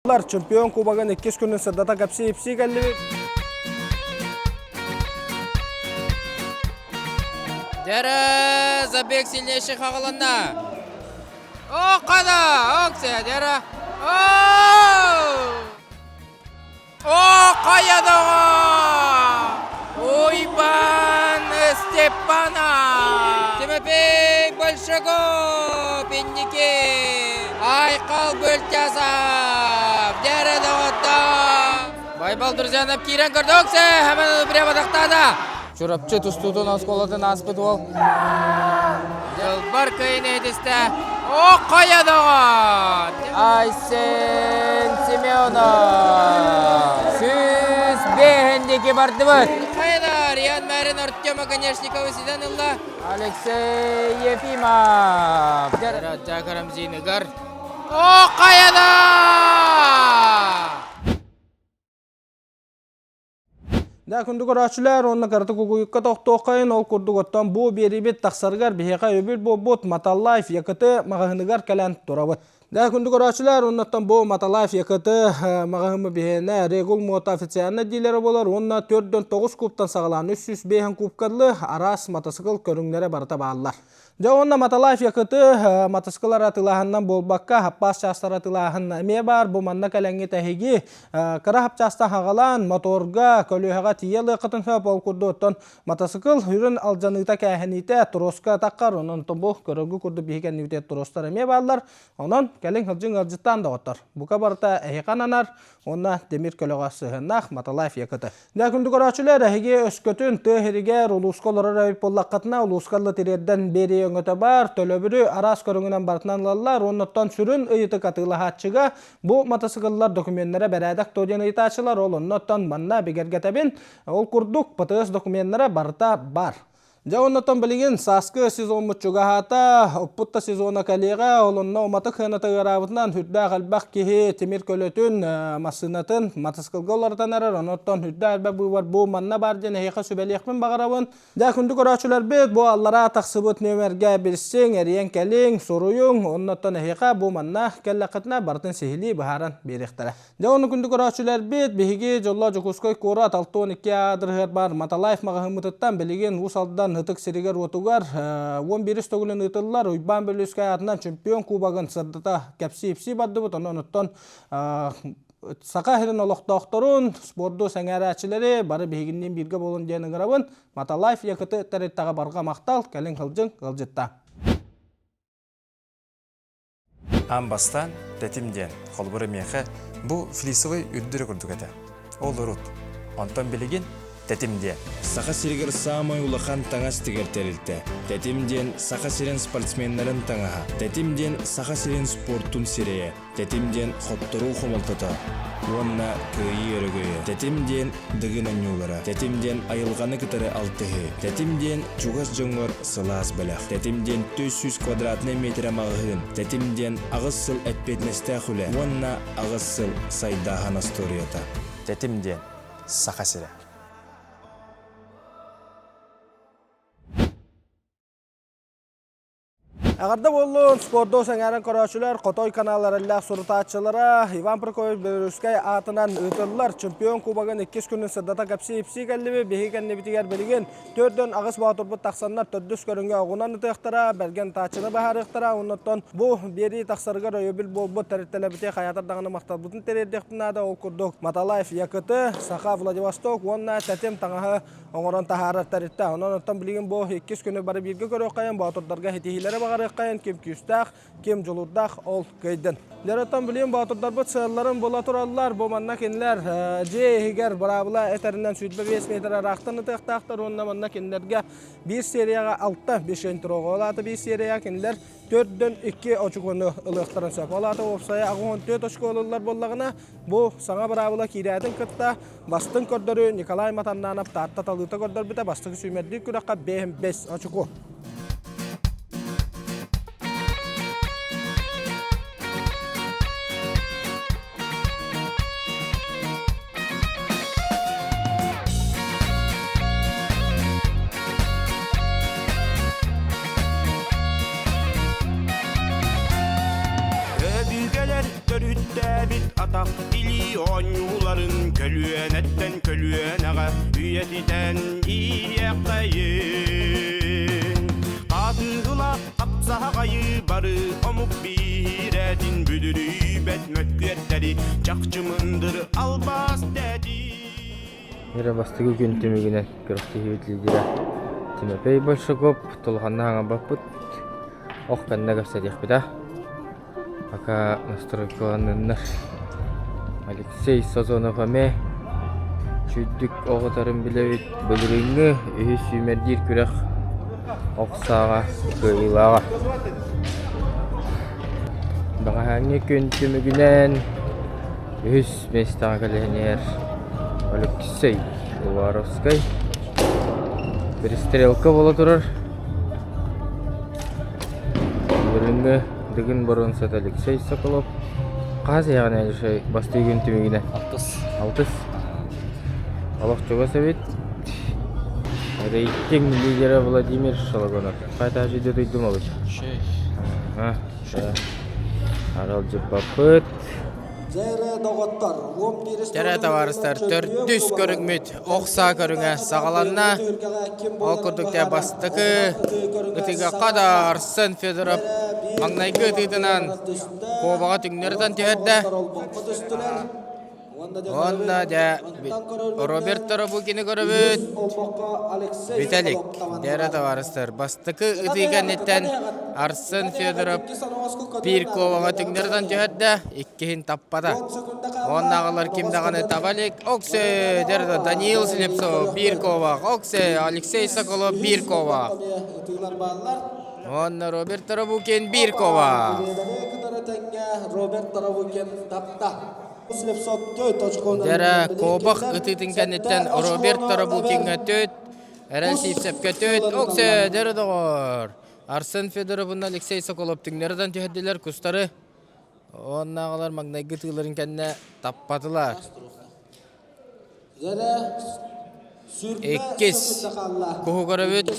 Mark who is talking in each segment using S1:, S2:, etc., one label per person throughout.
S1: Чемпион кубогын иккис күнүн сырдата кэпсии-ипсии кэллибит.
S2: Дьэрэ, забег сильнейший хаҕыланна. О, қада! Оксе, дьэрэ. О, қаядоға! Уйбан Степана! Тимофей Большаков, инники! Айқал Бөлтясов! Дьэрэ доҕоттор! Байбал Друзьянов киирэн көрдө Оксе, хэмэн прямо тахтаада! Чурапчы тустуутун оскуолатын ааспыт уол. Дьылбар кыйын этистэ. О, хайа доҕор! Айсен Семенов! 105 диэки бардыбыт. Хайа Риан Мэрин Артема Конечниковы ситэн ылла. Алексей Ефимов! Жакарамзиныгар. О, хайа
S1: Да, күндү көрөөччүлэр уонна кыратык угуйукка тохтуоххайын, ол курдук оттон бу биэрибит тахсарыгар биһиэхэ өйөбүл буолбут Маталлайф ЯКТ маҕаһыыныгар кэлэн турабыт. Да, күндү көрөөччүлэр уоннаттан бу Маталайф ЯКТ маҕаһыымы биһиэнэ Регул Мото официальнай дилерэ буолар уонна 4-9 кубтан саҕалаан 305 кубкадлы араас матасыкыл көрүҥнэрэ барыта бааллар. Дьэ уонна Маталаев Якыты матаскылар атыылааһынынан буолбакка, хаппаас чаастар атыылааһын эмиэ баар. Бу манна кэлэҥҥит эһиги кыра хапчаастан хаҕалаан, моторга, көлүөһэҕэ тиийэ ылыаххытын сөп. Ол курдук оттон матасыкыл үрүн алдьаныыта кээһэниитэ троска таххар. Онон бу көрөргү курдук биһи кэннибитигэр тростар эмиэ бааллар. Онон кэлиҥ сылдьыҥ ыалдьыттаан доҕоттор. Бука барыта эһиэхэ ананар уонна тимир көлөҕө сыһыаннаах Маталаев Якыты. Дьэ, күндү көрөөччүлэр, эһиги өскөтүн тыа сиригэр улууска олорор эбит буоллаххытына, улууска ылла тириэрдэн биэрии өҥөтө баар, төлөбүрү араас көрүҥүнэн барытынан ылаллар уонна оттон сүрүн ыйытык атыылаһааччыга бу матасыкыллар докуменнара бэрээдэк дуо диэн ыйытааччылар, ол онно оттон манна бигэргэтэбин. Ол курдук, ПТС докуменнара барыта баар. Дьэ оннотон билигин сааскы сезоммут чугаһаата, оппут да сезона кэлиэҕэ, ол онно уматык сыаната ыараабытынан сүрдээх элбэх киһи тимир көлөтүн, массыынатын матасыкылга уларытан эрэр, онуттан сүрдээх элбэх быыбар бу манна баар диэн эһиэхэ сүбэлиэхпин баҕарабын. Дьэ күндү көрөөччүлэрбит, бу аллараа тахсыбыт нүөмэргэ билсиҥ, эрийэн кэлиҥ, суруйуҥ, оннуттан эһиэхэ бу манна кэллэххитинэ барытын сиһилии быһааран биэриэхтэрэ. Дьэ ону күндү көрөөччүлэрбит, биһиги дьоллоох Дьокуускай куорат 62 аадырыһыгар баар Маталаев маҕаһыыммытыттан билигин Уус Алдан ытык сиригэр-уотугар 11 төгүлүн ыытыллар Уйбаан Бүлүүскэй аатынан чемпион кубогын сырдата кэпсии-ипсии бардыбыт. Онон оттон Саха сирин олохтоохторун, спорду сэҥээрээччилэри бары биһигинниин бииргэ буолун диэн ыҥырабын. Маталаев ЯКТ тэрилтэҕэ барҕа махтал, кэлиҥ сылдьыҥ, ыалдьытта.
S3: Аан бастаан тэтим диэн, холобура миэхэ, бу флисовый үрдүрэ курдук этэ. Ол урут. Онтон билигин тэтим диэн.
S4: Саха сиригэр саамай улахан таҥас тигэр тэрилтэ. Тэтим диэн Саха сирин спортсменнарын таҥаһа. Тэтим диэн Саха сирин спортун сирэйэ. Тэтим диэн хотторуу хомолтото уонна кыайыы өрөгөйө. Тэтим диэн Дыгын оонньуулара. Тэтим диэн айылҕаны кытары алтыһыы. Тэтим диэн чугас дьоҥҥор сылаас бэлэх. Тэтим диэн 400 квадратнай миэтэрэ маҕаһыын. Тэтим диэн аҕыс сыл эппиэтинэстээх үлэ уонна аҕыс сыл сайдааһын остуоруйата.
S3: Тэтим диэн Саха сирэ.
S1: Эҕэрдэ буоллун, спорду сэҥээрэн көрөөччүлэр, Хотой канал эрэллээх сурутааччылара Иван Прокопьевич Белорусскай аатынан ыытыллар чемпион кубогын иккис күнүн сырдата кэпсии-ипсии кэллибит. Биһиги кэннибитигэр билигин төрдөн аҕыс боотурбут тахсаннар төрдүс көрүҥҥэ оҕунан ытыахтара, бэргэн тааччыны быһаарыахтара. Оннуттан бу биэрии тахсарыгар өйөбүл буолбут тэрилтэлэрбитигэр хайаатар даҕаны махталбытын тириэрдиэхпит наада. Ол курдук Маталаев ЯКТ, Саха Владивосток уонна Тэтим таҥаһы оҥорон таһаарар тэрилтэ. Онон оттон билигин бу иккис күнү бары бииргэ көрүөххэйин, боотурдарга ситиһиилэри баҕарыаххайын, ким күүстээх, ким дьулуурдаах, ол кыайдын. Дьэ оттон билигин боотурдарбыт сыалларын була тураллар. Бу манна кинилэр дьиэ иһигэр быраабыла этэринэн 25 метр ыраахтан ытыахтаахтар уонна манна кинилэргэ биир серияҕа алта мишень туруоҕа. Ол аата биир серияҕа кинилэр төрдөн икки очукуону ылыахтарын сөп. Ол аата уопсайа 84 очко ылыллар буоллаҕына, бу саҥа быраабыла киирээтин кытта бастыҥ көрдөрүү Николай Матаннанов Таатта талыыта көрдөрбүтэ бастакы сүүмэрдиир күрэххэ 5 очку.
S5: Өбүгэлэр төрүттээбит. атах илии оонньууларын көлүөнэттэн көлүөнэҕэ үйэтитэн иһиэххэйин. Хаатыылаах хапсаҕайы бары омук биирэтин бүдүрүйбэт мөккүөрдэри чахчы мындыр албаас дэти.
S2: Эрэ бастакы күн түмүгүнэн күрэхтэһиибит лидерэ Тимофей Большаков тулханна хаҥабаппыт ох кэннэ кэпсэтиэхпит аа Пока настройкаланныннар. Алексей Сазонов эмиэ чүйдүк оҕотарын билэбит. Былырыыҥҥы үһүс сүүмэрдиир күрэх ох сааҕа кыайыылааҕа. Бэҕэһээҥҥи күн түмүгүнэн үһүс миэстэҕэ кэлэн иһэр Алексей Уваровскай. Перестрелка буола турар. Былырыыҥҥы Дыгын боруонсата Алексей Соколов хаһыс иһэҕин Алексей бастыы күн түмүгүнэн?
S3: Алтыс.
S2: Алтыс. Олох чугас эбит. Рейтинг лидера Владимир Шологонов. Хайта жүйде дойдум обычно.
S3: Шей.
S2: Ага. Аралдьыппаппыт. Дьэрэ табаарыстар, төрдүс көрүҥмүт ох саа көрүҥэ саҕаланна. Ол курдук дьэ бастакы ытыыга хада Арсен Федоров маҥнайгы ытыытынан куобаҕа түҥнэритэн түһэрдэ. Уонна дьэ Роберт Тарабукины көрөбүт. Виталик, дьэрэ табаарыстар, бастакы ытыы кэнниттэн Арсен Федоров биир куобаҕа түҥнэритэн түһэрдэ, иккиһин таппата. Уоннааҕылар ким даҕаны таба илик. Оксе, дьэрэ Даниил Слепцов биир куобах, Оксе, Алексей Соколов биир куобах. Уонна Роберт Тарабукин биир куобах. Дьэрэ, куобах ытыытын кэнниттэн Роберт Тарабукиҥҥа төт, Эрэл Сивцевкэ төт, Оксе, дьэрэ доҕор! Арсен Федоров уонна Алексей Соколов түҥнэритэн түһэрдилэр кустары. Уоннааҕылар маҥнайгы тыыларын кэннэ таппатылар. Иккис куһу көрөбүт.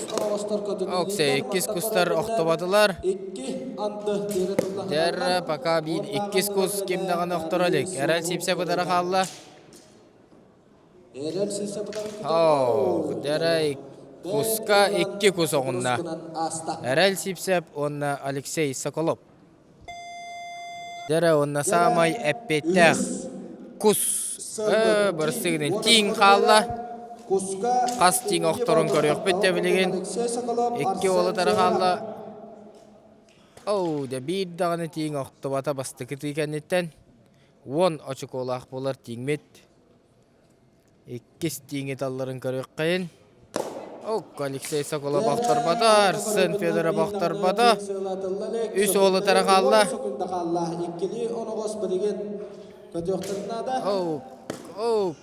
S2: Оксе, иккис кустар охтубатылар. Дьэр, пока биир иккис кус ким даҕаны охторо илик. Эрэл сипсэ бытара хаалла. Оо, дьэрэ куска икки кус оҕунна. Эрэл Сипсэп уонна Алексей Соколов. Дьэрэ уонна саамай эппиэттээх кус бырсыгынан тииҥ хаалла. Хас тииҥ охторун көрүөхпүт да билигин. Икки уолу хаалла. Оу, дьэ биир даҕаны тииҥ охтубата бастакы тыы кэнниттэн. 10 очукуолаах буолар тииҥмит. Иккис тииҥи талларын көрүөххэйин. Ок, Алексей Соколов охторбото, Арсен Федоров охторбото. Үс уолу тара хаалла. Оу, оу,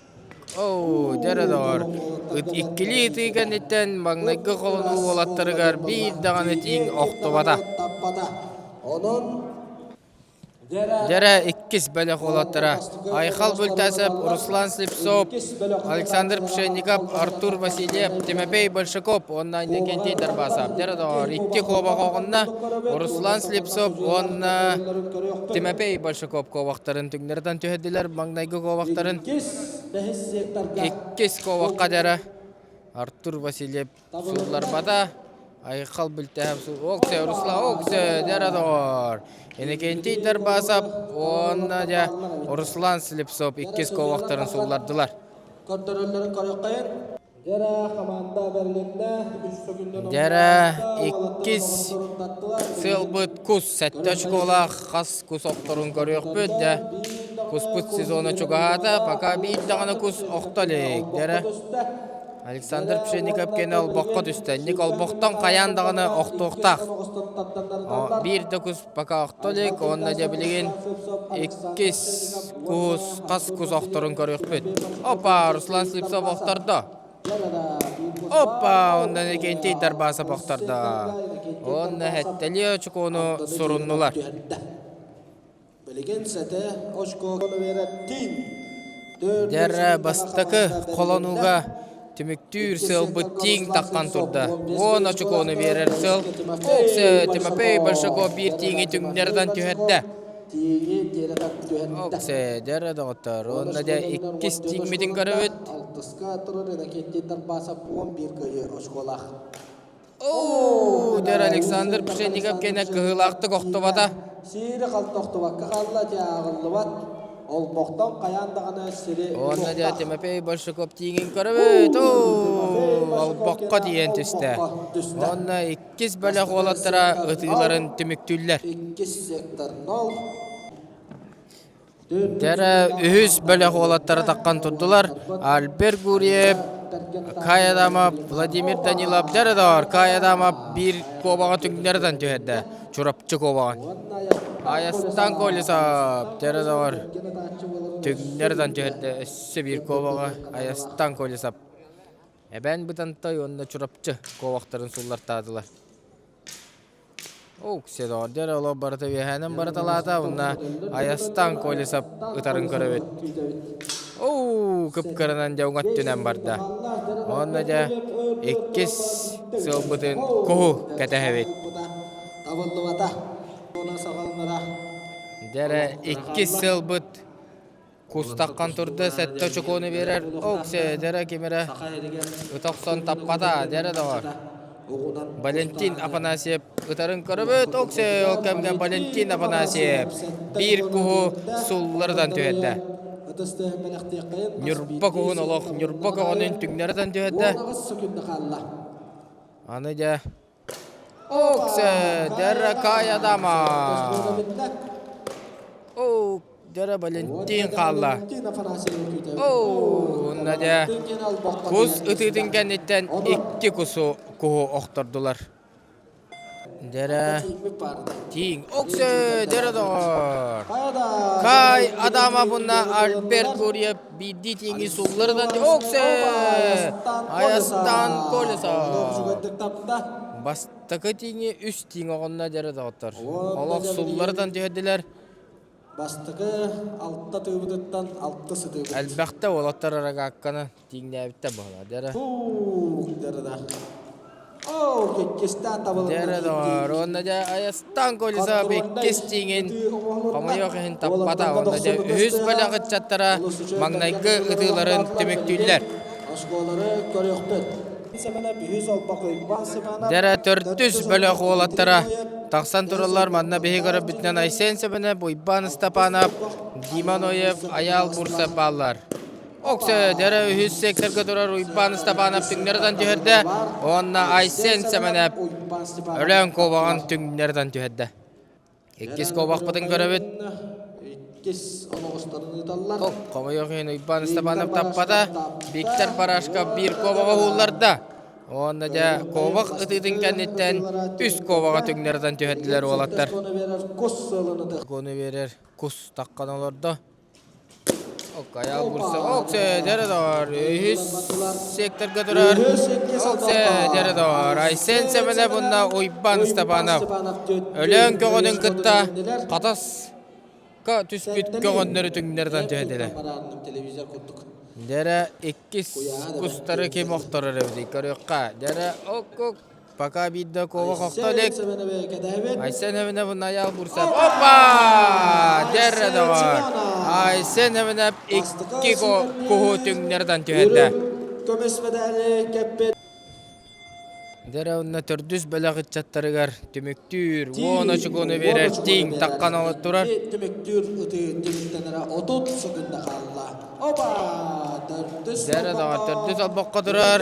S2: оу, дьэрэ доҕор. Ыт иккилии ытыы кэнниттэн маҥнайгы холонуу уолаттарыгар биир даҕаны тииҥ охтубата. Дьэрэ иккис бөлөх уолаттара Айхал Бүлтасов, Руслан Слепцов, Александр Пшенников, Артур Васильев, Тимофей Большаков уонна Иннокентий Дарбасов. Дьэрэ доҕор, икки куобах оҕунна Руслан Слепцов уонна Тимофей Большаков куобахтарын түҥнэритэн түһэрдилэр маҥнайгы куобахтарын. Иккис куобахха дьэрэ Артур Васильев Суулларбата, айхал бүлтэһэ Оксе, Руслан, Оксе, дьэ доҕор. Иннокентий Дарбасов уонна дьэ Руслан Слепцов иккис куобахтарын сууллардылар. Дьэрэ иккис сыалбыт кус сэттэ очколаах хас кус охторун көрүөхпүт дьэ куспут сезона чугаһаата пока биир даҕаны кус охто илик дьэрэ Александр Пшенников кэнэ олбоххо түстэ. Инник олбохтон хайаан даҕаны охтуохтаах. Биир да кус пока охто илик, уонна дьэ билигин иккис кус, хас кус охторун көрүөхпүт. Опа, Руслан Слепцов охтордо. Опа, онно Иннокентий Дарбасов охтордо. Уонна сэттэлии очукуону суруннулар. Дьэ бастакы холонууга түмүктүүр сыалбыт тииҥ таххан турда. 10 очукуону биэрэр сыал Оксе Тимофей Большаков биир тииҥи түҥнэритэн түһэрдэ.
S1: Тииҥи тиэрэ түһэрдэ.
S2: Оксе, дьэ доҕоттор, уонна дьэ иккис тииҥмитин көрөбүт.
S1: Алтыска турар Иннокентий Дарбасов 11 кыайыы очколаах.
S2: Оо, дьэ Александр Пшенников кэнэ кыһыылаахтык охтубата.
S1: Сири халта охтубакка хаалла, ааҕыллыбат. Олбохтон хайаан даҕаны сири
S2: Уонна дьэ Тимофей Большаков тииҥин көрөбүт. Оо, олбоххо тиийэн түстэ. Уонна иккис бөлөх уолаттара ытыыларын түмүктүүллэр.
S1: Иккис сектор нол.
S2: Дьэрэ үһүс бөлөх уолаттара таххан турдулар. Альберт Гурьев, Кай Адамов, Владимир Данилов дьэрэ доҕор Кай Адамов биир куобаҕа түҥнэритэн түһэрдэ. Чурапчы куобаҕын. Айастан Колесов дьэрэ доҕор түҥнэритэн түһэрдэ өссө биир куобаҕы Айастан Колесов. Эбээн Бытантай уонна Чурапчы куобахтарын суллартаатылар. Уксе доҕор, дьэ олох барыта үөһээнэн барыталаата уонна Айастан Колесов ытарын көрөбүт. Оу, кып-кыранан дьэ уҥа өттүнэн барда. Уонна дьэ иккис сылбытын куһу кэтэһэбит.
S1: Табыллыбата.
S2: Дьэ эрэ иккис сылбыт Кустаххан турда сэттэ очукуону биэрэр Оксе дьэрэ ким эрэ ыта охсон таппата дьэрэ доҕор Валентин Афанасьев ытарын көрөбүт Оксе ол кэмҥэ Валентин Афанасьев биир куһу сулларытан түһэрдэ Ньурба куһун олох Ньурба көҕөнүн түҥнэритэн түһэрдэ Аны дьэ Оксе дьэрэ Адама Оо, дьэрэ Валентин хаалла. Оо, уонна дьэ кус ытыытын кэнниттэн икки кусу куһу охтордулар. Дьэрэ тииҥ Оксе дьэрэ доҕор. Кай Адама уонна Альберт Гурьев биирдии тииҥи сулларынан Оксе Айастан Колесов. Бастакы тииҥи үс тииҥ оҕонно дьэрэ доҕоттор. Олох сулларытан түһэрдилэр.
S1: Бастакы алта тыыбытыттан алта сытыыбыт.
S2: Элбэхтэ уолаттар арагаакканы тииҥнээбиттэр буолар дьэрэ. Дьэрэ доҕор уонна дьэ Айастан Колесов иккис тииҥин хомойуох иһин таппата уонна дьэ үһүс бөлөх ыччаттара маҥнайгы ытыыларын түмүктүүллэр.
S1: Оскуолары көрүөхпүт.
S2: Дьэрэ төрдүс бөлөх уолаттара тахсан тураллар. Манна биһи көрөрбүтүнэн Айсен Сэмэнэп, Уйбаан Ыстапаанап, Дима Ноев, Айаал Бурцев бааллар. Оксе, дьэрэ үһүс секторга турар Уйбаан Ыстапаанап түҥнэритэн түһэрдэ уонна Айсен Сэмэнэп Өлөөн куобаҕын түҥнэритэн түһэрдэ. Иккис куобахпытын көрөбүт.
S1: Иккис оноҕосторун ыыталлар.
S2: Хомойуох иһин Уйбаан Степанов таппата. Виктор Барашков биир куобаҕа уһуулларда. Уонна дьэ куобах ытыытын кэнниттэн үс куобаҕа түҥнэритэн түһэрдилэр уолаттар. Куону биэрэр кус таххан олордо. Оккайа бурса оксе дьэрэ Үһүс секторга турар Оксе дьэрэ Айсен Сэмэнэп уонна Уйбаан Степанов Өлөөн көҕөнүн кытта Хатаска түспүт көҕөннөрү түҥнэритэн түһэтилэр. Дьэрэ иккис кустары ким охторор эбитий көрүөххэ. Дьэрэ ок-ок Пока биирдэ куобах охто илик. Айсен Эвинэп Аял Бурсап. Опа! Дьэрэ доҕор. Айсен Эвинэп икки куһу түҥнэритэн түһэрдэ.
S1: Көмүс медали кэппит.
S2: Дьэрэ онно төрдүс бөлөх ыччаттарыгар түмүктүүр уон очукуону биэрэр тииҥ таххан турар.
S1: Түмүктүүр ытыы түмүктэнэрэ 30 секунда хаалла.
S2: Дьэрэ доҕор, төрдүс олбоххо турар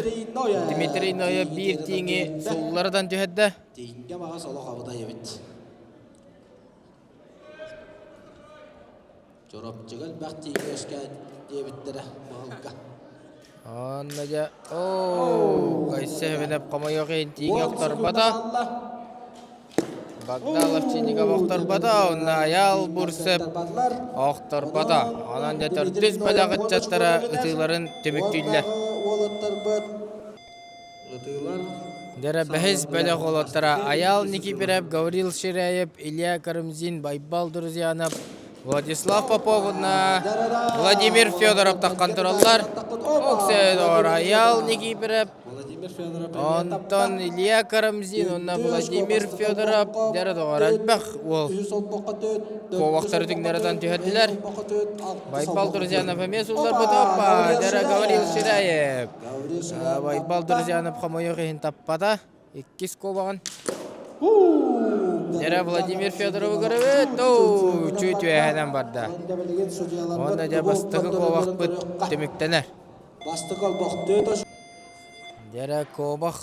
S2: Дмитрий Ноев биир тииҥи сулларытан түһэрдэ.
S1: Тииҥҥэ баҕас олох абытай эбит. Чурапчыга элбэх тииҥ үөскээн диэбиттэрэ баһылга.
S2: Онно дьэ, оо, Кайсевинов хомойуох иһин тииҥи охторбото. Багдалов Чинигов охторбото, онно Айаал Бурцев охторбото. Онон дьэ төрдүс бөлөх ыччаттара ытыыларын түмүктүүллэр. Дьэрэ бэһис бөлөх уолаттара Айаал Никифоров, Гаврил Ширяев, Илья Карамзин, Байбал Друзьянов, Владислав Попов уонна Владимир Федоров таххан тураллар. Окседор Айаал Никифоров. Онтон Илья Карамзин уонна Владимир Федоров дьэрэ доҕор элбэх уол куобахтары түҥнэрэтэн түһэрдилэр. Байбал Друзьянов эмиэ суулларбыт оппа дьэрэ Гаврил Ширяев. Байбал Друзьянов хомойуох иһин таппата. Иккис куобаҕын. Дьэрэ Владимир Федоровы көрөбүт. Оу, чуть үөһэнэн барда. Уонна дьэ бастакы куобахпыт түмүктэнэр.
S1: Бастакы олбохтуу
S2: Дьэрэ куобах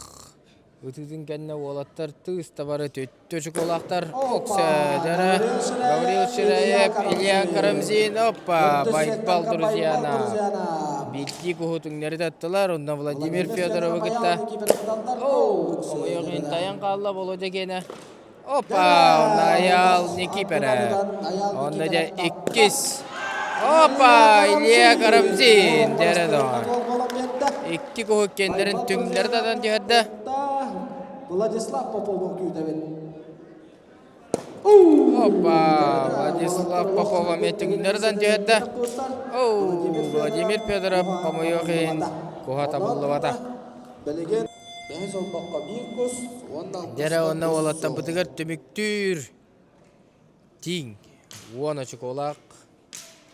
S2: ытыытын кэннэ уолаттар тыыс табары түттү чукулаахтар. Оксе, дьэрэ Гаврил Ширяев, Илья Карамзин, оппа, Байбал Друзьяна. Биирдии куһу түҥнэри таттылар, онно Владимир Федоровы кытта Оу, тайан хаалла Володя киэнэ. Опа, Айаал Никиперэ. Онно дьэ иккис. Опа, Илья Карамзин дьэрэ доҕор. Икки куһу киэннэрин түҥнэри татан түһэрдэ.
S1: Владислав Попов күүтэбит.
S2: Опа, Владислав Попов эмиэ түҥнэри татан түһэрдэ. Оу, Владимир Федоров хомойуох иһин куһа табыллыбата.
S1: Бэһис олбоххо биир кус уонна
S2: Дьэрэ уонна уолаттарбытыгар түмүктүүр тииҥ 10 очукуолаах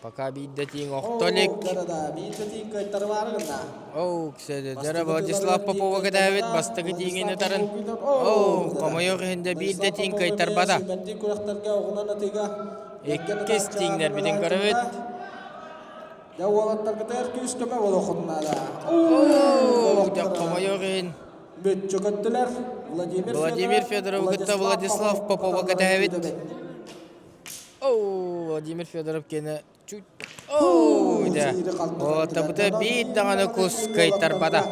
S2: пока биирдэ тииҥ охто илик.
S1: Биирдэ тииҥ кыайтарымаары гынна.
S2: Оу, дьэрэ Владислав Попова кэтээбит бастакы тииҥин ытарын. Оу, хомойуох иһин дьэ биирдэ тииҥ кыайтарбата. Иккис тииҥнэрбитин көрөбүт.
S1: Дьэ уолаттаргытыгар күүс-көмө буолуоххутун наада.
S2: Оо, дьэ хомойуох иһин.
S1: Мүччү көттүлэр. Владимир,
S2: Владимир Федоровы кытта Владислав Попова кэтэһэбит. Оу, Владимир Федоров киэнэ чуть Оу, дьэ. Уолаттарбыта биир даҕаны кус кыайтарбата.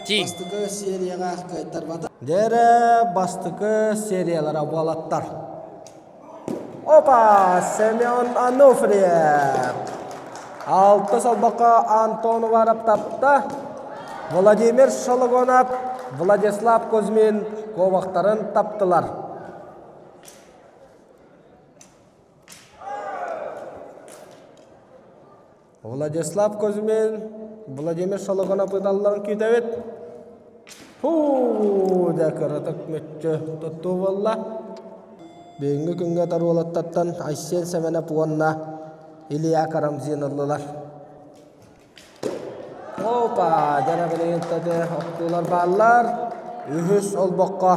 S2: Тииҥ.
S1: Бастакы серияҕа кыайтарбата. Дьэрэ бастакы сериялара уолаттар. Опа! Семен Ануфриев! Алтыс олбоххо Антон Уваров тапта. Владимир Шологонов, Владислав Кузьмин куобахтарын таптылар. Владислав Кузьмин, Владимир Шологонов ыталларын күүтэбит. Фу, дэ кыратык мүччү туттуу буолла. Бүгүҥҥү күҥҥэ ытар уолаттартан Айсен Семенов уонна Илья Карамзин ыллылар. Опа, дьэ билигин таты охтуулар бааллар. Үһүс олбоххо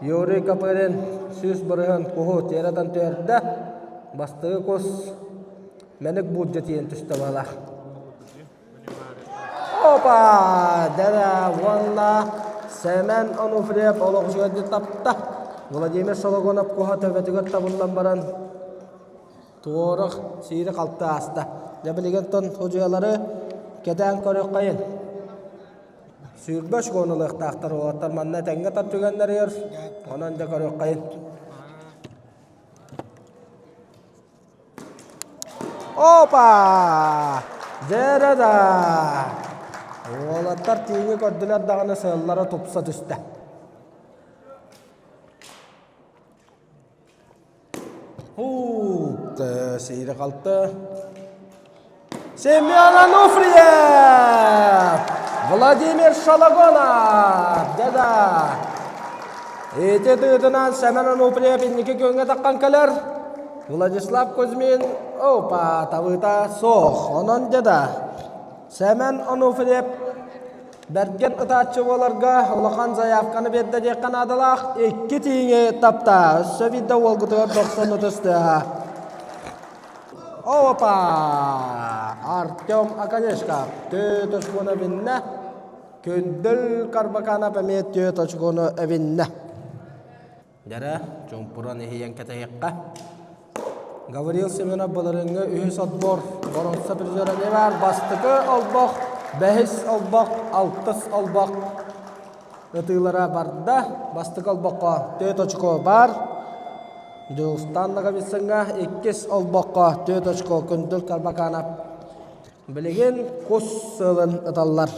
S1: Юрий Копырин 100% куһу тиэрэтэн түһэрдэ. Бастакы кус Мэник буулдьа тиийэн түстэ баалаах. Опа! Дэрэ уонна Сэмэн Онуфриев олох үчүгэйдик тапта. Владимир Сологонов куһа төбөтүгэр табыллан баран туорах сиири халты ааста. Дьэ билигин тон судьуйалары кэтээн көрүөххэйин. 25 гон ылыахтаахтар уолаттар манна тэҥҥэ тар түгэннэригэр онон дьэ көрүөххэйин. Опа! Дьэрэ да! Уолаттар тииҥи көрдүлэр даҕаны сыаллара тупса түстэ. Һуу, сиири халты. Семен Ануфриев! Владимир Шалагонов! Дьэ-да! Ити тыытынан Семен Ануфриев инники күөҥҥэ таххан кэлэр. Владислав Кузьмин опа, табыыта суох. Онон дьэ-да, Семен Ануфриев бэргэн ытааччы буоларга улахан заявканы биэрдэ диэххэ наадалаах. Икки тииҥи тапта. Өссө биирдэ уолгутугар дохсун ытыс тыаһа. Опа! Артем Оконешков түөрт очкону эбиннэ. Күндүл Карбаканов эмиэ түөрт очкону эбиннэ. Дьэрэ, чуумпуран иһийэн кэтэһиэххэ. Гаврил Семенов былырыыҥҥы үһүс отбор боруонса призера эмиэ баар. Бастакы олбох, бэһис олбох, алтыс олбох ытыылара барда. Бастакы олбоххо түөрт очко баар. Дьулустаан Ноговицыҥҥа иккис олбоххо түөрт очко Күндүл Карбаканов билигин кус сыалын ыталлар.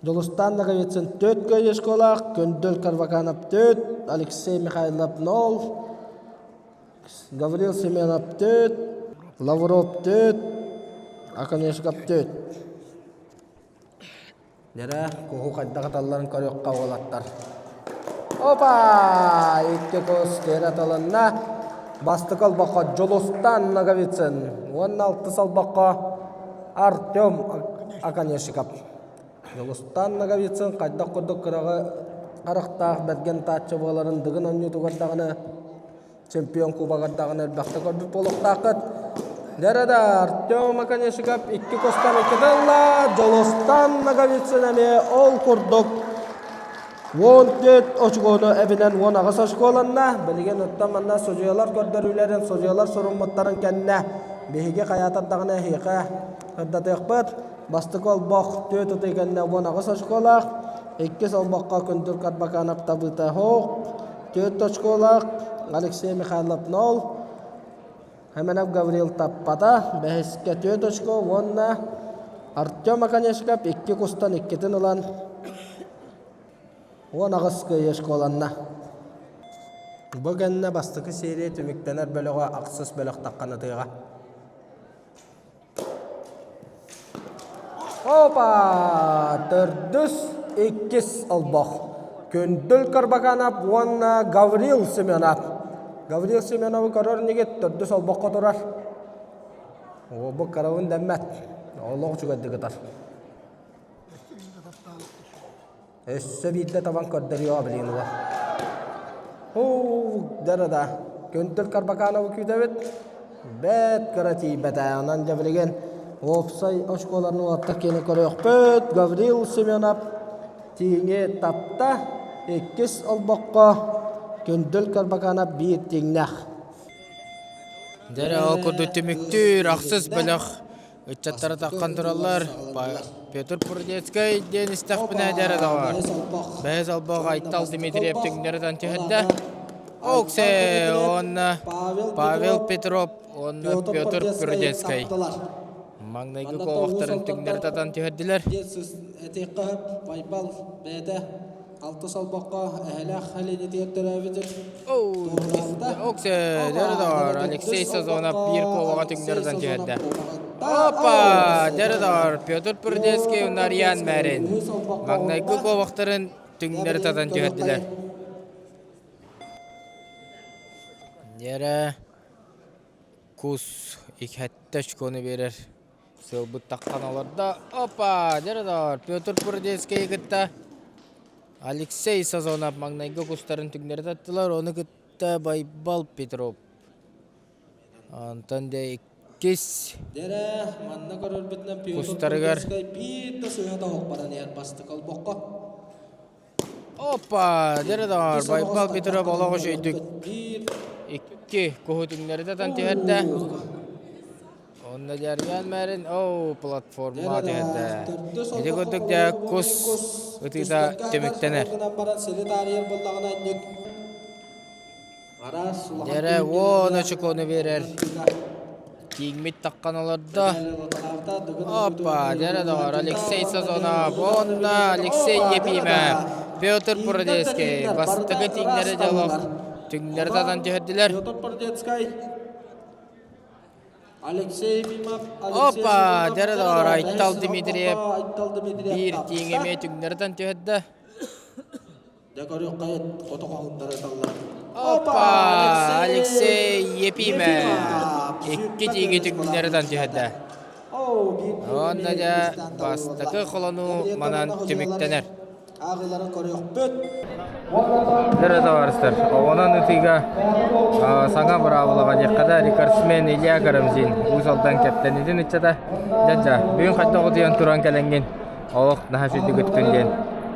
S1: Дьулустаан Ноговицын түөрт көй очколаах, Күндүл Карбаканов түөрт, Алексей Михайлов нол, Гаврил Семенов түөрт, Лавров түөрт, Оконешников түөрт. Дьэрэ, куһу хайдах аталларын көрүөххэ уолаттар. Опа! Икки кус киэр атылынна. Бастакы олбоххо Дьулустан Ноговицын уонна алтыс олбоххо Артем Оконешников. Дьулустан Ноговицын хайдах курдук кыраҕы харахтаах бэргэн тааччы буоларын Дыгын оонньуутугар даҕаны чемпион кубогар даҕаны элбэхтэ көрбүт буолуохтааххыт. Дьэрэ да Артем Оконешников икки кустан иккитэ ылла, Дьулустан Ноговицын эмиэ ол курдук 14 очукуону эбинэн 18 очукуоланна. Билигин оттон манна судьуйалар көрдөрүүлэрин, судьуйалар суруммуттарын кэннэ биһиги хайаатар даҕаны эһиэхэ ырдатыахпыт. Бастакы олбох түөрт ытыы кэннэ 18 очколаах, иккис олбоххо Күндүр Карбаканов табыыта суох, Түөрт очколаах Алексей Михайлов нол, Хэмэнов Гаврил таппата, бэһискэ түөрт очко уонна Артем Оконешников икки кустан иккитин ылан 18 кыайыы очколанна. Бу кэннэ бастакы серия түмүктэнэр бөлөҕө ахсыс бөлөх тахханатыаҕа. Опа! Төрдүс, иккис олбох. Күндүл Карбаканов уонна Гаврил Семенов. Гаврил Семеновы көрөр инигит төрдүс олбоххо турар. О, бу карабын дэммэт. Олох үчүгэйдик ытар. Өссө биирдэ табан көрдөрүөҕэ билигин уол. Һуу, да Күнтүл Карбакановы күүтэбит. Бэт кыра тиийбэтэ. Онон дьэ билигин уопсай очколарын уолаттар киэнэ көрүөхпүт. Гаврил Семенов тииҥи тапта. Иккис олбоххо Күндүл Карбаканов биир тииҥнээх.
S2: Дьэ, ол курдук түмүктүүр ахсыс бөлөх Ыччаттара таххан тураллар. Петр Прудецкай диэн истэхпинэ дьэрэ доҕор. Бэһис олбох Айтал Дмитриев түҥнэритэн түһэрдэ. Оксе уонна Павел Петров уонна Петр Прудецкай. Маҥнайгы куобахтарын түҥнэритатан түһэрдилэр.
S1: Байбал бэйэтэ Алтыс олбоххо эһэлээх Халинитигэр төрөөбүтүн
S2: Оксе, дьэрэ Алексей Сазонов биир куобаҕа түҥнэритэн түһэрдэ. Опа! Дьэрэ Петр Прудецкий уонна Ариан Мэрин маҥнайгы куобахтарын түҥнэри татан түһэрдилэр. Дьэрэ кус икхэттэ очкону биэрэр Сыалбыт таххан олордо. Опа! Дьэ доҕор, Петр Прудецкийи кытта Алексей Сазонов маҥнайгы кустарын түҥнэри таттылар, ону кытта Байбал Петров. Онтон дьэ иккис
S1: Дьэрэ, манна көрөрбүтүнэн Петр
S2: кустарыгар
S1: Прудецкай биир да сыыһа тоһох баран иһэр бастакы олбоххо.
S2: Опа! Дьэ доҕор, Байбал Петров олох үчүгэйдик икки куһу түҥнэри татан түһэрдэ. Онно дьарыйан мэрин, оу, платформа түһэрдэ. Ити курдук дьэ кус ытыыта түмүктэнэр. Дьэрэ уон очукуону биэрэр. Тииҥмит таххан олордо. Опа, дьэрэ доҕор, Алексей Сазонов уонна Алексей Епимов, Петр Прудецкий бастакы тииҥнэри дьолох түҥнэри татан түһэрдилэр.
S1: Петр Прудецкай Алексей Ефимов, Алексей
S2: Опа!
S1: Семенов,
S2: Дьэ доҕор, Айтал Дмитриев
S1: Айтал Дмитриев
S2: биир тииҥ эмиэ түҥнэритэн түһэрдэ.
S1: Дьэ көрүөххэ хото хоһуттары ыталлар.
S2: Опа! Алексей Епимов икки тииҥи түҥнэритэн түһэрдэ. Уонна дьэ бастакы холонуу манан түмүктэнэр.
S1: Ааҕыыларын көрүөхпүт.
S2: Дөрө товарыстар, оҕонон ытыыга саҥа быраабылаҕа диэххэ да рекордсмен Илья Карамзин Уус Алдан кэптэнитин ыччата дьэ бүгүн хайдах утуйан туран кэлэҥҥин олох наһаа сүрдүгүттүн диэн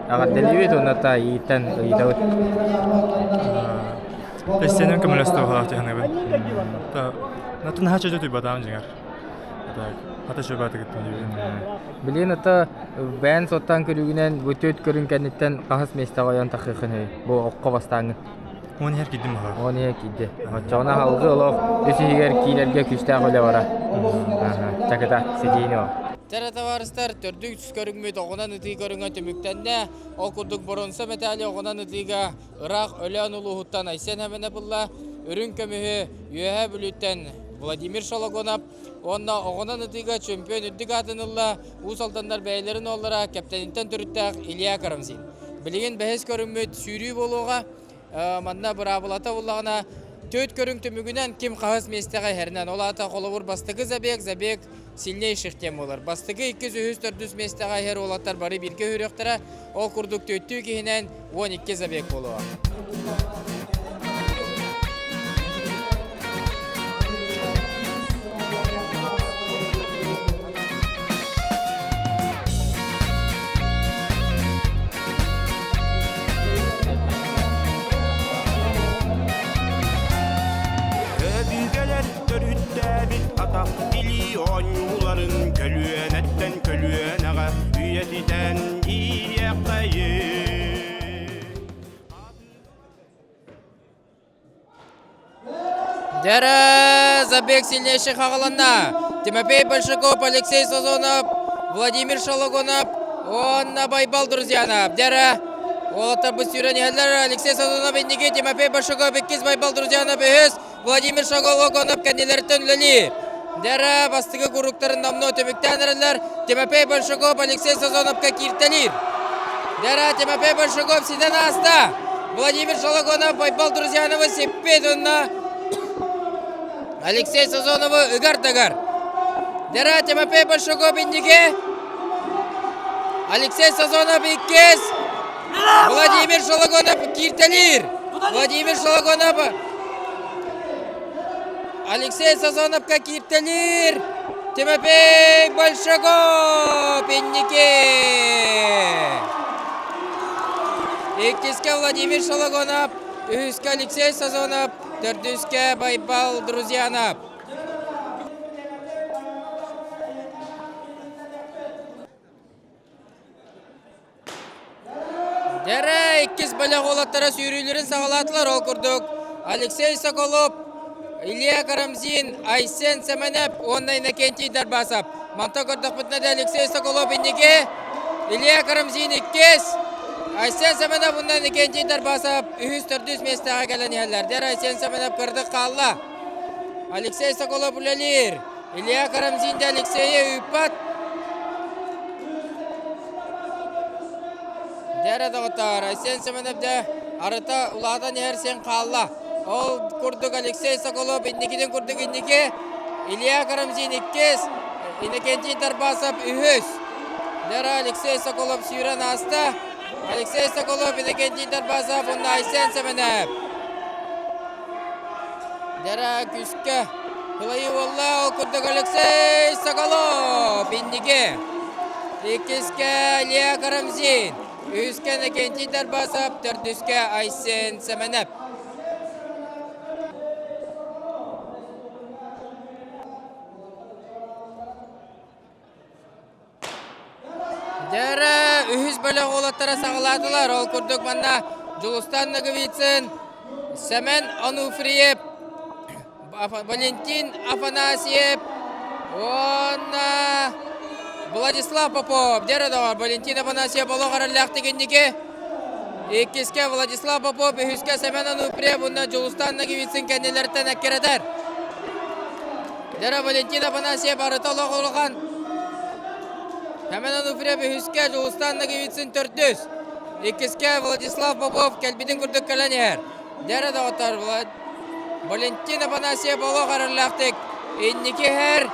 S2: эҕэрдэлиибит уонна таайыыттан ыйытабыт.
S3: Эстиэним көмөлөстө баҕалаах дьаһанабын. Натын наһаа чөчө туйбатаам дьиҥэр. Хата чөбөтүгүттэн
S2: Билигин ото бэйэн суоттаан көрүүгүнэн бу түөрт көрүҥ кэнниттэн хаһыс миэстэҕэ ойон тахыаххын бу окко бастааҥҥын?
S3: Уон иһэр киирдим баҕар.
S2: Уон иһэр киирди. Оччоҕуна салгыы олох үс иһигэр киирэргэ күүстээх үлэ бара. Чакыта, ситиини ол. Чэрэ табаарыстар, төрдүс көрүҥмүт оҕунан ытыы көрүҥэ түмүктэннэ. Ол курдук боруонса мэтээли оҕунан ытыыга ыраах Өлөөн улууһуттан Айсен Хэмэнэп ылла. Үрүҥ көмүһү Үөһээ Бүлүүттэн Владимир Шологонов. Уонна оҕонон ытыыга чөмпүйүөн үрдүк аатын ылла Уус Алданнар бэйэлэрин уоллара Кэптэниттэн төрүттээх Илья Карамзин. Билигин бэһис көрүҥмүт сүүрүү буолуоҕа. Манна быраабылата буллаҕына төрт көрүҥ түмүгүнэн ким хаһыс миэстэҕэ иһэринэн, ол аата холобур бастакы забег, забег сильнейших диэн буолар. Бастакы, иккис, үһүс, төрдүс миэстэҕэ иһэр уолаттар бары бииргэ үүрүөхтэрэ. Ол курдук түөттүү киһинэн 12 забег буолуо.
S5: Өбүгэлэр төрүттээбит атах илии оонньууларын көлүөнэттэн көлүөнэҕэ үйэтитэн иһиэххэйин.
S2: Дьэрэ, забег сильнейших аҕаланна. Тимофей Большаков, Алексей Сазонов, Владимир Шологонов уонна Байбал Друзьянов. Дьэрэ, уолаттарбыт сүүрэн иһэллэр. Алексей Сазонов инники, Тимофей Большаков иккис, Байбал Друзьянов үһүс, Владимир Шологонов кэннилэриттэн үлэлиир. Дьэрэ, бастакы куруктарын номнуо түмүктээн эрэллэр. Тимофей Большаков Алексей Сазоновка кииртэлиир. Дьэрэ, Тимофей Большаков ситэн ааста. Владимир Шологонов Байбал Друзьяновы сиппит уонна Алексей Сазоновы ыгар-дагар. Дьэрэ, Тимофей Большаков инники. Алексей Сазонов иккис. Владимир Шологонов кииртэлиир. Владимир Шологонов Алексей Сазоновка кииртэлиир. Тимофей Большаков инники. Иккискэ Владимир Шологонов, үһүскэ Алексей Сазонов, төрдүскэ Байбал Друзьянов. Дьэрэ, иккис бөлөх уолаттара сүүрүүлэрин саҕалаатылар. Ол курдук Алексей Соколов, Илья Карамзин, Айсен Сэмэнэп уонна Иннокентий Дарбасов. Мантан көрдөхпүтүнэ да Алексей Соколов инники, Илья Карамзин иккис, Айсен Сэмэнэп уонна Иннокентий Дарбасов үһүс, төрдүс миэстэҕэ кэлэн иһэллэр. Дьэр Айсен Сэмэнэп кырдык хаалла. Алексей Соколов үлэлиир. Илья Карамзин да Алексейы ыыппат. Дьэ доҕоттоор, Айсен Семенов дьэ арыта улаатан иһэр син хаалла. Ол курдук Алексей Соколов инникитин курдук инники, Илья Карамзин иккис, Иннокентий Тарбасов үһүс. Дьэ Алексей Соколов сүүрэн ааста. Алексей Соколов, Иннокентий Тарбасов уонна Айсен Семенов. Дьэ күүскэ Кылайыы буолла, ол курдук Алексей Соколов инники. Иккискэ Илья Карамзин, үһүскэ Иннокентий Дарбасов, төрдүскэ Айсен Сэмэнэп. Дьэ үһүс бөлөх уолаттара саҕалаатылар. Ол курдук манна Дьулустан Ноговицын, Сэмэн Онуфриев, Валентин Афанасьев уонна Владислав Попов. Дьэ доҕор, Валентин Афанасьев олох эрэллээхтик инники. Иккискэ Владислав Попов, үһүскэ Сэмэн Онуфриев уонна Дьулустан Ноговицын кэннилэриттэн эккирэтэр. Дьэ Валентин Афанасьев барыта олох улахан. Семен Онуфриев үһүскэ, Дьулустан Ноговицын төрдүс. Иккискэ Владислав Попов кэлбитин курдук кэлэн иһэр. Дьэ доҕоттор, Валентин Афанасьев олох эрэллээхтик инники иһэр.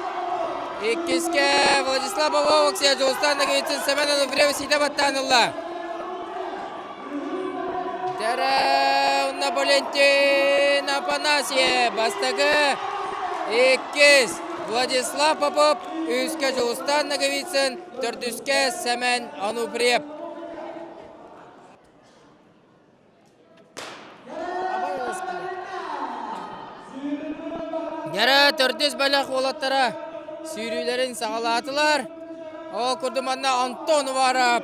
S2: Иккискэ Владислав Попов, Оксия Дьулустан Ноговицын Семен Онуфриев ситэ баттаан ылла. Дьэ Валентин Афанасьев бастакы, иккис Владислав Попов, үһүскэ Дьулустан Ноговицын, төрдүскэ Сэмэн Онуприев. Дьэ төрдүс бөлөх уолаттара сүүрүүлэрин саҕалаатылар. Ол курдук манна Антон Уваров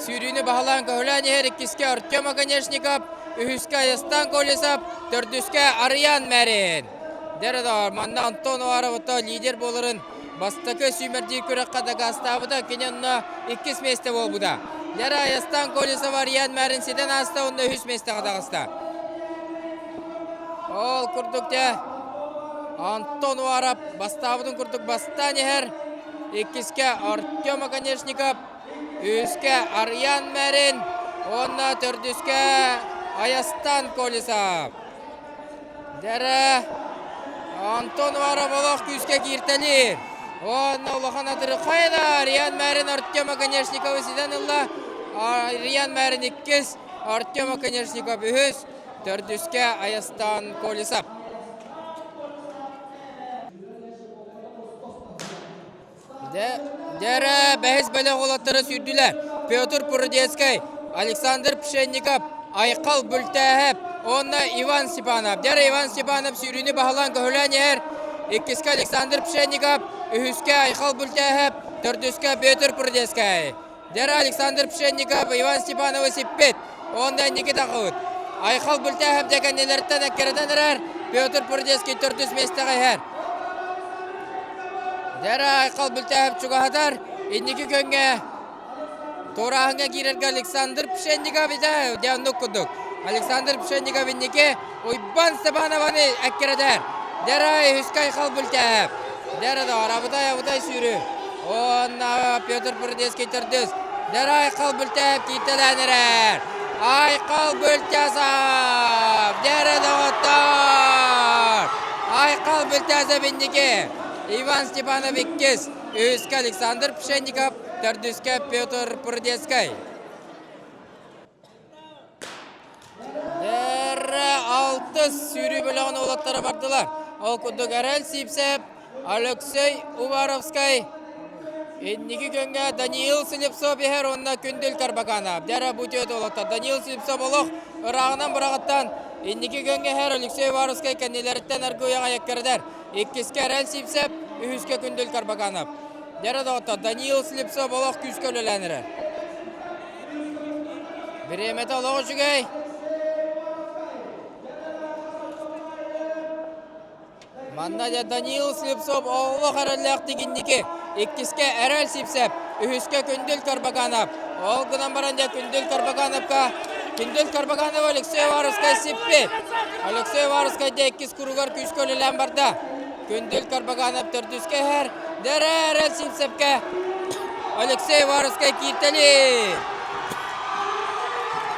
S2: сүүрүүнү баһылаан көһүлээн иһэр иккискэ Артем Оконешников, үһүскэ Айастан Колесов, төрдүскэ Арыйаан Мэрин. Дьэ доҕор, манна Антон Уваров ото лидер буоларын бастакы сүүмэрдиир күрэххэ дакаастаабыта, кини онно иккис миэстэ буолбута. Лера Айастан Колесов Арыйаан Мэрин ситэн ааста уонна үһүс миэстэҕэ таҕыста. Ол курдук дьэ. Антон Уаров бастаабытын курдук бастаан иһэр. Иккискэ Артем Оконешников, үһүскэ Арыйаан Мэрин уонна төрдүскэ Айастан Колесов. Дьэрэ Антон Уаров олох күүскэ кииртэлиир. Уонна улахан атырыхай да Ариан Мэрин Артем Оконешниковы ситэн ылла. Ариан Мэрин иккис, Артем Оконешников үһүс, төрдүскэ Айастан Колесов. Дьэ, бэһис бөлөх уолаттара сүүрдүлэр. Петр Прудецкай, Александр Пшенников, Айхал Бүлтээһэп уонна Иван Степанов. Дьэ, Иван Степанов сүүрүүнү баһылаан көһүлээн иһэр. Иккискэ Александр Пшенников, үһүскэ Айхал Бүлтээһэп, төрдүскэ Петр Прудецкай. Дьэ, Александр Пшенников Иван Степановы сиппит. Уонна инники тахыбыт. Айхал Бүлтээһэп дьэ кэннилэриттэн эккирэтэн эрэр. Петр Прудецкий төрдүс миэстэҕэ иһэр. Дьэ, Айхал Бүлтээһэп чугаһатар. Инники күөҥҥэ туорааһыҥҥа киирэргэ Александр Пшенников дьэ, дьэ оннук курдук. Александр Пшенников инники Уйбан Степанованы эккирэтэр. Дьэ, үһүскэ Айхал Бүлтээһэп. Дьэ, абытай абытай сүүрүү. Уонна Петр Прудецкий төрдүс. Дьэ, Айхал Бүлтээһэп кииртэлээн эрэр. Айхал Бүлтээсов! Дьэ, доҕоттор! Айхал Бүлтээсов инники. Иван Степанов иккис. Үһүскэ Александр Пшенников, төрдүскэ Петр Прудецкай. Дьэрэ алтыс сүүрүү бөлөҕүн уолаттара бардылар. Ол курдук Эрэл Сипсеп, Алексей Уваровскай, инники күҥҥэ Даниил Слепцов иһэр уонна Күндүл Карбаканов. Дьэрэ бу түөрт уолаттар. Даниил Слепцов олох ырааҕынан быраҕыттан инники күҥҥэ иһэр Алексей Уваровскай кэннилэриттэн аргыйаҕа айаккырдар. Иккискэ Эрэл Сипсеп, үһүскэ Күндүл Карбаканов. Дьэрэ доҕоттор, Даниил Слепцов олох күүскэ үлэлээн эрэр. Бириэмэтэ олох үчүгэй. Манна дьэ Даниил Слепцов олох эрэллээхтик инники. Иккискэ Эрэл Сипсеп, үһүскэ Күндүл Карбаканов. Ол гынан баран дьэ Күндүл Карбакановка Күндүл Карбаканов Алексей Уваровскай сиппит. Алексей Уваровскай дьэ иккис куругар күүскэ үлэлээн барда. Күндүл Карбаканов төрдүскэ иһэр. Дэрэ Эрэл Сипсепкэ Алексей Уваровскай кииртэлии.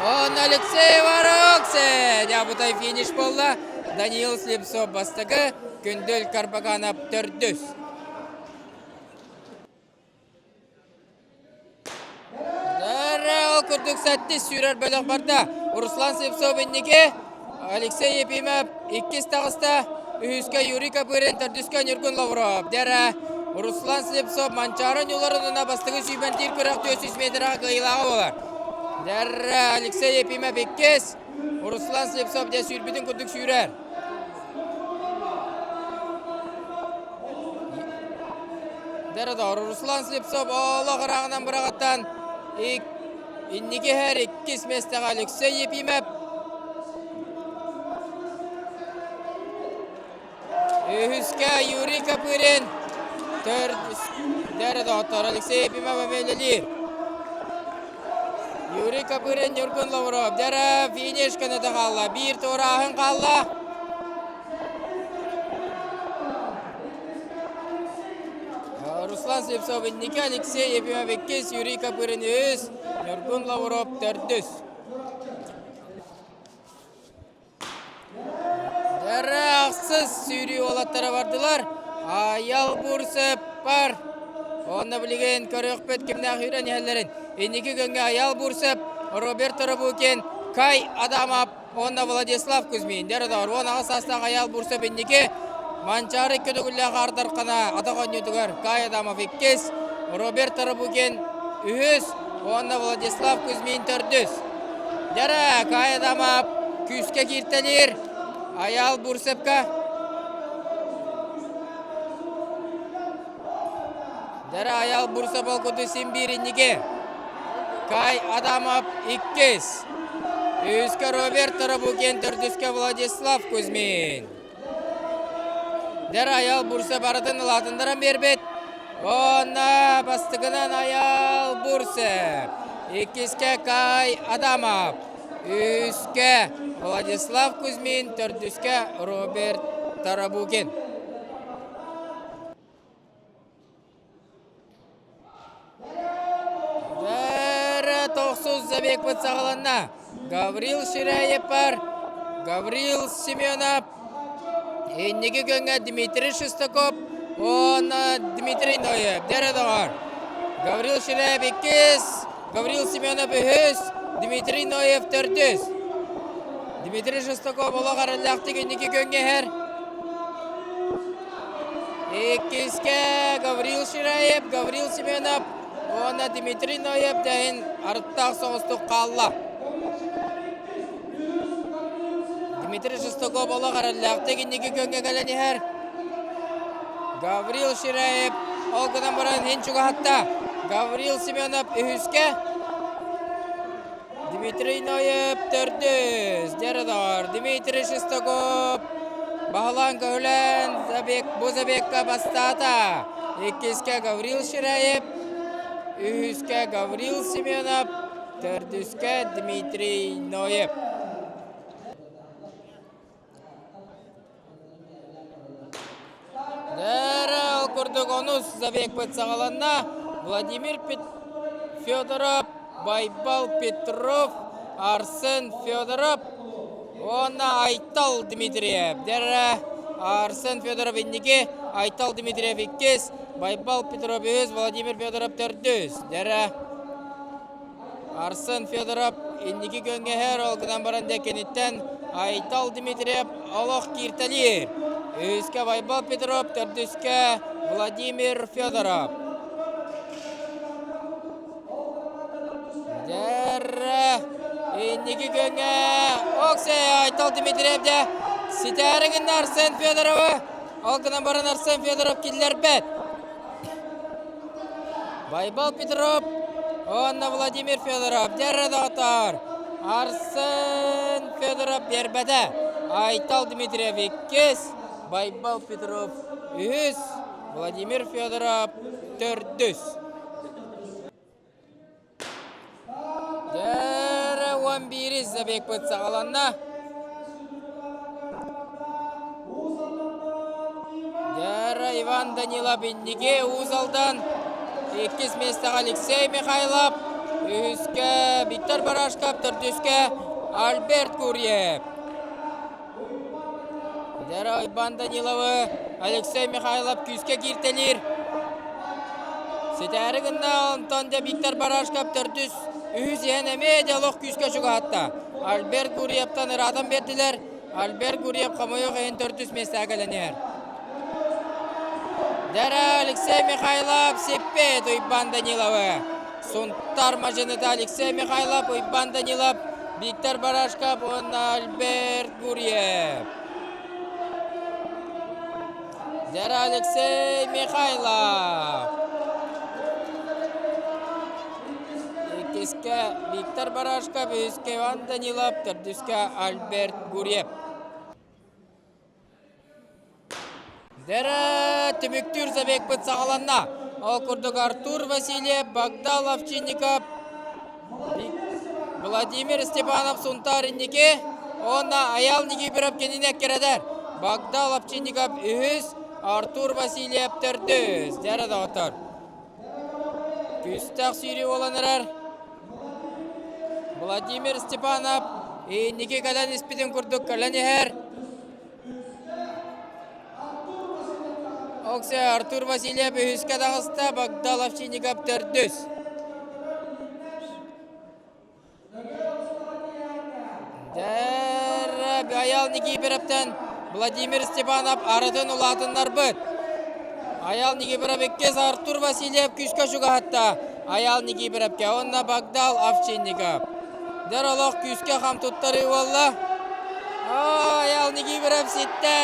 S2: Он Алексей Уваровскай дьабытай финиш буолла. Даниил Слепцов бастакы, Күндүл Карбаканов төрдүс. Дэрэ ол курдук сэттис сүүрэр бөлөх барда. Руслан Слепцов инники, Алексей Ефимов иккис таҕыста, үһүскэ Юрий Копырин, төрдүскэ Ньургун Лавров. Дэрэ Руслан Слепцов Манчаары ньуларынына бастакы сүүмэрдиир күрэх 400 метрға кыайыылааҕа буолар. Дэрэ Алексей Ефимов иккис, Руслан Слепцов дьэ сүүрбүтүн курдук сүүрэр. Дэрэ Руслан Слепцов олох ырааҕынан быраҕаттан инники иһэр иккис миэстэҕэ Алексей Ефимов. Үһүскэ Юрий Копырин, төрдүс дэрэ доҕоттор Алексей Ефимов эмиэ Юрий Копырин, Ньургун Лавров. Дэрэ финиш көнөтө хаалла. Биир туорааһын хаалла. Руслан Слепцов инники, Алексей Ефимов иккис, Юрий Копырин үһүс, Ньургун Лавров төрдүс. Дьарахсыз сүүрүү уолаттара бардылар. Аял Бурсеп бар. Онно билигин көрүөхпүт кимнээх үүрэн иһэллэрин. Инники күҥҥэ Аял Бурсеп, Роберт Тарабукин, Кай Адамов уонна Владислав Кузьмин. Дьэ, 18 саастаах Аял Бурсеп инники Манчаары икки төгүллээх ардархана атах оонньуутугар Кай Адамов иккис, Роберт Тарабукин үһүс уонна Владислав Кузьмин төрдүс. Дьара, Кай Адамов күүскэ кииртэлиир. Аял Бурсепка. Дьара, Аял Бурсеп ол куту син биир инники. Кай Адамов иккис. Үһүскэ Роберт Тарабукин, төрдүскэ Владислав Кузьмин. Дэр Аял Бурса барытын улаатыннаран биэрбит. Онно бастакынан Аял Бурсев. Иккискэ Кай Адамов. Үһүскэ Владислав Кузьмин, төрдүскэ Роберт Тарабукин. забегпыт саҕаланна. Гаврил Ширяев бар, Гаврил Семенов, инники күҥҥэ Дмитрий Шестаков уонна Дмитрий Ноев. Дэрэ доҕор. Гаврил Ширяев иккис, Гаврил Семенов үһүс, Дмитрий Ноев төрдүс. Дмитрий Шестаков олох эрэллээхтик инники күҥҥэ иһэр. Иккискэ Гаврил Шираев, Гаврил Семенов уонна Дмитрий Ноев дэһин арыттаах соҕустук хаалла. Дмитрий Шестаков олох эрэллээхтик инники күөҥҥэ кэлэн иһэр. Гаврил Шираев ол гынан баран иһин чугаһатта. Гаврил Семенов үһүскэ. Дмитрий Ноев төрдүс, Дьэрэ Дмитрий Шестаков баһылаан көһүлээн забег, бу забегка бастаата. Иккискэ Гаврил Шираев, үһүскэ Гаврил Семенов, төрдүскэ Дмитрий Ноев. Дээрэ, ол курдук онус забегпыт саҕаланна. Владимир Федоров, Байбал Петров, Арсен Федоров уонна Айтал Дмитриев. Дээрэ, Арсен Федоров инники, Айтал Дмитриев иккис, Байбал Петров үһүс, Владимир Федоров төрдүс. Дээрэ, Арсен Федоров инники көҥҥэһэр, ол гынан баран дэ киниттэн Айтал Дмитриев олох кииртэлиир. Үһүскэ Байбал Петров, төрдүскэ Владимир Федоров. Дэрэ инники көҥҥэ Оксе Айтал Дмитриев дэ ситээри гынна Арсен Федоровы. Ол гынан баран Арсен Федоров киллэрбэт. Байбал Петров уонна Владимир Федоров дьэрэ доҕоттоор Арсен Федоров биэрбэтэ. Айтал Дмитриев иккис, Байбал Петров үһүс, Владимир Федоров төрдүс. Дьэрэ 11 забегпыт саҕаланна. Дьэрэ Иван Данилов инники Уус Алдан. Иккис миэстэҕэ Алексей Михайлов. Үһүскэ Виктор Барашков, төрдүскэ Альберт Гурьев. Дьэрэ Иван Даниловы Алексей Михайлов күүскэ кииртэлиир. Ситээри гынна, онтон дьэ Виктор Барашков төрдүс, үһүс иһэн эмиэ дьэ олох күүскэ чугаһатта. Альберт Гурьевтан ыраатан биэрдилэр. Альберт Гурьев хомойуох иһин төрдүс миэстэҕэ кэлэн иһэр. Дьэрэ Алексей Михайлов сиппит Уйбан Даниловы. Сунтар мадьыныта Алексей Михайлов, Уйбан Данилов, Виктор Барашков уонна Альберт Гурьев. Дьэрэ Алексей Михайлов. Иккискэ Виктор Барашков, үһүскэ Иван Данилов, төрдүскэ Альберт Гурьев. Дэрэ түмүктүүр забегпыт саҕаланна. Ол курдук Артур Васильев, Богдан Овчинников, Владимир Степанов Сунтаар инники уонна Айаал Никифоров кинини эккирэтэр. Богдан Овчинников үһүс, Артур Васильев төрдүс. Дьэрэ доҕоттор. Күүстээх сүүрүү буолан эрэр. Владимир Степанов инники кэлэн испитин курдук кэлэн иһэр. Оксе Артур Васильев үһүскэ таҕыста, Богдан Овчинников төрдүс. Дьэ, Айаал Никифоровтан Владимир Степанов арытын улаатыннарбыт. Айаал Никифоров иккис, Артур Васильев күүскэ чугаһатта. Айаал Никифоровка уонна Богдан Овчинников. Дьэр олох күүскэ хам туттарыы буолла. Айаал Никифоров ситтэ!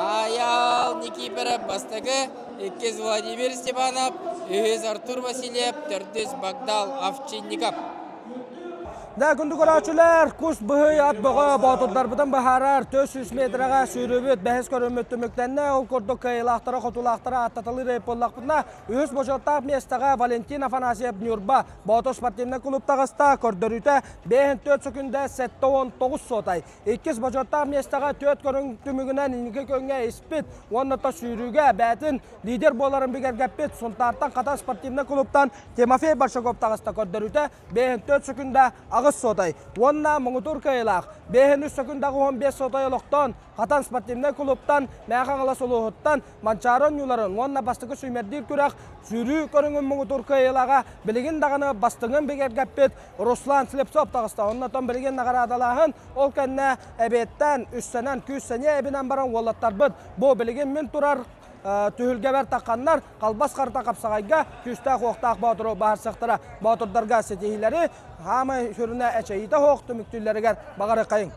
S2: Айаал Никифоров бастакы, иккис Владимир Степанов, үһүс Артур Васильев, төрдүс Богдан Овчинников.
S1: Да, күндү көрөөччүлэр, кус быһый ат бөҕө боотурдарбытын быһаарар 400 метрэҕэ сүүрүүбүт бэһис көрүммүт түмүктэннэ. Ол курдук кыайыылаахтара, хотуулаахтара ааттаталыыр эбит буоллахпытына, үһүс бочуоттаах миэстэҕэ Валентин Афанасьев Ньурба Боотур спортивнай клуб таҕыста. Көрдөрүүтэ 54 секүндэ 79 суотай. Иккис бочуоттаах миэстэҕэ түөрт көрүҥ түмүгүнэн инники күөҥҥэ испит уонна то сүүрүүгэ бээтин лидер буоларын бигэргэппит Сунтаартан Хатас спортивнай клубтан Тимофей Большаков таҕыста. Көрдөрүүтэ 54 секунда 8 сотай уонна муҥутуур кыайыылаах 53 секунда 15 сотай олохтоон Хатан спортивнай клубтан Мэҥэ Хаҥалас улууһуттан Манчаары оонньууларын уонна бастакы сүүмэрдиир күрэх сүүрүү көрүҥүн муҥутуур кыайыылааҕа билигин даҕаны бастыҥын бигэргэппит Руслан Слепцов таҕыста. Оннотон билигин наҕараадалааһын ол кэннэ эбиэттэн үссэнэн күүс-сэниэ эбинэн баран уолаттарбыт бу билигин мин турар түһүлгэбэр тахханнар халбас харта хапсаҕайга күүстээх-уохтаах боотуру баһарсыахтара. Боотурдарга ситиһиилэри хаамай сүрүнэ эчэйиитэ суох түмүктүүллэригэр баҕарыаххайыҥ.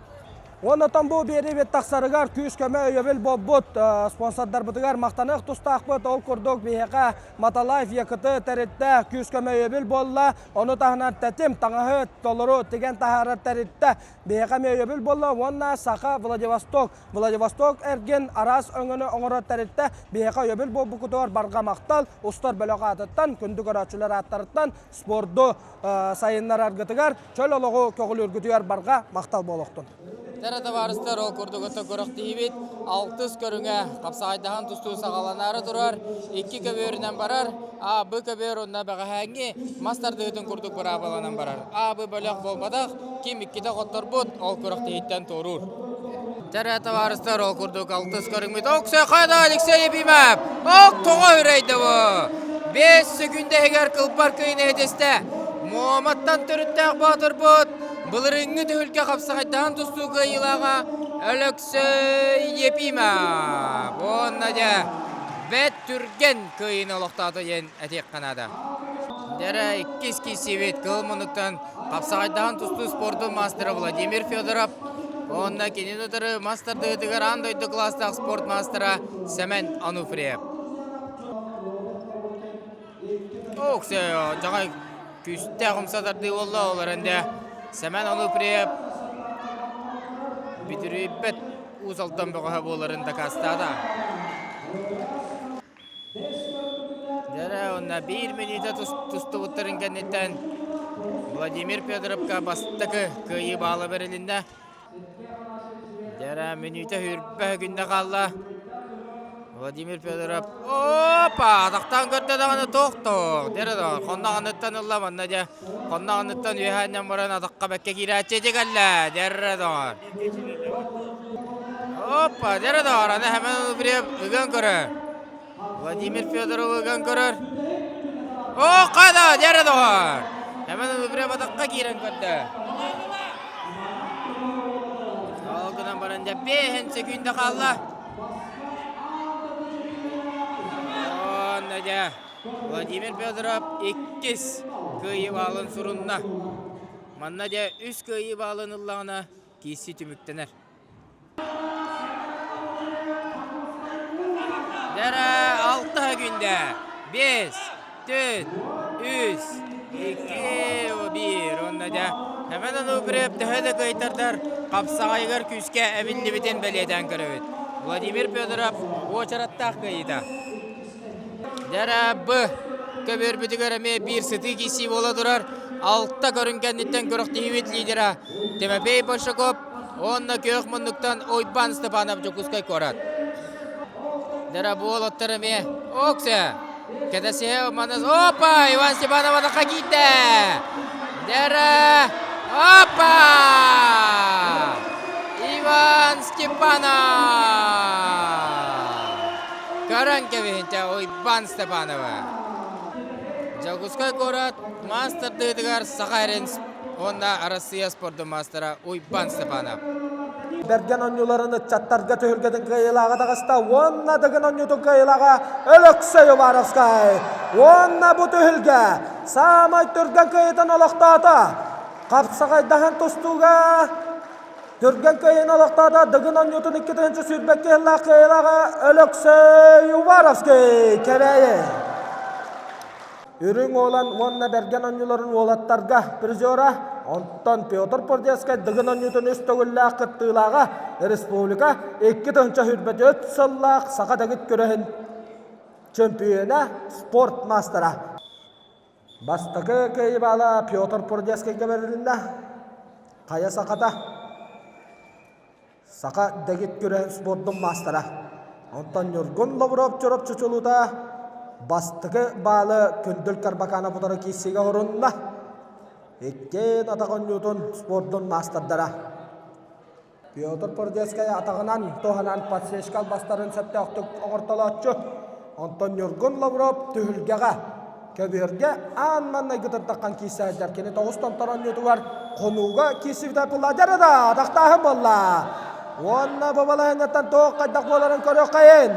S1: Оннотон бу биэриибит тахсарыгар күүс-көмө өйөбүл буолбут спонсордарбытыгар махтаныах тустаахпыт. Ол курдук биһиэхэ Маталаев ЯКТ тэрилтэ күүс-көмө өйөбүл буолла. Ону таһынан Тэтим таҥаһы толору тигэн таһаарар тэрилтэ биһиэхэ эмиэ өйөбүл буолла уонна Саха Владивосток Владивосток эргин араас өҥөнү оҥорор тэрилтэ биһиэхэ өйөбүл буолбуккутугар барҕа махтал, устар бөлөх аатыттан, күндү көрөөччүлэр ааттарыттан спорду сайыннараргытыгар, чөл олоҕу көҕүлүүргүтүгэр барҕа махтал буолуохтун.
S2: Тэра табаарыстар ол курдук ото көрөхтиһибит алтыс көрүҥэ хапсаҕайдаһан тустуу саҕаланаары турар икки көбүөрүнэн барар А Б көбүөр уонна бэҕэһээҥҥи мас тардыһыытын курдук быраабыланан барар А Б бөлөх буолбатах ким иккитэ хотторбут ол күрэхтэһииттэн туоруур Тэрэ табаарыстар ол курдук алтыс көрүҥмүт Оксехада Алексей Ефимов ок тоҕо үрэйдэ бу 5 секүндэ иһигэр кылбар кыйын иһитистэ Муоматтан төрүттээх боотурбут былырыыҥҥы түһүлгэ хапсаҕайдаһан тустуу кыайыылааҕа Өлөксөй Ефимов уонна дьэ бэт түргэн кыайыыны олохтоото диэн этиэххэ наада. Дэрэ иккис киирсиибит кыл муннуктан хапсаҕайдаһан тустуу спордун маастара Владимир Федоров уонна кинини утары мас тардыһыытыгар аан дойду кылаастаах спорт маастара Сэмэн Ануфриев. Ох, дьаҕай күүстээх умса тардыы буолла ол эрэн дэ Сэмэн Ануфриев бүтүрүйбэт Уус Алдан бөҕөһө буоларын дакаастаата. Дьэрэ уонна биир мүнүүтэ тустубуттарын кэнниттэн Владимир Федоровка бастакы кыайыы баала бэрилиннэ. Дьэрэ мүнүүтэ хүрбэ күндэ хаалла. Владимир Федоров опа атахтаан көрдө даҕаны тохтоо дьэрэ да хонноҕуттан ылла манна дьэ хонноҕуттан үөһээннэн баран атахха бэккэ киирээччи ити кэллэ дьэрэ доҕор Опа, дьэрэ доҕор, аны Хэмэн Ануфриев ыган көрөр. Владимир Федоров ыган көрөр. О, хада, дьэрэ доҕор. Хэмэн Ануфриев атахха киирэн көрдө. Ол гынан баран дьэ 5 секүндэ хаалла. Онно дьэ Владимир Федоров иккис кыайыы баалын сурунна. Манна дьэ үс кыайыы баалын ыллаҕына киирсии түмүктэнэр. Дэрэ алта күндэ 5, 4, 3, 2, 1 уонна дьэ Хэмэн Ануфриев төһө да кыайтардар хапсаҕайыгар күүскэ эбиллибитин бэлиэтээн көрөбүт. Владимир Федоров уочараттаах кыайыыта. Дьэрэ Б көбүөрбүтүгэр эмиэ биир сытыы киирсии буола турар. Алта көрүҥ кэнниттэн күрэхтэһиибит лидера Тимофей Большаков уонна күөх муннуктан Уйбан Степанов Дьокуускай куорат. Дьэрэ бу уолаттар эмиэ Оксе кэтэсиһэ манас Опа! Иван Степанов атахха киирдэ! Дьэрэ Опа! Иван Степанов! Көрөн кэбиһинчэ Уйбан Степанова. Дьокуускай куорат мас тардыытыгар Саха эрин уонна Арассыыйа спордун маастара Уйбан Степанов.
S1: Бэргэн оонньууларын ыччаттарга түһүлгэтин кыайыылааҕа таҕыста уонна Дыгын оонньуутун кыайыылааҕа Өлөксөй Уваровскай. Уонна бу түһүлгэ саамай түргэн кыайыытын олохтоото. Хапсаҕайдаһан тустууга Түргэн кыайыыны олохтоото Дыгын оонньуутун 2022 сыллаах кыайыылааҕа Өлөксөй Уваровский Кэбээйи. Үрүҥ Уолан уонна Бэргэн оонньууларын уолаттарга призера. Онтон Петр Пордецкай Дыгын оонньуутун үс төгүллээх кыттыылааҕа республика 2024 сыллаах саха дэгит күрэһин чөмпүйүөнэ, спорт маастара. Бастакы кыайыы баала Петр Пордецкайга бэрилиннэ. Хайа сахата? Саха дэгит күрэһин спордун маастара. Онтон Ньургун Лавров Чурапчы чулуута бастакы баалы Күндүл Карбаканов утары киирсиигэ орунна. Иккиэн атах оонньуутун спордун маастардара. Петр Пордецкай атаҕынан туһанан подсечка албастарын сөптөөхтүк оҥортолооччу. Онтон Ньургун Лавров түһүлгэҕэ Көбүөргэ аан маҥнайгы тырдаххан киирсээччилэр кини тоҕус томтор оонньуутугар хонууга киирсибитэ пылладьар да атахтааһын буолла. Уонна бу балаһыанньаттан туох хайдах буоларын көрүөххэйин.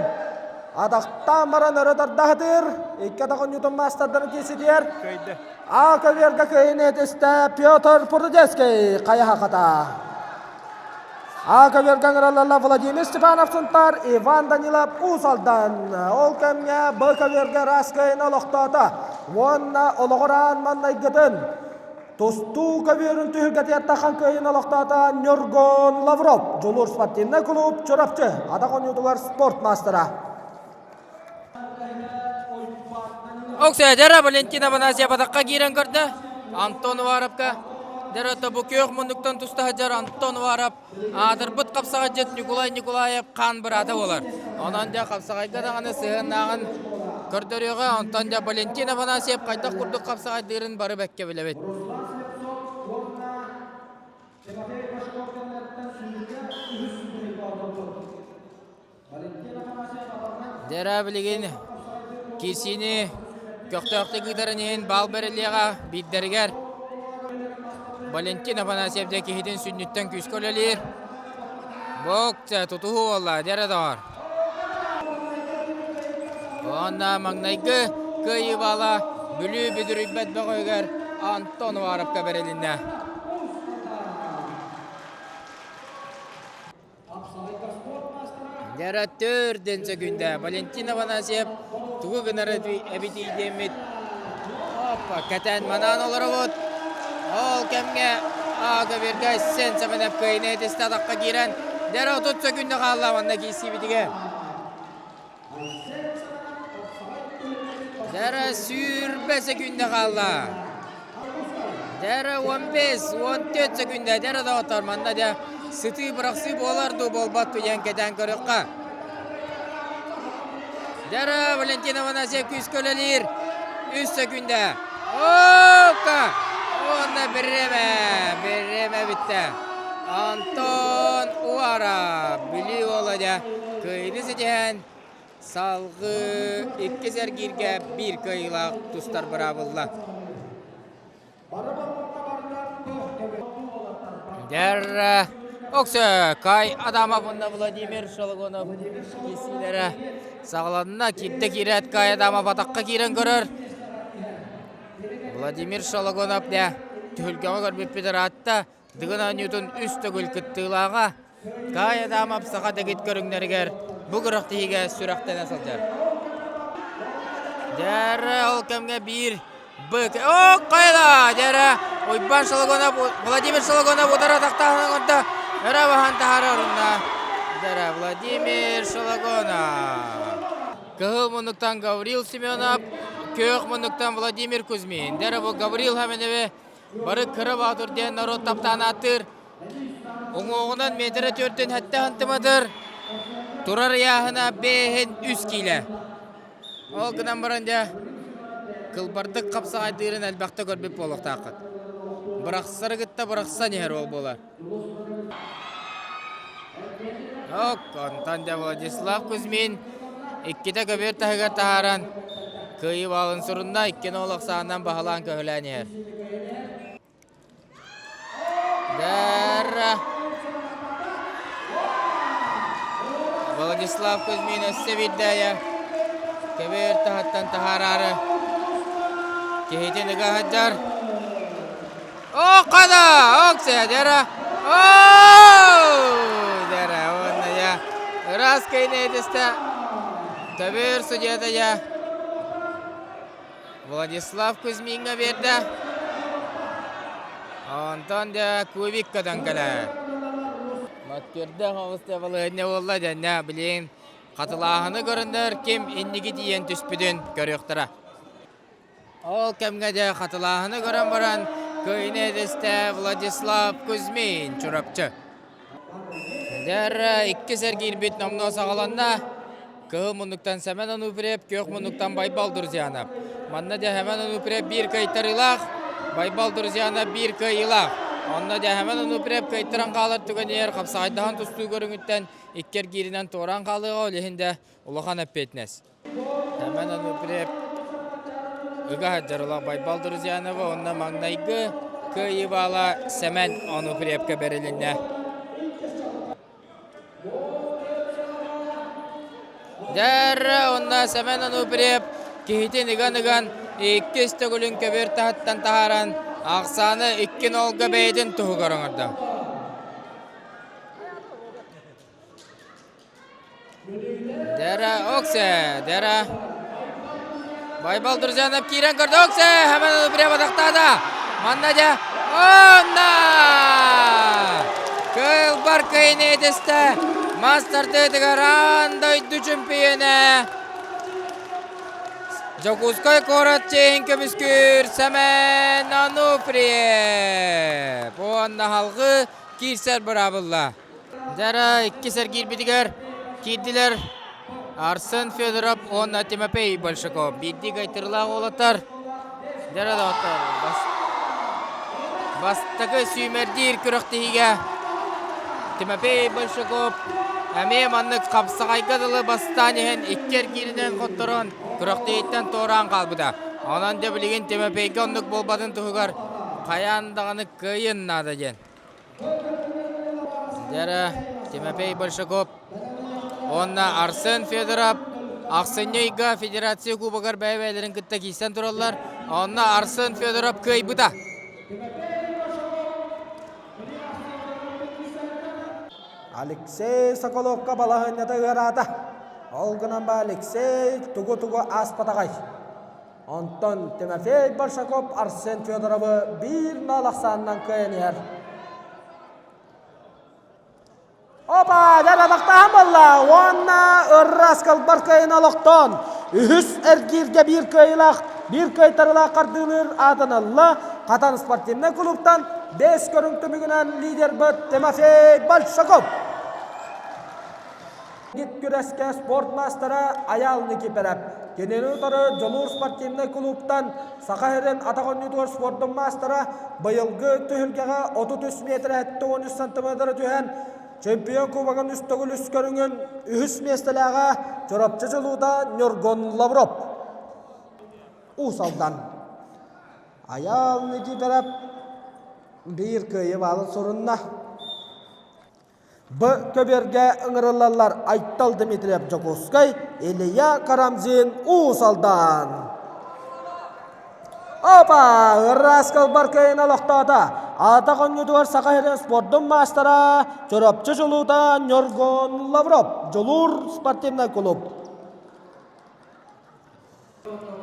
S1: Атахтаан баран өрө тардаһытыыр, икки атах оонньуутун маастардарын киирситиэр. А көбүөргэ кыайыыны этистэ Петр Пурдецкий хайаһа хата. А көбүөргэ ыҥыраллар Владимир Степанов Сунтаар, Иван Данилов Уус Алдан. Ол кэмҥэ Б көбүөргэ ыраас кыайыыны олохтоото уонна олоҕор аан маҥнайгытын тустуу көбүөрүн түһүлгэтигэр тахан кыайыыны олохтоото Ньургун Лавров, Дьулуур спортивнай кулууп Чурапчы атах оонньуутугар спорт маастара.
S2: Оксадера Валентина Афанасьева атахха киирэн көрдө. Антон Уваровка дьэ бу күөх муннуктан туста сылдьар Антон Уваров аатырбыт хапсаҕайдьыт Ньукулай Николаев хаан быраата буолар. Онон дьэ хапсаҕайга даҕаны сыһыаннааҕын көрдөрүөҕэ. Онтон дьэ Валентин Афанасьев хайдах курдук хапсаҕайдыырын бары бэккэ билэбит. Дьэ билигин киирсиини көхтөөхтүк ыытарын иһин баал бэриллиэҕэ биирдэригэр Валентин Афанасьев дьэ киһитин сүнньүттэн күүскэ үлэлиир. Бок тутуһуу буолла дьэ эрэ доҕор. Уонна маҥнайгы кыайыы баала Бүлүү бүдүрүйбэт бөҕөһүгэр Антон Уваровка бэрилиннэ. Дьара төрдүн сөкүндэ Валентин Афанасьев тугу гынар эбитий диэммит опа кэтээн манаан олоробут. Ол кэмҥэ Ага Сен Сэмэнэп кыайыыны этистэ атахха киирэн дьара 30 сөкүндэ хаалла манна киирсиибитигэр. Дьара 20 сөкүндэ хаалла. Дьара 15, 14 сөкүндэ. Дьара доҕоттор, манна дьэ сытыы бырахсыы буолар дуу, буолбат дуу диэн кэтээн көрүөххэ. Дьара Валентин Афанасьев күүскэ үлэлиир. 3 сөкүндэ. Ока! Уонна бириэмэ, бириэмэ бүттэ. Антон Уара, Бүлүү уола дьэ кыайыыны ситиһэн, салгыы иккис эргииргэ биир кыайыылаах тустар быраабылла. Дэр Оксө Кай Адамов уонна Владимир Шологонов киирсиилэрэ саҕаланна. Киирдэ киирээт Кай Адамов атахха киирэн көрөр. Владимир Шологонов дэ түһүлгэҕэ көрбүппүт ыраатта. Дыгын оонньуутун үс төгүл кыттыылааҕа Кай Адамов саха дэгит көрүҥнэригэр бу күрэхтэһиигэ сүрэхтэнэ сылдьар. Дьэрэ ол кэмҥэ биир бык О, хайда! Дьэрэ Уйбан Шологонов, Владимир Шологонов удара тахтааһын оҥордо. Өрө баһан таһара орунна. Дьэрэ Владимир Шологонов. Кыһыл муннуктан Гаврил Семенов, күөх муннуктан Владимир Кузьмин. Дьэрэ бу Гаврил Хаминеви Бары кыра баатыр диэн норуот таптаан ааттыыр. Уҥуоҕунан метрэ түөртүн сэттэ сантиметр, турар ыйааһына бэһин үс киилэ. Ол гынан баран дьэ, кылбардык хапсаҕайдыырын элбэхтэ көрбүт буолуохтааххыт. Бырахсары кытта бырахсан иһэр уол буолар. Ок, онтон дьэ Владислав Кузьмин иккитэ көбүөр таһыгар таһааран кыайыы баалын сурунна, иккини ол ахсаанынан баһылаан көһүлээн иһэр. Дара. Владислав Кузьмин өссө биирдээйэ көбүөр таһыттан таһаараары киһитин ыга сылдьар. О, хада! Оксе, дера! О, дера, уонна я ыраас кыйны этистэ. Көбүөр судьята я Владислав Кузьмиҥҥа биэрдэ. Онтон дьэ кубик көтөн кэлэр. Мөккүөрдээх оҕус балаһыанньа буолла дьэннэ билигин хатылааһыны көрөннөр ким инники тиийэн түспүтүн көрүөхтэрэ. Ол кэмҥэ дьэ хатылааһыны көрөн баран кыайыыны этэстэ Владислав Кузьмин Чурапчы. Дэр иккис эргиирбит номнуо саҕаланна. Кыһыл муннуктан Сэмэн Онуфриев, күөх муннуктан Байбал Друзьянов. Манна дьэ Сэмэн Онуфриев биир кыайтарыылаах, Байбал Друзьянов биир кыайыылаах. Онно дьэ Сэмэн Онуфриев кыайтаран хаалар түгэнигэр хапсаҕайдаһан тустуу көрүҥүттэн икки эргииринэн туораан хаалыаҕа, ол иһин дьэ улахан эппиэтинэс. Сэмэн Онуфриев ыга сылдьар Байбал Друзьянова уонна маҥнайгы кыайыы баала Сэмэн Онуфриевка бэрилиннэ. Дьэр уонна Сэмэн Онуфриев киһитин ыган-ыган иккис төгүлүн көбүөр таһыттан таһааран ахсааны икки нолга бэйэтин туһугар оҥордо. Дера Оксе, Дера. Байбал Друзьянов киирэн көрдө Оксе, Сэмэн Онуфриев атахтаата. Манна дьэ, онна! Кылбар кыйыны этистэ. Мас тардыытыгар аан дойду чөмпүйүөнэ Дьокуускай куорат чиэһин көмүскүүр Сэмэн Онуфриев. Уонна халҕыы киирсэр быраабылла. Дьара иккис эргиирбитигэр киирдилэр Арсен Федоров уонна Тимофей Большаков. Биирдии гайтырылаах уолаттар. Дьара доҕоттор, бастакы сүүмэрдиир күрэхтэһиигэ Тимофей Большаков эмиэ маннык хапсаҕайга дылы бастаан иһэн икки эргииринэн хотторон күрэхтэһииттэн туораан хаалбыта. Онон дьэ билигин Тимофейга оннук буолбатын туһугар хайаан даҕаны кыайын наада диэн. Дьэрэ Тимофей Большаков уонна Арсен Федоров ахсынньы ыйга Федерация Кубогар бэйэ-бэйэлэрин кытта киирсэн тураллар. Онно Арсен Федоров кыайбыта.
S1: Алексей Соколовка балаһыанньата ыараата. Ол гынан ба Алексей тугу-тугу ааспатаҕай. Онтон Тимофей Большаков Арсен Федоровы биир нал ахсаанынан кыайан иһэр. Опа, дьэ атахтаһан буолла уонна ырраас кылбар кыайын олохтоон үһүс эргииргэ биир кыайыылаах, биир кыайтарыылаах хардыылыыр аатаналла Хатан спортивнай клубтан бэс көрүҥ түмүгүнэн лидербыт Тимофей Большаков. Гид күрэскэ спорт маастара Айаал Никифоров. Кинини утары Дьулуур спортивнай кулууптан Саха сирин атах оонньуутугар спордун маастара быйылгы түһүлгэҕэ 33 метр 73 сантиметры түһэн чемпион кубогын үс төгүл үс көрүҥүн үһүс миэстэлээҕэ Чурапчы чулуута Ньургун Лавров. Уус Алдан. Айаал Никифоров биир кыайыы баалын сурунна. Б көбүөргэ ыҥырыллаллар Айтал Дмитриев Дьокуускай, Илья Карамзин Уус Алдан. Опа! Ыраас кылбар кыайын олохтоото. Атах оонньуутугар Саха сирин спордун маастара Чурапчы чулуута Ньургун Лавров, Дьулуур спортивнай клуб.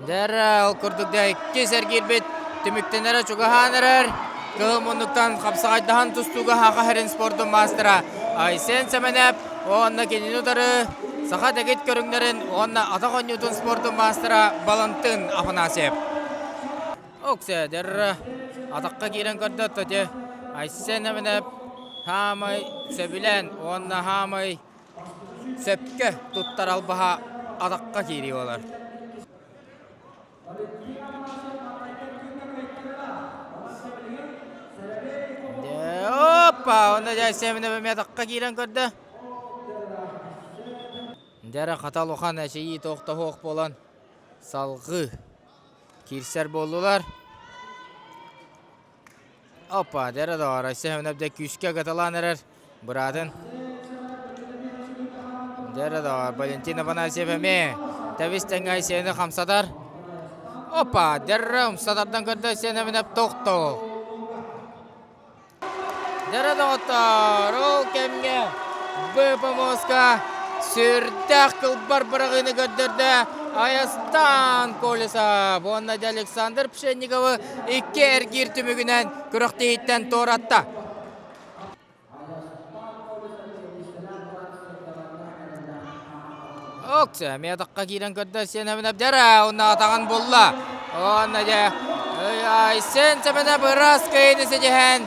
S2: Дьэ, ол курдук да иккис эргиирбит түмүктэнэрэ чугаһаан эрэр. Кыһыл муннуктан хапсаҕайдаһан тустууга Саха сирин спордун маастара Айсен Сэмэнэп уонна кинини утары саха дэгит көрүҥнэрин уонна атах оонньуутун спордун маастара Балантын Афанасьев. Оксэдэр атахха киирэн көрдө ити Айсен Сэмэнэп хаамай сөбүлээн уонна хаамай Сөпкө туттар албаһа атахха киирии буолар. Опа! Онно дьэ Семенов эмиэ атахха киирэн көрдө. Дьэ хата улахан эчэйии туох буолан салҕыы киирсэр буоллулар. Опа, дьэ доҕор, Айсен дьэ күүскэ ыгаталаан эрэр быраатын. Дьэ доҕор, Валентин Афанасьев эмиэ тэбис тэҥҥэ Айсены хамсатар. Опа, дьэ умсатардан көрдө Айсен Эминэп тохтоо. Дьэ доҕоттоор, ол кэмҥэ БПМОСка сүрдээх кылбар быраҕыыны көрдөрдө. Айастан Колесов уонна Александр Пшенниковы икки эргиир түмүгүнэн күрэхтэһииттэн туоратта. Окса, эмиэ атахха киирэн көрдө Сен Әбдәрэ, онно атаҕын булла. Онно дьэ Айсен Сэмэнэп ыраас кыайыыны ситиһэн,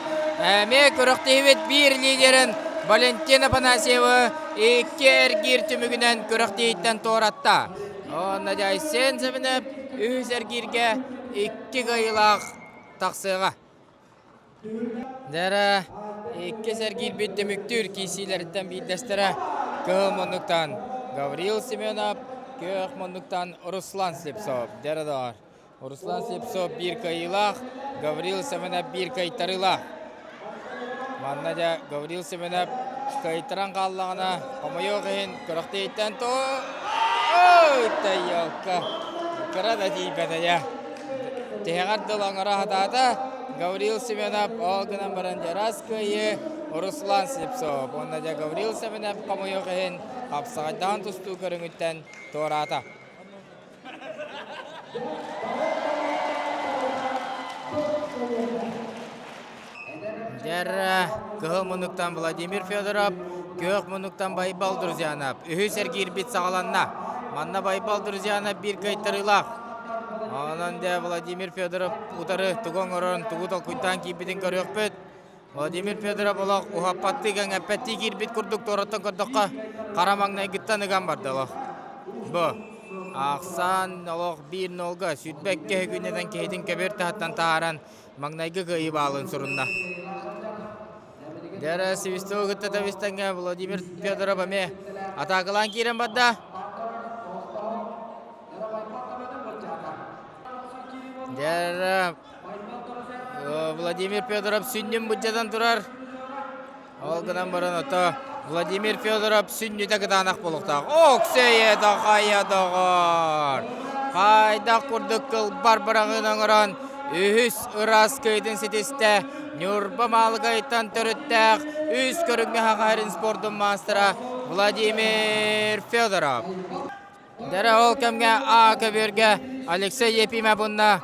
S2: эмиэ күрэхтэһиибит биир лидерин Валентин Афанасьевы икки эргиир түмүгүнэн күрэхтэһииттэн туоратта. Онно дьэ Айсен Сэмэнэп үһүс эргииргэ икки кыайыылаах тахсыаҕа. Дьэ иккис эргиирбит түмүктүүр киирсиилэриттэн биирдэстэрэ кыһыл муннуктан Гаврил Семенов, күөх муннуктан Руслан Слепцов. Дьэ доҕор, Руслан Слепцов биир кыайыылаах, Гаврил Семенов биир кыайтарыылаах. Манна дьэ Гаврил Семенов кыайтаран хааллаҕына, хомойуох иһин, күрэхтэһииттэн то Ой, тайалка, кыра да тиийбэтэ дьэ. Тиһэҕэр дылы оҥоро сатаата Гаврил Семенов, ол гынан баран дьарас кыайыы Руслан Слепцов уонна дьэ Гаврил Семенов хомойуох иһин хапсаҕайдаан тустуу көрүҥүттэн туораата. Дьэр кыһыл муннуктан Владимир Федоров, күөх муннуктан Байбал Друзьянов. Үһүс эргиирбит саҕаланна. Манна Байбал Друзьянов биир кыайтарыылаах. Онон дьэ Владимир Федоров утары тугу оҥорорун, тугу толкуйдаан киирбитин көрүөхпүт. Владимир Федоров олох уһаппаттыы кэҥэппэттии киирбит курдук туораттан көрдөххө, хара маҥнайгыттан ыган барда олох. Бу ахсаан олох биир нолга 22 күннэтэн киһитин көбүөр таһыттан таһааран маҥнайгы кыайыы баалын сурунна. Дьэ свистогу кытта тэбистэҥҥэ Владимир Федоров эмиэ атаакалаан киирэн барда. Дьэ Владимир Федоров сүнньүн былдьатан турар. Ол гынан баран ото Владимир Федоров сүнньүтэ кытаанах буолуохтаах. Оксее дохайа доҕор! Хайдах курдук кылбар быраҕыын оҥорон үһүс ыраас кыайыытын ситистэ Ньурба Маалыкайтан төрүттээх үс көрүҥҥэ Саха спордун маастара Владимир Федоров. Дэрэ ол кэмҥэ А көбүөргэ Алексей Епимов уонна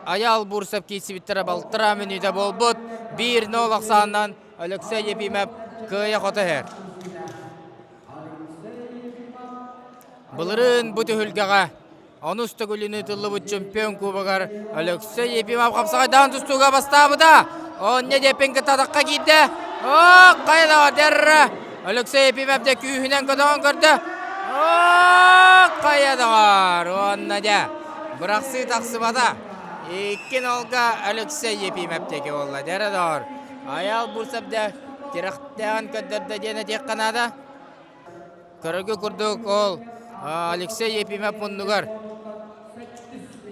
S2: Айаал Бурцев киирсибиттэрэ балтараа мүнүүтэ буолбут. 1-0 ахсаанынан Алексей Епимов кыайа-хото иһэр. Былырыын бу түһүлгэҕэ онус төгүлүн ыытыллыбыт чемпион кубогар Алексей Епимов хапсаҕайдаан тустууга бастаабыта. Онньа диэппин кытта атахха киирдэ. О, хайа дэр Алексей Епимов дьэ күүһүнэн көтөҕөн көрдө. О, хайа доҕор, уонна дьэ бырахсыы тахсыбата. Икки нолга Алексей Епимов диэки буолла. Дэрэ доҕор, Айаал Бурцев дьэ тирэхтээҕин көрдөрдө диэн этиэххэ наада. Көрөргө курдук ол Алексей Епимов муннугар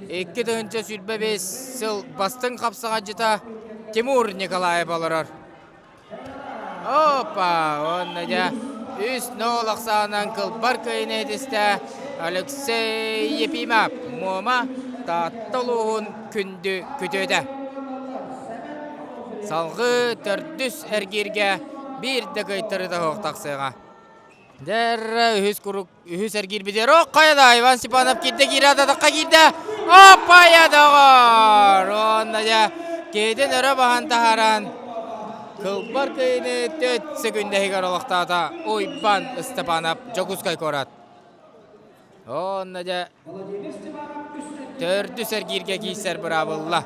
S2: 2025 сыл бастыҥ хапсаҕайдьыта Тимур Николаев олорор. Опа! Уонна дьэ үс ноол ахсаанынан кылбар кыайыыны этистэ Алексей Епимов Муома Таатта улууһун күндү күтүөтэ. Салгыы төрдүс эргииргэ биир да кыайтарыыта суох тахсыаҕа. Дэр үһүс курук үһүс эргиирбитигэр ох хайа да Иван Степанов киирдэ киирэ атахха киирдэ оппайа доҕор уонна дьэ киһитин өрө баһан таһааран кылбар кыйыны төрт секүндэһигэр олохтоото Уйбан Степанов Дьокуускай куорат Онно дьэ төрдүс эргииргэ киирсэр быраабылла.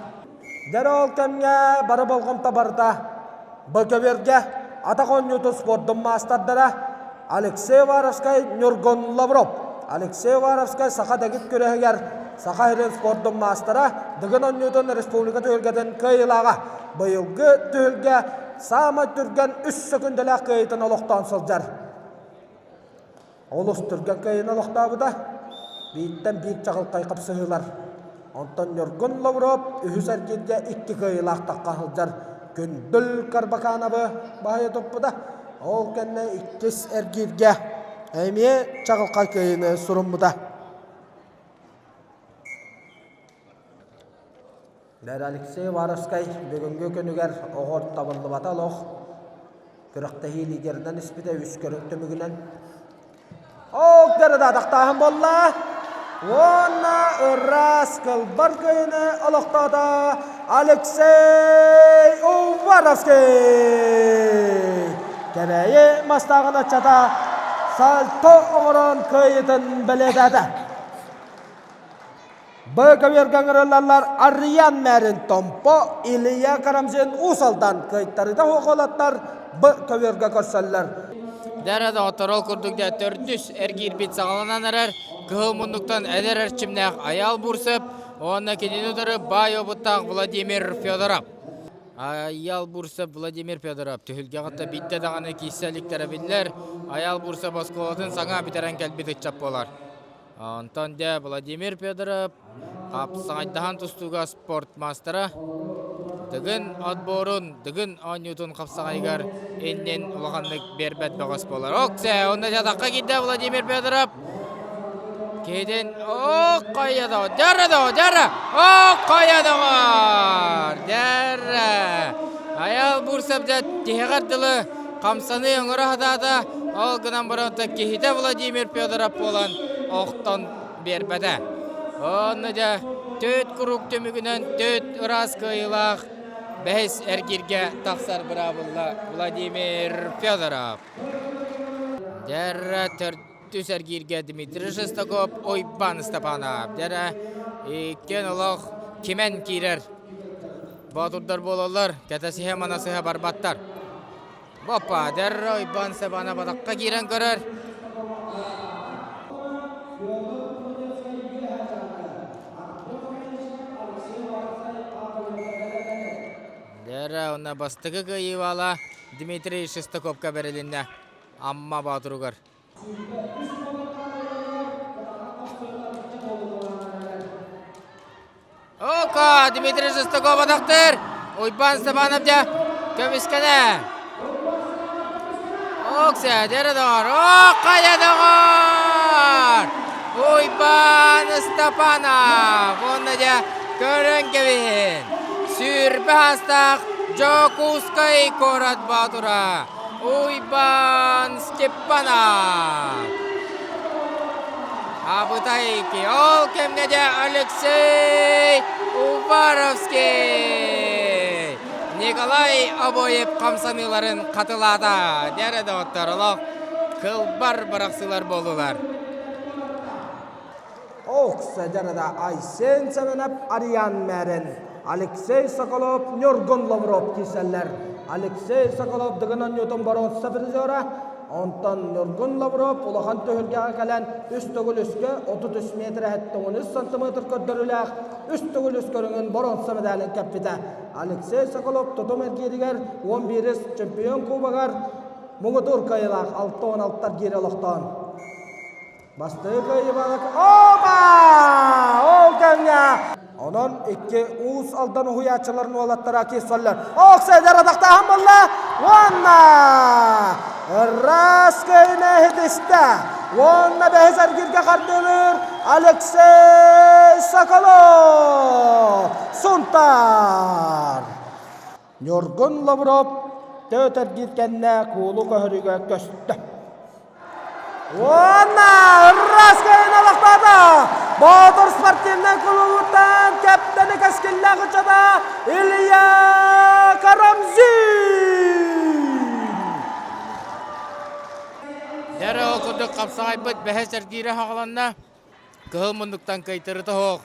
S1: Дьэ ол кэмҥэ бары болҕомто барыта Бөкөбүөргэ атах оонньуутун спордун маастардара Алексей Уваровскай, Ньургун Лавров. Алексей Уваровскай саха дэгит күрэһигэр Саха сирин спордун маастара Дыгын оонньуутун республика түһүлгэтин кыайыылааҕа. Быйылгы түһүлгэ саамай түргэн үс сөкүндэлээх кыайыытын олохтоон сылдьар. Олус түргэн кыайыыны олохтообута. Бииртэн биир чаҕылхай хапсыһыылар. Онтон Ньургун Лавров үһүс эргииргэ икки кыайыылаах тахха сылдьар Күндүл Карбакановы баһыйа туппута. Ол кэннэ иккис эргииргэ эмиэ чаҕылхай кыайыыны суруммута. Дэр Алексей Уваровскай бүгүҥҥү күнүгэр оҕо табыллыбата олох. Күрэхтэһии лидеринэн испитэ үс көрүҥ түмүгүнэн. Ол да атахтааһын буолла. Уонна ыраас кылбар кыайыны олохтоото Алексей Уваровский. Кэбээйи мастааҕын аччата сальто оҥорон кыайыытын бэлиэтээтэ. Б көбүөргэ ыҥырыллаллар Арыйан мэрин Томпо, Илья Карамзин Уус Алдан кыайтарыыта уолаттар Б көбүөргэ көрсөллөр.
S2: Дара доҕоттор ол курдук дьэ төрдүс эргиирбит саҕаланан эрэр кыһыл муннуктан эдэр эрчимнээх Айаал Бурцев уонна кинини утары баай уопуттаах Владимир Федоров. Айаал Бурцев Владимир Федоров түһүлгэҕэ биирдэ даҕаны киирсэ иликтэрэ биллэр. Айаал Бурцев оскуолатын саҥа бүтэрэн кэлбит ыччат буолар. Онтон дьэ Владимир Федоров хапсаҕайдаһан тустууга спорт маастара Дыгын отборун, Дыгын оонньуутун хапсаҕайыгар иннин улаханнык биэрбэт бөҕөс буолар. Оксе, онно дьатахха киирдэ Владимир Федоров. Киһитин ок хайа да, дьара да, дьара, ок хайа доҕор, дьара. Айал Бурсов дьэ тиһэҕэр дылы хамсаныы оҥоро сатаата, ол гынан баран киһитэ Владимир Федоров буолан охтон биэрбэтэ. Онно дьэ төрт куруук түмүгүнэн төрт ыраас кыайыылаах бэһис эргииргэ тахсар быраабылла Владимир Федоров. Дьэрэ төрдүс эргииргэ Дмитрий Шестаков, Уйбан Степанов. Дьэрэ иккиэн олох кимэн киирэр Боотурдар буолаллар, кэтэсиһэ-манасыһа барбаттар. Боппа, дэр Уйбаан Сабана батахха киирэн көрөр. Дэрэ, онно бастакы кыайыыбаала Дмитрий Шестаковка бэрилиннэ Амма Боотуругар. Ока, Дмитрий Жестоков атахтыр. Уйбан Степанов дьэ көмүскэнэ. Оксе, дьэрэ доҕор. О, хайа доҕор! Уйбан Степанов. Уонна дьэ көрөн кэбиһин. Сүүрбэ хастаах Дьокуускай куорат боотура Уйбан Степанов. Абытайки ол кэмҥэ дьэ Алексей Уваровский Николай Обоев хамсаныыларын хатылаата. Дьэ доҕоттор, олох кылбар бырахсыылар буоллулар.
S1: Окса дьарада Айсен Сэмэнэп Ариан Мэрин, Алексей Соколов Ньургун Лавров киирсэллэр. Алексей Соколов Дыгын оонньуутун боруонса призера, онтон Ньургун Лавров улахан түһүлгэҕэ кэлэн үс төгүл үскэ 33 метр 73 сантиметр көрдөрүүлээх үс төгүл үс көрүҥүн боруонса медалын кэппитэ. Алексей Соколов тутум эргииригэр 11-ис чемпион кубогар муҥутуур кыайыылаах 66 эргиири олохтоон. Бастакы кыайыылаах Оба! Ол кэмҥэ Онон икки Уус Алдан уһуйааччыларын уолаттара киирсэллэр. Оксайдар атахтааһын буолла уонна ыраас кыайыыны иһитистэ. Уонна бэһис эргииргэ хардыылыыр Алексей Соколов Сунтаар. Ньургун Лавров төт эргиир кэннэ куулу көһөрүүгэ көстө. Уонна ыраас кыайыыны олохтоото! Боотур спортивнай кулуубуттан кэптэни кэскиллээх ыччата Илья Карамзин!
S2: Дьэ ол курдук хапсаҕайбыт бэһис эргиирэ хаҕаланна. Кыһыл муннуктан кыайтарыта суох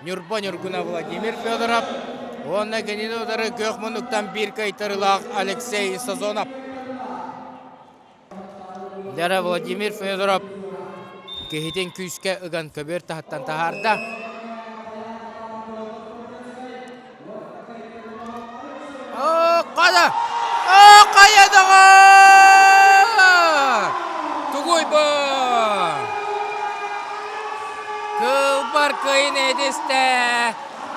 S2: Ньурба Ньургуна Владимир Федоров уонна кинини утары күөх муннуктан биир кыайтарыылаах Алексей Сазонов. Дьэ Владимир Федоров киһитин күүскэ ыган көбүөр таһыттан таһаарда. Хайа! Хайа доҕоор! Тугуй бу? Кылбар кыйын эдистэ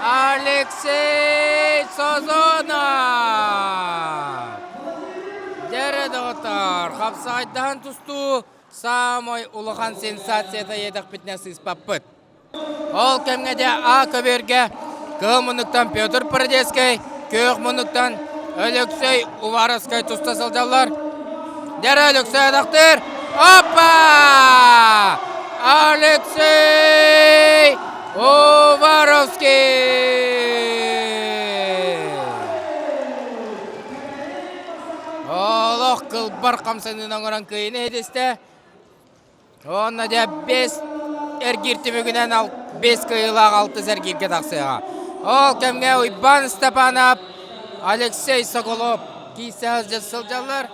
S2: Алексей Созонов! Дьэрэ доҕоттор, хапсаҕайдаһан тустуу саамай улахан сенсацията иэдэхпитинэ сыыспаппыт. Ол кэмҥэ дьэ А көбүөргэ кыһыл муннуктан Петр Породецкай, күөх муннуктан Өлөксөй Уваровскай туста сылдьаллар. Дьэрэ Өлөксөй атахтыыр. Опа! Опа! Алексей Уваровский! Олох кылбар хамсанын оҥорон кыайыны иһитистэ. Уонна дьэ бэс эргиир түмүгүнэн бэс кыайыылаах алтыс эргииргэ тахсыаҕа. Ол кэмҥэ Уйбаан Степанов, Алексей Соколов киирсэ сылдьаллар.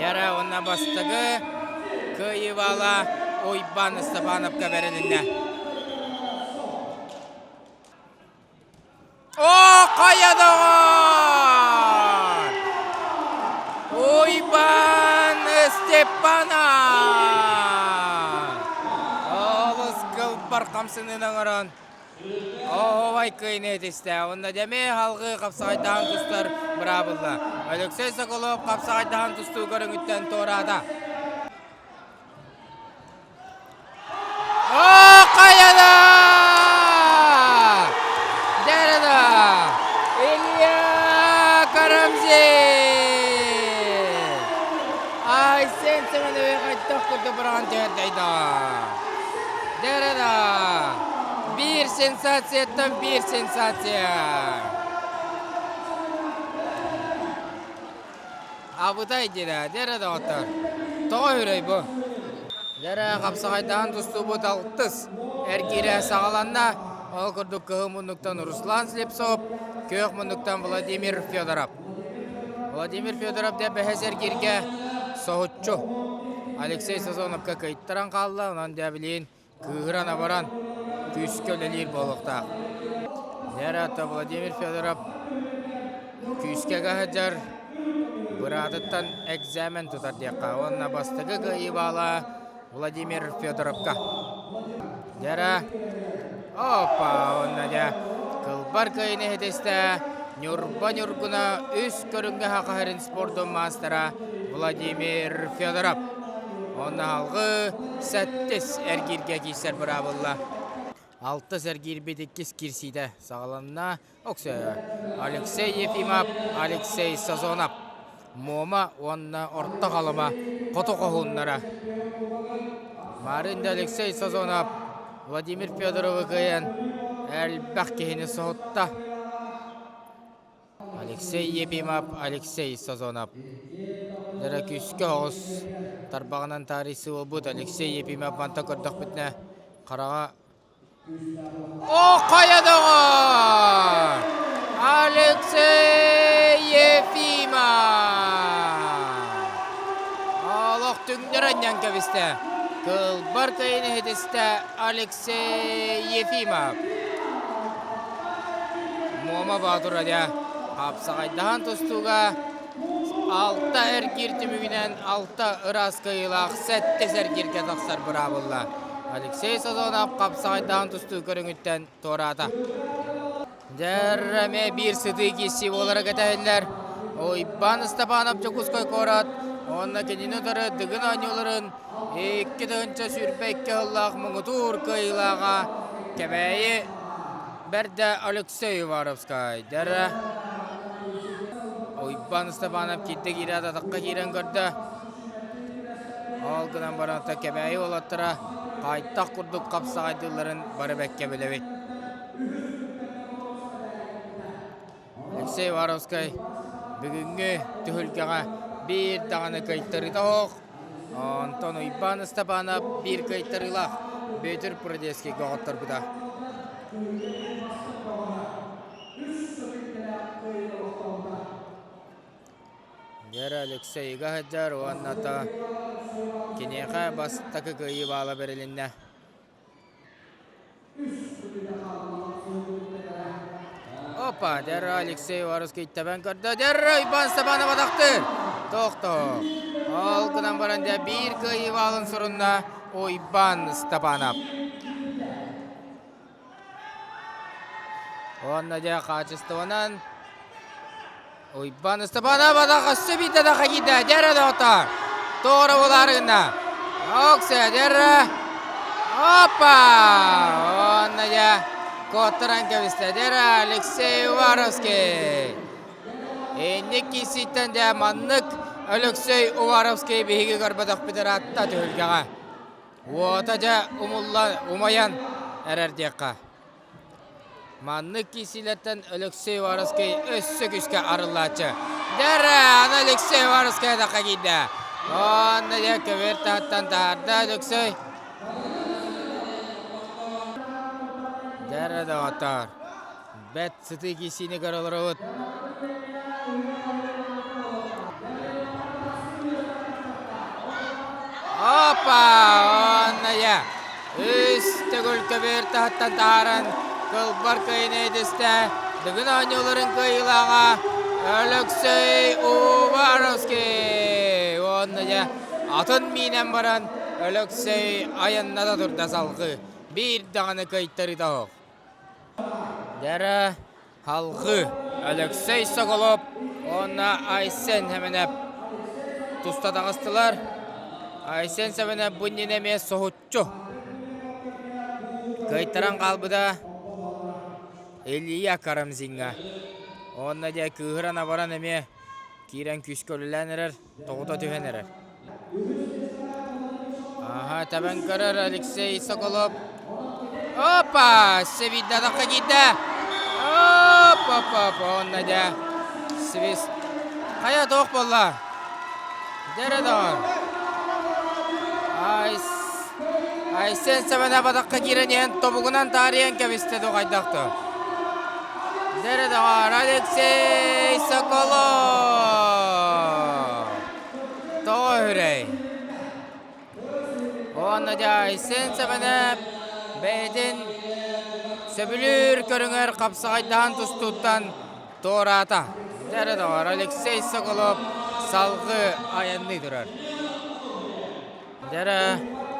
S2: Дьэрэ уонна бастакы кыайыыбаала Уйбаан Степановка бэрилиннэ. О, хайа доҕоор! Уйбаан Степанов! Олус кылбар хамсаныы оҥорон Оһуобай кыайыыны этистэ. Онно дэмэ халгыы хапсаҕайдаһан тустар быраабылла. Алексей Соколов хапсаҕайдаһан тустуу көрүҥүттэн туораата. О, хайана! Дэрена! Илья Карамзин! Айсен Семенович хайдах курдук быраҕан түһэрдэйда. Дэрена! Биир сенсацияттан биир сенсация! Абытай диирэ, дэрэ доҕоттор. Тоҕо үрэй бу? Дэрэ хапсаҕайдаһан тустуубут алтыс эргиирэ саҕаланна. Ол курдук кыһыл муннуктан Руслан Слепцов, күөх муннуктан Владимир Федоров. Владимир Федоров дэ бэһэс эргииргэ соһуччу Алексей Сазоновка кыйтаран хаалла. Онон дэ билигин кыыһыран-абаран күүскэ үлэлиир буолуохтаах. Дьэ Владимир Федоров күүскэ сылдьар быраатыттан экзамен тутар диэххэ уонна бастакы кыайыы баала Владимир Федоровка. Дьэрэ опа уонна дьэ кылбар кыайыыны иһитистэ Ньурба Ньургуна үс көрүҥҥэ хахаһарын спордун маастара Владимир Федоров. Онно алгы сэттис эргииргэ киирсэр быраабылла. Алтыс эргиирбит иккис киирсиитэ саҕаланна. Оксө Алексей Ефимов, Алексей Сазонов, Муома уонна Орто Халыма хоту хоһууннара. Маарыын да Алексей Сазонов Владимир Федоровы кыайан элбэх киһини соһутта. Алексей Ефимов, Алексей Сазонов. Дара күүскэ оҕус тарбаҕынан таарыйсыы буолбут Алексей Ефимов манта көрдөхпүтүнэ хараҕа О, хайа доҕор! Алексей Ефимов! Олох түҥнэр анньан кэбистэ. Кылбар кыйын иһитистэ Алексей Ефимов. Муома Боотура дьэ хапсаҕайдаһан тустууга алта эргиир түмүгүнэн алта ыраас кыайыылаах сэттис эргииргэ тахсар быраабылла. Алексей Сазонов хапсаҕайдаһан тустуу көрүҥүттэн туораата. Дьэр эмиэ биир сытыы киирсии буолара кэтэһиллэр. Уйбаан Ыстапаанап Дьокуускай куорат уонна кинини утары Дыгын оонньууларын 2022 сыллаах муҥутуур кыайыылааҕа Кэбээйи бэрдэ Алексей Уваровскай. Дьэрэ Уйбаан Ыстапаанап киирдэ киирээт атахха киирэн көрдө. Ол гынан баран Кэбээйи уолаттара хайтах курдук хапсаҕайдыылларын бары бэккэ билэбит. Алексей Уваровскай бүгүҥҥү түһүлгэҕэ биир даҕаны кыайтарыыта суох. Онтон Уйбаан Ыстапаанап биир кыайтарыылаах Бүөтүр Прудецкийгэ оҕотторбута. Вера Алексейга сылдьар уонна киниэхэ бастакы кыайыы баала бэрилиннэ. Опа, Дера Алексей Уваровский тэбэн көрдө. Дера Иван Степанов атахтыыр. Тохто. Ол гынан баран дьэ биир кыайыы баалын сурунна Уйбан Степанов. Уонна дьэ хаачыстыбанан Уйбаан Ыстапаанап атах өссө биирдэ атахха киирдэ. Дьэрэ доҕоттоор. Туора буолаары гынна. Оксе, дьэрэ. Опа! Уонна дьэ куоттаран кэбистэ. Дьэрэ Алексей Уваровский. Инник киирсииттэн дьэ маннык Өлөксөй Уваровский биһиги көрбөтөхпүт ыраатта түһүлгэҕэ. Уота дьэ умулла умайан эрэр диэххэ. Маннык киирсиилэртэн Алексей Уваровский өссө күүскэ арыллааччы. Дьэрэ, аны Алексей Уваровский атахха киирдэ. Онно дьэ көбүөр таһыттан таһаарда Алексей. Дьэрэ доҕоттоор, бэт сытыы киирсиини көрө олоробут. Опа! Онно дьэ Үс төгүл көбүөр таһыттан таһааран кылбар кыайыыны этистэ Дыгын оонньууларын кыайыылааҕа Өлөксөй Уваровский уонна дьэ атын миинэн баран Өлөксөй айанната турда салҕыы биир даҕаны кыайтарыыта суох. Дьэ Халҕыы Алексей Соколов уонна Айсен Сэмэнэп туста таҕыстылар. Айсен Сэмэнэп бу иннинэ эмиэ соһуччу кыайтаран хаалбыта Илья Карамзиҥҥа. Уонна дьэ кыыһыран абаран эмиэ киирэн күүскэ үлэлээн эрэр. Тоҕута түһэн эрэр. Аха, тэбэн көрөр Алексей Соколов. Опа! Севиддатахха киирдэ. Оп, оп, оп, онно дьэ. Свист. Хайа туох буолла? Дьэрэ доҕор. Айс... Айсен Сэмэнэ батахха киирэн иһэн тобугунан таарыйан кэбистэ дуу хайдах дуу. Дьэрэ доҕоор, Алексей Соколов! Тоҕо үһүрэй? Уонна дьэ Айсен Сэмэнэп бэйэтин сөбүлүүр көрүҥэр хапсаҕайдаһан тустууттан туораата. Дьэрэ доҕоор, Алексей Соколов салгыы айанныы турар. Дьэрэ,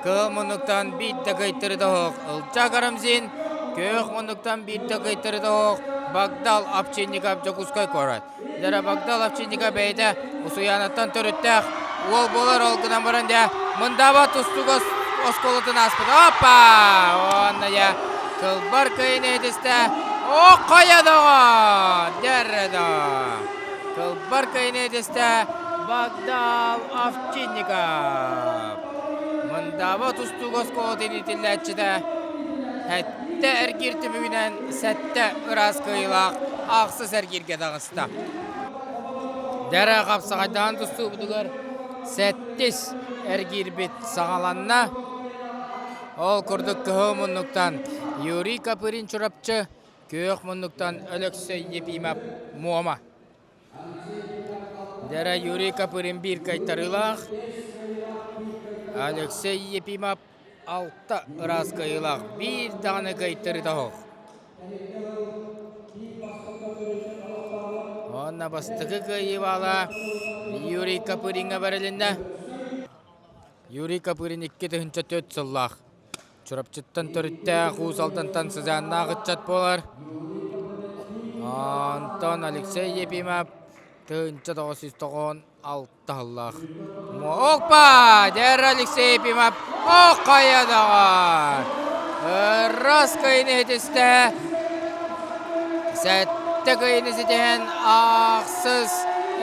S2: кыһыл муннуктан биир да кыайтарыта суох Ылдьаа Карамзин, күөх муннуктан биир да кыайтарыта суох Багдал Овчинников Дьокуускай куорат. Дьэрэ, Багдал Овчинников бэйэтэ Усуйаанаттан төрүттээх уол буолар, ол гынан баран дьэ Мындаба тустууга оскуолатын ааспыт. Опа! Уонна дьэ кылбар кыайыыны иһитистэ. О, хайа доҕор! Дьэрэ доо! Кылбар кыайыыны иһитистэ Багдал Овчинников. Мындаба тустууга оскуолатын иитиллээччитэ сэттэ эргиир түмүгүнэн сэттэ ыраас кыайыылаах ахсыс эргииргэ таҕыста. Дэрэ хапсаҕайдаан тустуубутугар сэттис эргиирбит саҕаланна. Ол курдук кыһыл муннуктан Юрий Копырин Чурапчы, күөх муннуктан Өлөксөй Ефимов Муома. Дьэрэ Юрий Копырин биир кыайтарыылаах, Алексей Ефимов алта ыраас кыайыылаах, биир даҕаны кыайтарыыта суох. Уонна бастакы кыайыы баала Юрий Копыриҥҥа бэрилиннэ. Юрий Копырин 2004 сыллаах Чурапчыттан төрүттээх Уус Алдантан сыдьааннаах ыччат буолар. Онтон Алексей Ефимов 1996 сыллаах. Опа! Дэр Алексей Ефимов Ох, хайа доҕор! Раз кыайыны иһитистэ. Сэттэ кыайыны ситиһэн ахсыс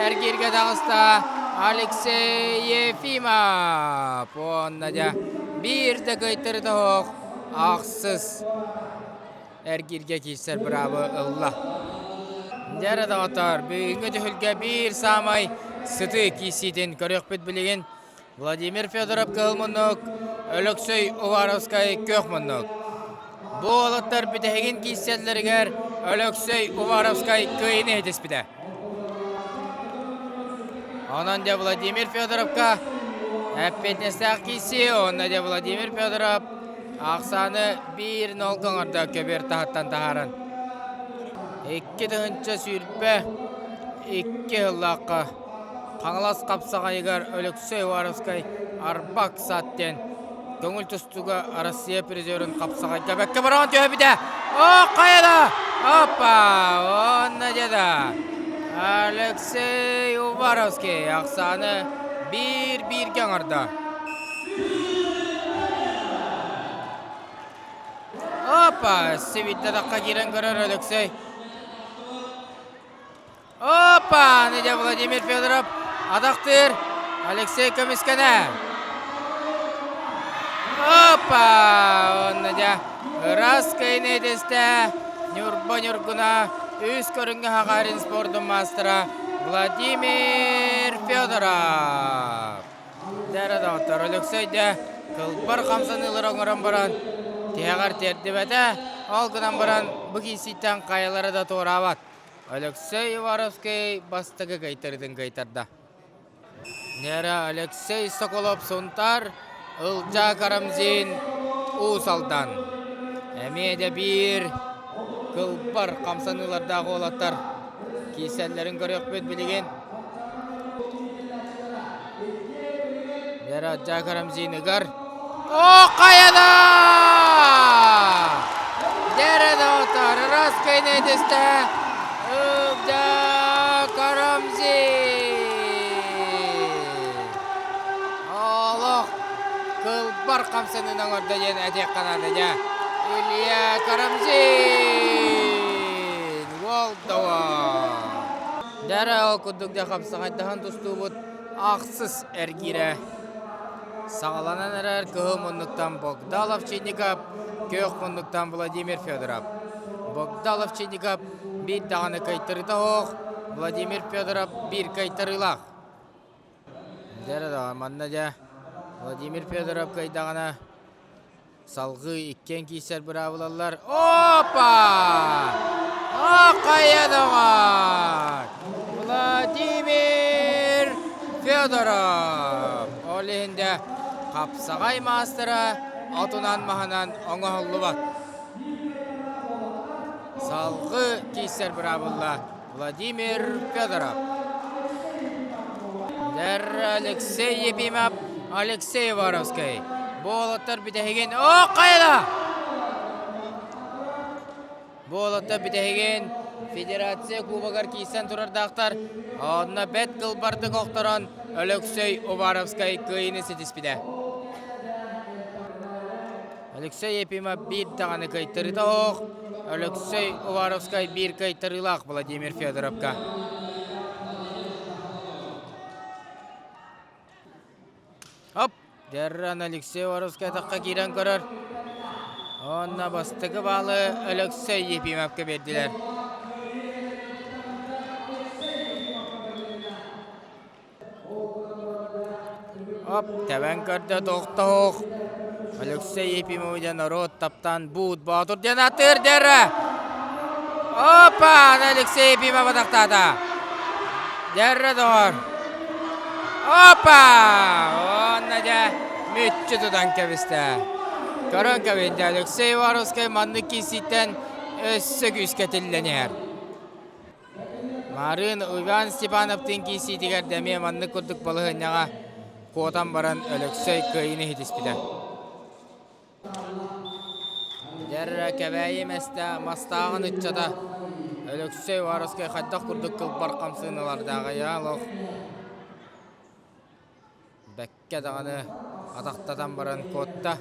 S2: эргииргэ таҕыста Алексей Ефимов. Уонна дьэ биир да кыайтарыта суох ахсыс эргииргэ киирсэр быраабы ылла. Дьэ доҕоттоор, бүгүҥҥү түһүлгэ биир саамай сытыы киирсиитин көрүөхпүт билигин. Владимир Федоров кыһыл муннук, Өлөксөй Уваровскай күөх муннук. Бу уолаттар бүтэһигин киирсэллэригэр Өлөксөй Уваровскай кыайыыны иһитиспитэ. Онон дьэ Владимир Федоровка эппиэтинэстээх киирсии, уонна дьэ Владимир Федоров ахсааны биир нолга оҥордо көбүөр таһыттан таһааран. 2022 сыллаахха Хаҥалас хапсаҕайыгар Өлөксөй Уваровскай Арбак Сад диэн көҥүл тустууга Россия призерын хапсаҕайга бэккэ бороҕон түһэбитэ. О, хайа да! Опа! Онно дьэ да! Алексей Уваровский ахсааны биир-бииргэ оҥордо. Опа! Сибиттэ киирэн көрөр Алексей. Опа! Аны дьэ Владимир Федоров. Атахтыыр Алексей көмүскэнэ. Опа! Онно дьэ ыраас кыайыны этистэ Ньурба Ньургуна үс көрүҥҥэ Хагарин спордун маастара Владимир Федоров. Дьэ доҕоттор, Өлөксөй дьэ кылбар хамсаныылары оҥорон баран тиһэҕэр тиэрдибэтэ. Ол гынан баран бу киирсииттэн хайалара да туораабат. Алексей Уваровский бастакы кыайтарыытын кыайтарда. Нера Алексей Соколов Сунтар, Ылдьаа Карамзин Уус Алдан. Эмиэ да биир кылбар хамсаныылардаах уолаттар киирсэллэрин көрүөхпүт билигин. Нера Ылдьаа Карамзиныгар О, хайада! Дьэрэ доҕоттор, ыраас кыайыны этистэ Ылдьаа Карамзин! Олох кылбар хамсанын оҥордо диэн этиэххэ наада дьэ. Илья Карамзин! Уол да уол! Дьэрэ ол курдук дьэ хапсаҕайдаһан тустуубут ахсыс эргиирэ. Саҕаланан эрэр кыһыл муннуктан Богдал Овчинников, күөх муннуктан Владимир Федоров. Богдал Овчинников биир даҕаны кыайтарыыта суох, Владимир Федоров биир кыайтарыылаах. Дьэ да манна дьэ Владимир Федоров кыайдаҕына Салгыы иккиэн киирсэр быраабылалар. Опа! Хайа доҕор! Владимир Федоров! Ол иһин дэ хапсаҕай маастара отунан маһынан оҥоһуллубат. Салгыы киирсэр быраабылла Владимир Федоров. Дэр Алексей Ефимов, Алексей Воровский. Бу уолаттар бүтэһигин... О, хайда! Бу уолаттар бүтэһигин Федерация Кубогар киирсэн турардаахтар. Онно бэт кылбардык охторон Өлөксөй Уваровскай кыайыыны ситиспитэ. Алексей Ефимов биир даҕаны кыайтарыыта суох. Алексей Уваровскай биир кыайтарыылаах Владимир Федоровка. Оп! Дерран Алексей Уваровскай атахха киирэн көрөр. Онно бастакы баалы Алексей Ефимовка биэрдилэр. Оп, тэбэн көрдө тохтоох. Алексей Ефимович норуот таптаан Буут Боотур диэн ааттыыр дэрэ. Опа, Алексей Ефимов атахтаата. Дэрэ доҕор. Опа! Уонна дьэ мүччү тутан кэбистэ. Көрөн кэбинтэ Алексей Воровскай маннык киирсииттэн өссө күүскэ тиллэн иһэр. Маарыын Иван Степановтыын киирсиитигэр да эмиэ маннык курдук балаһыанньаҕа куотан баран Өлөксөй кыайыыны ситиспитэ. Дьэр Кэбээйи мэстэ мастааҕын ыччата Өлөксөй Уваровскай хайдах курдук кылбар хамсыыналардааҕый олох бэккэ даҕаны атахтатан баран куотта.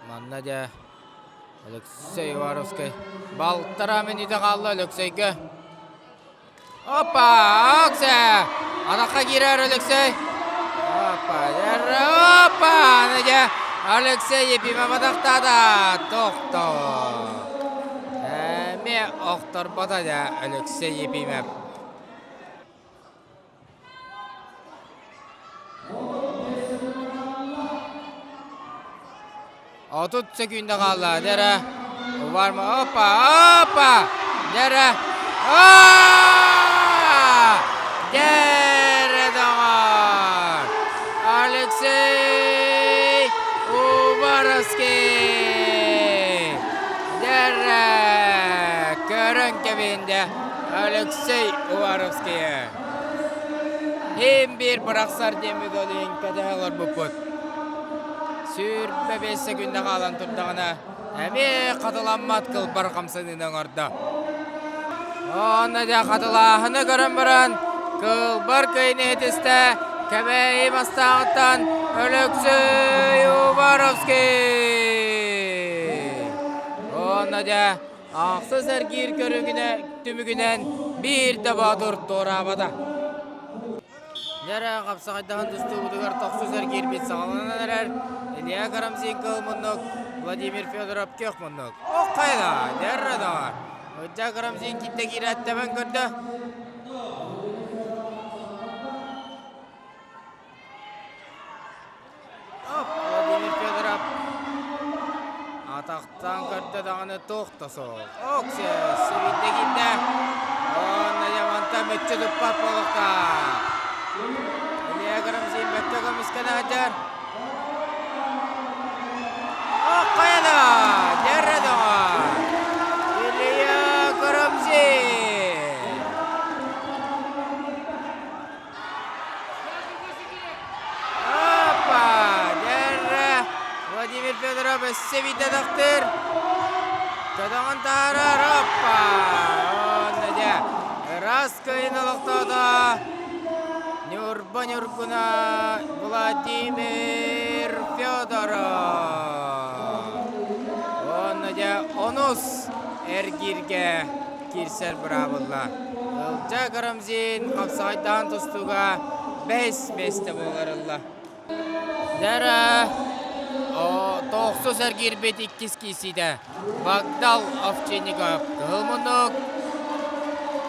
S2: Манна дьэ Алексей Уваровскай балтараа мүнүүтэ хаалла Өлөксөйгө. Опа! Оксе! Атахха киирэр Алексей. Опа! Опа! Аны дьэ Алексей Ефимов атахтаата. Тохтоо. Эмиэ охторбото дьэ Алексей Ефимов. 30 секунда хаалла. Дьэрэ. Варма. Опа! Опа! Дьэрэ. Дьэрэ доҕор! Алексей Уваровский! Дьэрэ! Көрөн кэбиһиндэ Алексей Уваровскийы. Иһин биир бырахсар диэммит ол иһин кэтэһэ олорбуппут. 25 секунда хаалан турдаҕына эмиэ хатыламмат кылбар хамсаныыны оҥордо. Онно дьэ хатылааһыны көрөн баран кылбар кыайыны иһитистэ Кэбээйи Мастааҕыттан Өлөксөй Уваровский. Онно дьэ Ахсыс эргиир көрүҥүнэ түмүгүнэн Биир да боотур туораабата. Дьэрэ хапсаҕайдаһан тустуубутугар тохсус эргиирбит саҕаланан эрэр. Илья Карамзин кыл муннук, Владимир Федоров күөх муннук. Ох хайда, дьэрэ даҕа. Ылдьаа Карамзин киттэ киирээт тэбэн көрдө. Владимир Федоров атахтаан көрдө даҕаны туох да суох. Оксе сибиирдэ киирдэ. Уонна Ямантан мүччү туппат буолуохтаах. Илья Карамзин бөттө көмүскэнэ сылдьар. Ох, хайа да! Дьэрэ доҕор! Илья Карамзин! Опа! Дьэрэ! Владимир Федоров өссө биирдэ тахтыр. Көтөҕөн таһаарар. Оппа! Онно дьэ ыраас кыайын олохтоото Ньурба Ньургуна Владимир Федоров. Онно дьэ онус эргииргэ киирсэр быраабылла. Ылдьаа Карамзин хапсаҕайдаан тустууга бэһис миэстэ буоларылла. Дьэрэ тохсус эргиирбит иккис киирсиитэ Багдал Овчинников кыһыл муннук,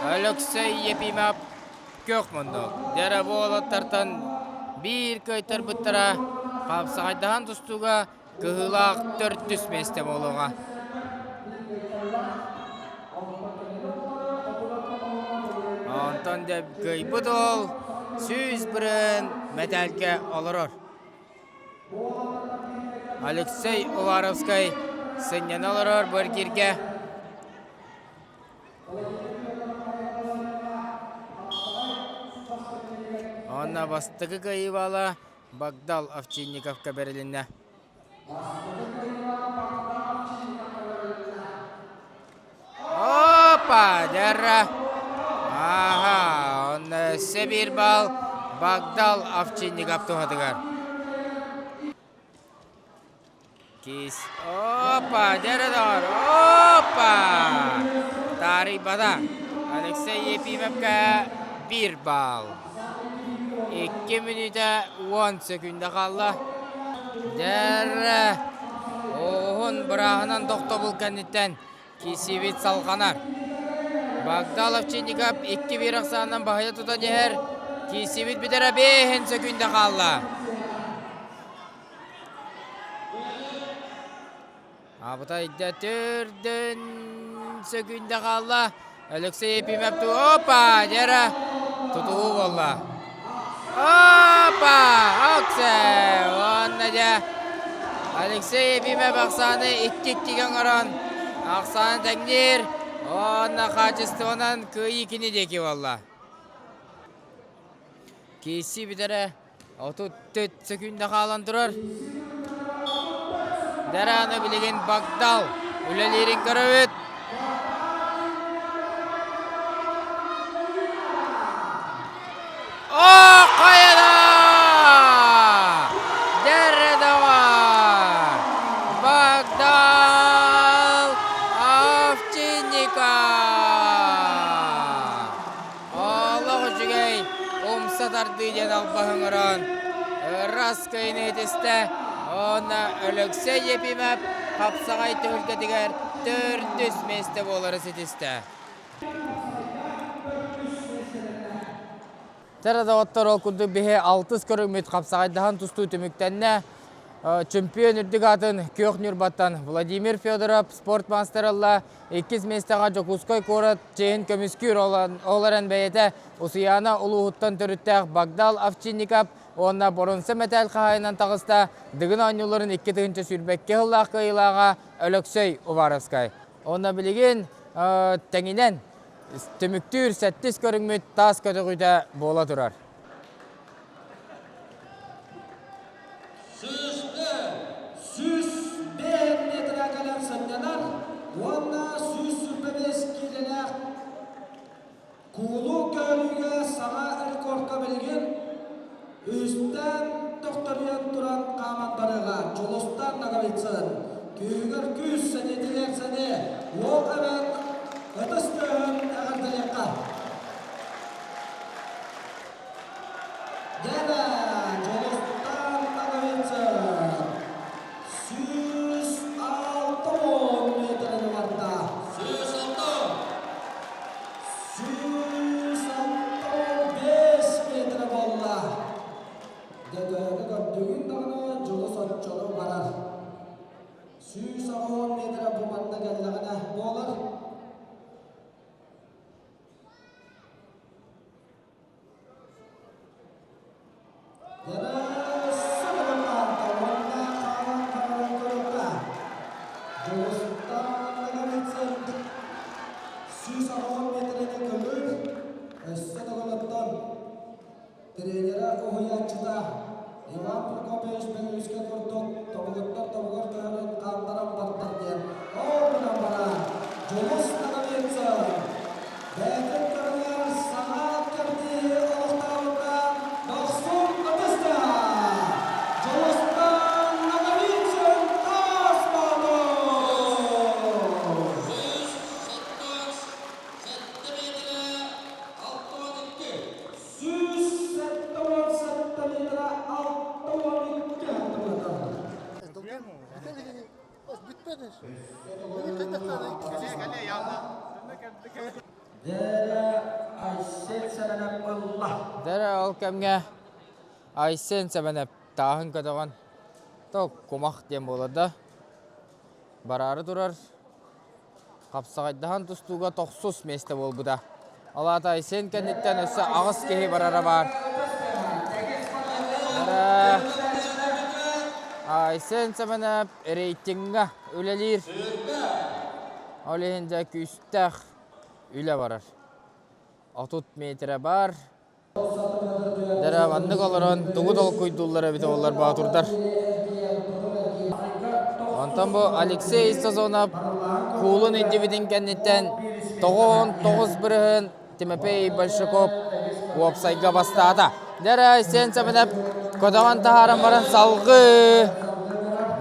S2: Алексей Ефимов күөх муннук. Дьэрэ бу уолаттартан биир кыайтарбыттара хапсаҕайдаһан тустууга Кыһыылаах төрдүс миэстэ буолуоҕа. Онтон дьэ кыайбыт уол 100 бырын мэтээлгэ олорор. Алексей Уваровскай сынньана олорор бу эргииргэ. Уонна бастакы кыайыы баала Багдал Овчинниковка бэрилиннэ. Опа, дьэрэ. Ааха, онно өссө биир бал Багдал Овчинников туһатыгар. Кис. Опа, дьэрэ доҕор. Опа! Таарыйбата. Алексей Ефимовка биир балл. 2 мүнүүтэ 10 сөкүүндэ хаалла. Дьэрэ уһун бырааһынан тохтобул кэнниттэн киирсиибит салҕанар. Багдалов Чинников 2-1 ахсаанынан баһыйа тутан иһэр. Киирсиибит бүтэрэ 5 сөкүүндэ хаалла. Абытайда төрдөн сөкүүндэ хаалла. Алексей Ефимов опа, дьэрэ тутуһуу буолла. Опа, оксе, уонна дьэ Алексей Ефимов ахсааны икки-иккигэ оҥорон ахсааны тэҥниир уонна хаачыстыбанан кыайыы кини диэки буолла. Киирсии бүтэрэ 34 сөкүүндэ хаалан турар. Дэрэ билигин Багдал үлэлиирин көрөбүт. О, хайада! Дэрэ доҕор! Багдал Овчинников! Олох үчүгэй умса тардыы диэн албаһы оҥорон ыраас кыайыыны ситистэ уонна Өлөксөй Ефимов хапсаҕай түһүлгэтигэр төрдүс миэстэ буолары ситистэ. Тара доҕоттор, ол курдук биһи алтыс көрүҥмүт хапсаҕайдаһан тустуу түмүктэннэ. Чемпион үрдүк аатын Күөх Ньурбаттан Владимир Федоров спорт маастара ылла. Иккис миэстэҕэ Дьокуускай куорат чиэһин көмүскүүр ол эрэн бэйэтэ Усуйаана улууһуттан төрүттээх Багдал Овчинников уонна боруонса мэтээл хаһаайынан таҕыста Дыгын оонньууларын 2022 сыллаах кыайыылааҕа Өлөксөй Уваровскай. Уонна билигин тэҥинэн түмүктүүр сэттис көрүҥмүт таас көтөҕүүтэ буола турар.
S1: Сүүстэ 105 метрэ кэлэн сынньанар уонна 125 киилэлээх куулу көһөрүүгэ саҥа рекордка билигин үстэн төхтөрүйэн туран хааман барыаҕа Дьулустан Ноговицын күүһүгэр күүс, сэниэтигэр сэниэ, уох эбэн ытыс тыаһын эҕэрдэлиэххэ. Дьэ, Дьулустаан Ноговицын 160 миэтэрэни барда. 165 миэтэрэ буолла. Дьэ, төһөнү көрдүгүн даҕаны Дьулус оччону барар. 180 миэтэрэ бу манна кэллэҕинэ буолар. Тренерэ уһуйааччыта Иван Прокопьевич Бөлүүскэ курдук тобугуттан тобугар көһөрөн хаамтаран бардар диэн ол гынан баран Дьулус Ноговицын бэйэтин көрүҥэр саҥа кэрдииһи олохтообута дохсун ытыста! Дьулустан Ноговицын таас боотур! 177 метра 62
S2: Дэрэ ол кэмҥэ Айсен Сэмэнэп тааһын көтөҕөн то кумах диэн буолар да бараары турар Хапсаҕайдаһан тустууга тохсус миэстэ буолбута. Ол аата Айсен кэнниттэн өссө аҕыс киһи барара баар. Айсен Сэмэнэп рейтиҥҥэ үлэлиир. Ол иһин дьэ күүстээх үлэ барар. 30 метрэ баар. Дэрэ маннык олорон тугу толкуйдууллар эбитэ буоллар боотурдар. Онтон бу Алексей Сазонов куулун илдьибитин кэнниттэн 99 бырыһын Тимофей Большаков уопсайга бастаата. Дэрэ Айсен Сэмэнэп көтөҕөн таһааран баран салгыы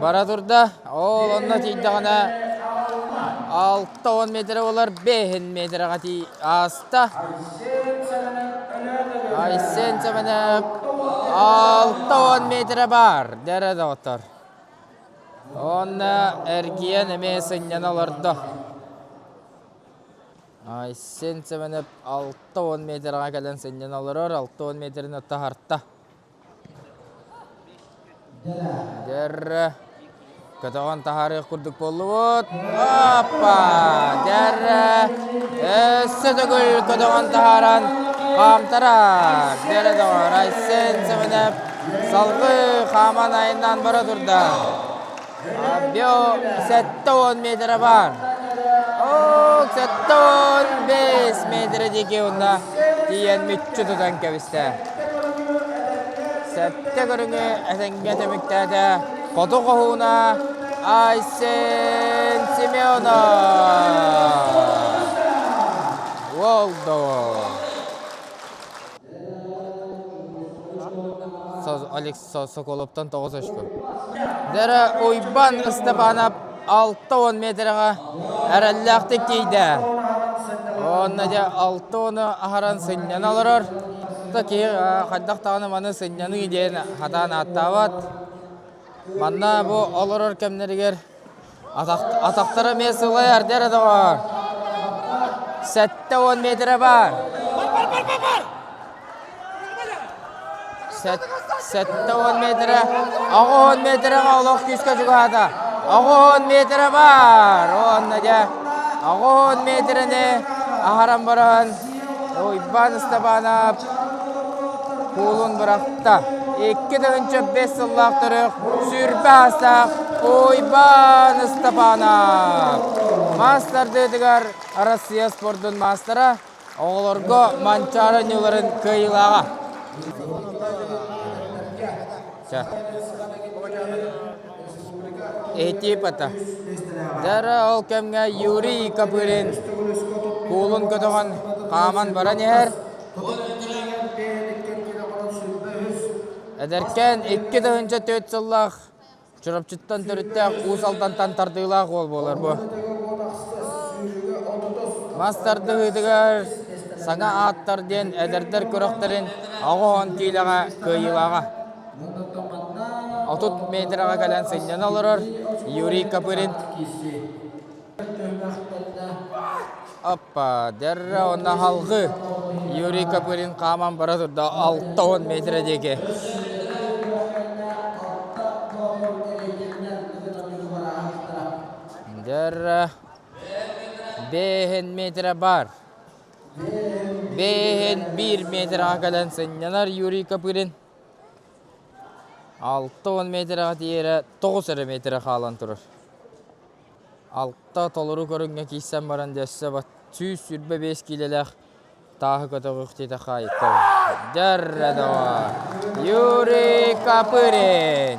S2: бара турда. Ол онно тиийдэҕинэ 60 метрэ буолар 5 метрэҕэ тии ааста. Айсен Сэмэнэп 60 метрэ баар, дэрэ доҕоттор. Уонна эргийэн эмиэ сынньана олордо. Айсен Сэмэнэп 60 метрэҕэ кэлэн сынньана олорор, 60 метрин таһарта. Дьэррэ көтөҕөн таһаарыах курдук буоллубут. Аппа! Дьэррэ өссө төгүл көтөҕөн таһааран хаамтарар. Дьэрэ доҕор Айсен Сэмэнэп салгыы хааман айаннаан бара турда. Био 70 метрэ баар. Оо, 75 метрэ диэки уонна тиийэн мүччү тутан кэбистэ. Сэттэ көрүҥү этэҥҥэ түмүктээтэ Хоту хоһууна Айсен Семенов. Уол Алекс Соколовтан 9 очко. Дэрэ Уйбан Ыстапаанап 60 метрэҕэ эрэллээхтик тиийдэ. Уонна дьэ 60-у аһаран сынньана олорор. Киһи хайдах даҕаны маны сынньаныы диэн хатаан ааттаабат. Манна бу олорор кэмнэригэр атахтара эмиэ сылайар дэрэ доҕоор. 70 метрэ баар. 70 метрэ, 80 метрэҕэ олох күүскэ чугаһаата. 80 метрэ баар. Уонна дьэ 80 метрэни аһаран баран Уйбаан Ыстапаанап куулун бырахта. 2005 сыллаах төрөх сүүрбэ аастаах Уйбаан Ыстапаанап. Маастардыытыгар Россия спордун маастара Оҕолорго Манчаары ньыларын кыайыылааҕа. Этипата. Дара ол кэмҥэ Юрий Копырин куулун көтөҕөн хааман баран иһэр. Эдэркээн 2004 сыллаах Чурапчыттан төрүттээх Уус Алдантан тардыылаах уол буолар бу. Мас тардыһыытыгар Саҥа ааттар диэн эдэрдэр күрэхтэрин 80 киилэҕэ кыайыылааҕа. 30 метраҕа кэлэн сынньана олорор Юрий Копырин. Аппа, дэррэ уонна халҕы Юрий Копырин хааман бара турда 60 метр диэки. Дэррэ бэһин метрэ бар. Бэһин биир метраҕа кэлэн сынньанар Юрий Копырин. 60 метраҕа тиийэрэ 9 эрэ метрэ хаалан турар. Алта толору көрүҥҥэ киирсэн баран дьэ өссө 125 киилэлээх тааһы көтөҕүөх диэтэ хаайыкка. Дьэррэ доҕоор! Юрий Копырин!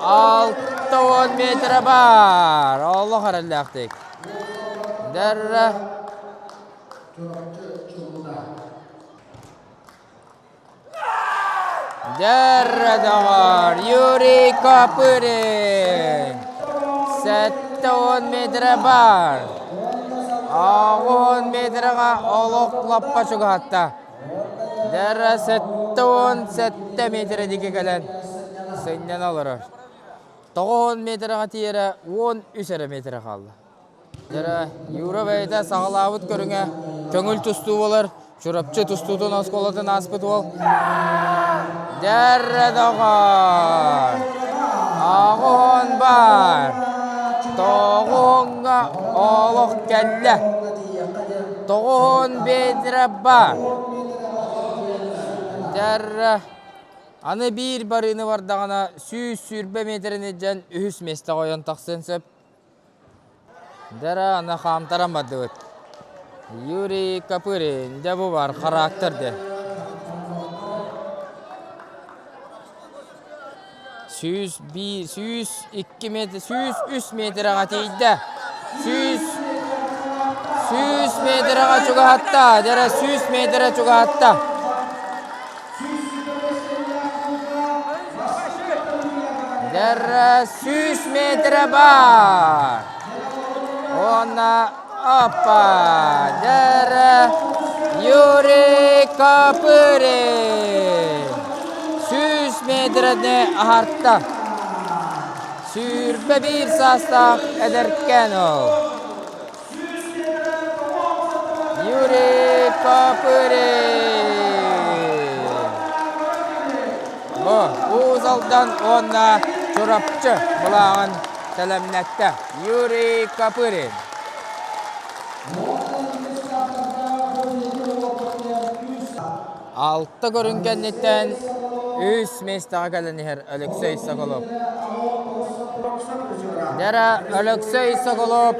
S2: 60 метрэ баар! Олох эрэллээхтик. Дьэррэ Дьэррэ доҕоор, Юрий Копырин! 70 метрэ баар. 80 метрэҕэ олох лаппа чугаһатта. Дьэррэ 77 метрэ диэки кэлэн сынньана олорор. 90 метрэҕэ тиийэрэ 13 эрэ метрэ хаалла. Дьэ, Юра бэйэтэ саҕалаабыт көрүҥэ көҥүл тустуу буолар. Чурапчы тустуутун оскуолатын ааспыт уол. Дьэррэ доҕор! Оҕуһун бар! Тоҕуһуҥҥа олох кэллэ. Тоҕуһун биэдэрэ бар! Дьэррэ аны биир барыыны бардаҕына 120 миэтэрэни илдьэн үһүс миэстэҕэ ойон тахсыан сөп. Дьэ аны хаамтаран бардыбыт. Юрий Копырин, дьэ бу бар характер дэ. 101, 102 метр, 103 метрэҕэ тиийдэ. 100 100 метрэҕэ чугаһатта, дьэ 100 метрэ чугаһатта. Дьэрэ 100 метрэ баар. Уонна опа! Дьэрэ Юрий Копырин! 100 метрэни аһарта. 21 саастаах эдэркээн ол. Юрий Копырин! Бу Уус Алдан уонна Чурапчы былааҕын сэлэмнэттэ Юрий Копырин. Алта көрүҥ кэнниттэн үс миэстэҕэ кэлэн иһэр Алексей Соколов. Дьэ Алексей Соколов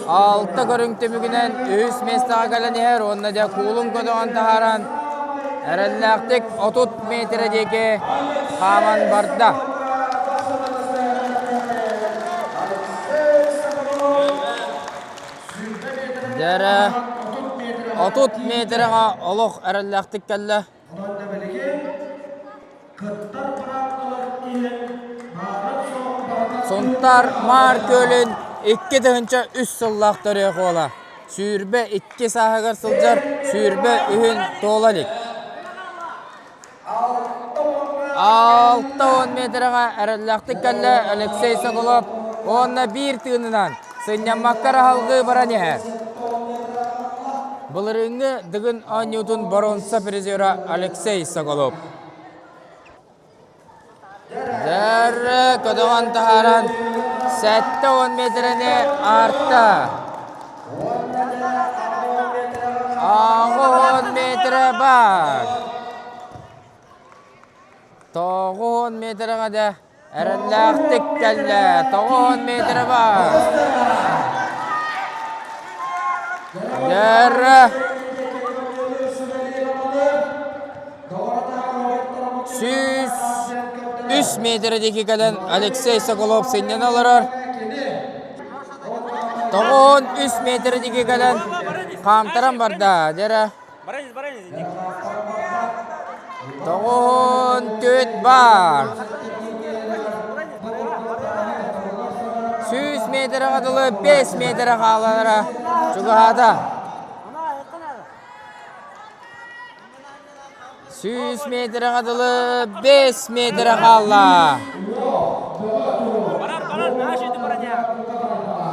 S2: алта көрүҥ түмүгүнэн үһүс миэстэҕэ кэлэн иһэр уонна дьэ куулун көтөҕөн таһааран эрэллээхтик 30 метрэ диэки хааман барда. Дьэрэ 30 метрэҕэ олох эрэллээхтик кэллэ. Сунтаар Маар Күөлүн 2003 сыллаах төрүөх уола. 22 сааһыгар сылдьар 23-үн туола илик. 60 метрэҕэ эрэллээхтик кэллэ Алексей Соколов уонна биир тыынынан сынньаммакка эрэ салгыы баран иһэр. Былырыыҥҥы Дыгын оонньуутун боруонса призера Алексей Соколов. Дьэрэ көтөҕөн таһааран 70 метрэни аарта. 80 метрэ баар. 90 метрэҕэ да эрэллээхтик кэллэ. 90 метрэ баар. Дьэрэ 103 метрэ диэки кэлэн Алексей Соколов сынньана олорор. 93 метрэ диэки кэлэн хаамтаран барда. Дьэрэ. 94 баар. 100 метрэҕэ дылы 5 метрэ хаалара чугаһаата. 100 метрэҕэ дылы 5 метрэ хаалла.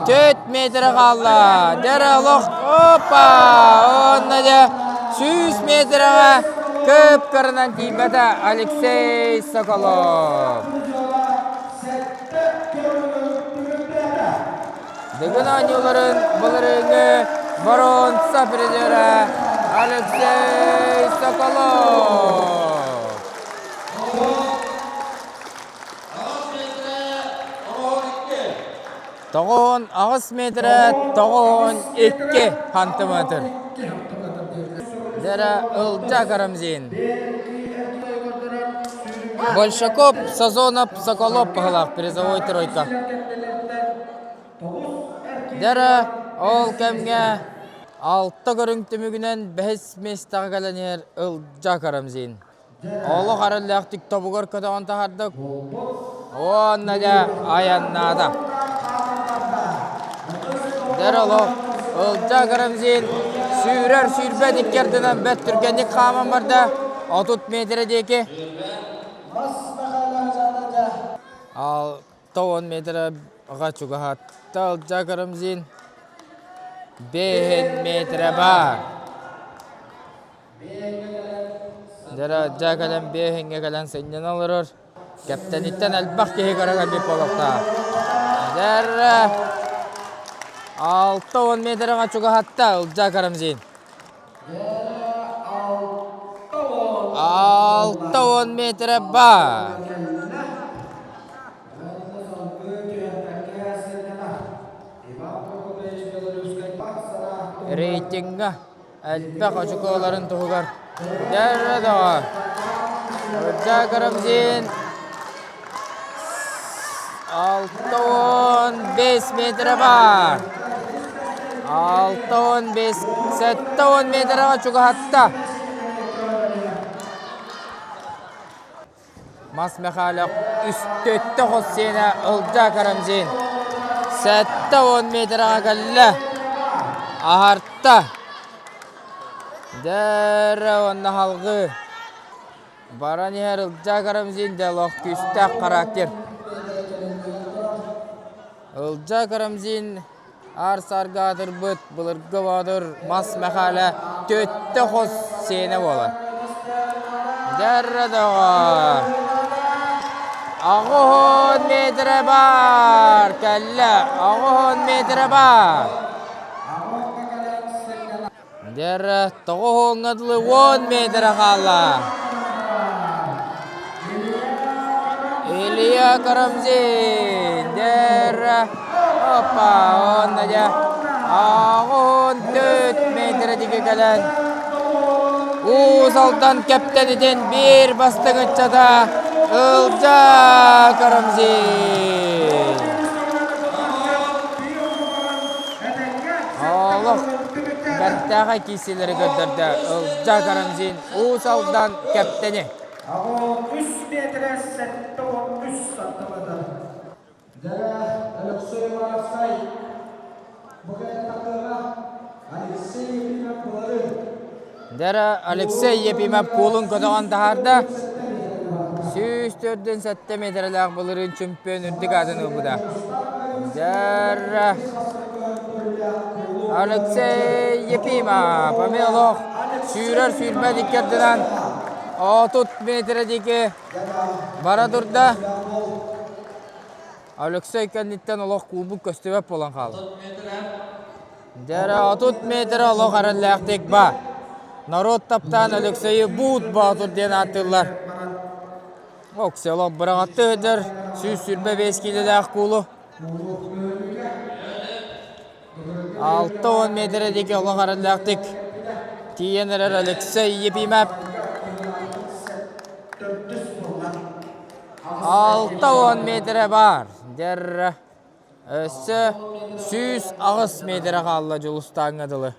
S2: 4 метрэ хаалла. Дьэ олох опа! Онно дьэ 100 метрэҕэ кып-кырынан тиийбэтэ Алексей Соколов. Дыгын оонньууларын былырыыҥҥы боруонса призера Алексей Соколов. Тоҕуон аҕыс метрэ тоҕуон икки хантыметр. Дьэрэ Ылдьа Карамзин. Большаков, Сазонов, Соколов баһылаах призовой тройка. Дьэрэ ол кэмҥэ алта көрүҥ түмүгүнэн бэһис миэстэҕэ кэлэн иһэр Ылдьа Карамзин. Олох эрэллээхтик тобугар көтөҕөн таһардык уонна дьэ айаннаата. Дэр олох Ылдьа Карамзин сүүрэр сүүрбэт икки ардынан бэрт түргэнник хааман барда 30 метрэ диэки. Ал 10 метрға чугаһатта Ылдьа Карамзин 5 метрэ баар. Дьэ, дьэ кэлэн биэһиҥҥэ кэлэн сынньана олорор. Кэптэниттэн элбэх киһи көрө кэлбит буолуохтаах. Дьэ, 60 метрэҕэ чугаһатта Ылдьаа Карамзин. 60 метрэ баар. Рейтингэ Элбэх очукуоларын туһугар дьэ доҕор Ылдьаа Карамзин 65 метрэ баар 65 70 метрэҕэ чугаһатта Мас Михайлов үстөттө хос сиэнэ Ылдьаа Карамзин 70 метрэҕэ кэллэ. Аһарта. Дьэрэ уонна халҕыы. Баран иһэр Ылдьаа Карамзин дьэ олох күүстээх характер. Ылдьаа Карамзин Аар саарга аатырбыт былыргы боотур Мас Мэхээлэ төттө хос сиэнэ буолар. Дьэррэ доҕоор! Аҕыһын метрэ баар! Кэллэ! Аҕыһын метрэ баар! Дьэрэ тоҕуһуҥҥа дылы уон метрэ хаалла. Илья Карамзин дьэрэ опа уонна дьэ аҕыһын төрт метрэ диэки кэлэн Уус Алдан кэптэнитин биир бастыҥ ыччата Ылдьаа Карамзин. Олох бэртээхэй киирсиилэри көрдөрдө Ылдьаа Карамзин Уус Алдан кэптэни.
S1: Үс метрэ 73 сантиметр. Дьэ, Алексей Воровскай бу кэлэн Алексей Ефимов буларын.
S2: Дьэ, Алексей Ефимов куулун көтөҕөн таһаарда. 104 метрэлээх былырыын чөмпүйүөн үрдүк аатын ылбыта. Дьэ, Алексей Ефимов эмиэ олох сүүрэр сүүрбэт икки ардынан 30 метрэ диэки бара турда. Алексей кэнниттэн олох куубук көстүбэт буолан хаалла. Дьэ, 30 метрэ олох эрэллээхтик ба. Народ таптаан Алексейы Буут Боотур диэн ааттыыллар. Окселов быраҕатты сылдьар 125 киилэлээх куулу. 60 метрэ диэки олох эрэллээхтик тиийэн эрэр Алексей Епимов. 60 метрэ баар. Дьэр өссө 108 метрэ хаалла Дьулустааҥҥа дылы.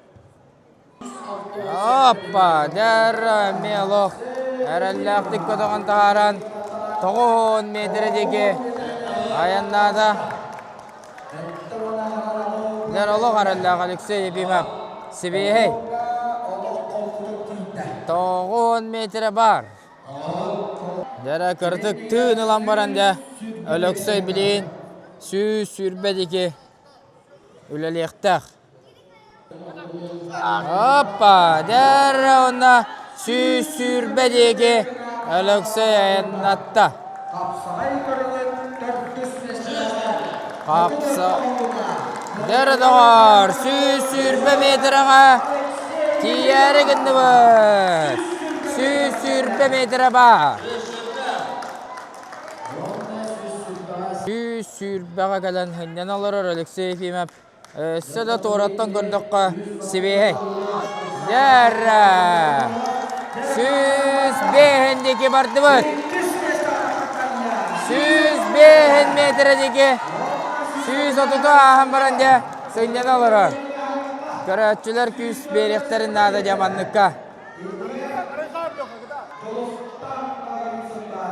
S2: Оппа, дьэр Мелох эрэллээхтик көтөҕөн таһааран 90 метрэ диэки айаннаата. Дьэр олох эрэллээх Алексей Ефимов сибиэһэй. Тоҕуон миэтэрэ баар. Дьэрэ кырдык тыын ылан баран дьэ Өлөксөй билигин 120 диэки үлэлиэхтээх. Оппа, дьэрэ уонна 120 диэки Өлөксөй айаннатта. Хапса Дьэрэ доҕоор, 120 метрэҕэ тиийээри гынныбыт. 120 метрэ баар. 120-ҕэ кэлэн сынньана олорор Алексей Ефимов Өссө да туораттан көрдөххө сибиэһэй. Дьэрэ! 105 диэки бардыбыт. 105 метрэ диэки 130 ааһан баран дьэ сынньана олорор. Көрөөччүлэр күүс биэриэхтэрин наада дьэ манныкка.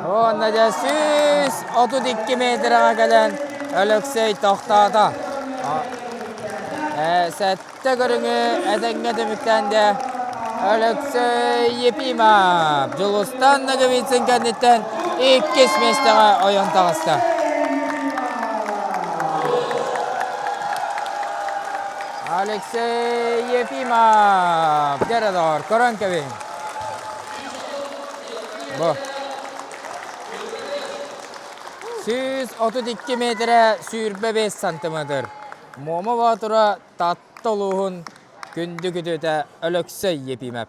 S2: Уонна дьэ 132 метрэҕэ кэлэн Өлөксөй тохтоото. Сэттэ көрүҥү этэҥҥэ түмүктээн дьэ Өлөксөй Епимов Дьулустан Ноговицын кэнниттэн иккис миэстэҕэ ойон таҕыста. Алексей Ефимов дьэрэ доҕор, көрөн кэбиһиҥ. Бу. 132 метрэ 25 сантиметр. Муома Боотура Татта улууһун күндү күтүөтэ Өлөксөй Епимов.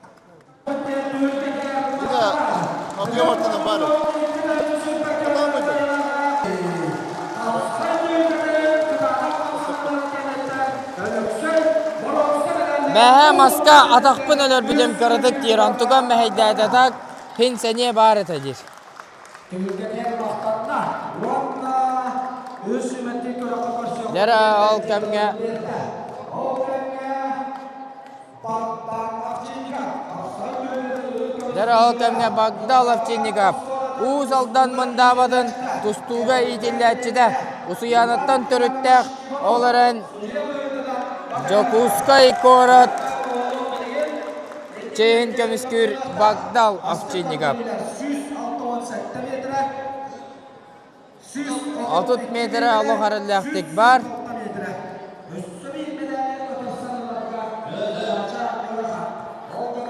S2: Мэһэ маска атахпын өлөрбүтүм кыратык диир, онтукам мэһэйдээтэ так, һин сэниэ баар этэ диир. Дьэ ол кэмҥэ Дьэ ол кэмҥэ Багдал Овчинников Уус Алдан Мындаабатын тустууга иитиллээччитэ, Усуйаанаттан төрүттээх, ол эрэн Дьокуускай куорат чиэһин көмүскүүр Багдал Овчинников. 30 метрэ олох эрэллээхтик баар.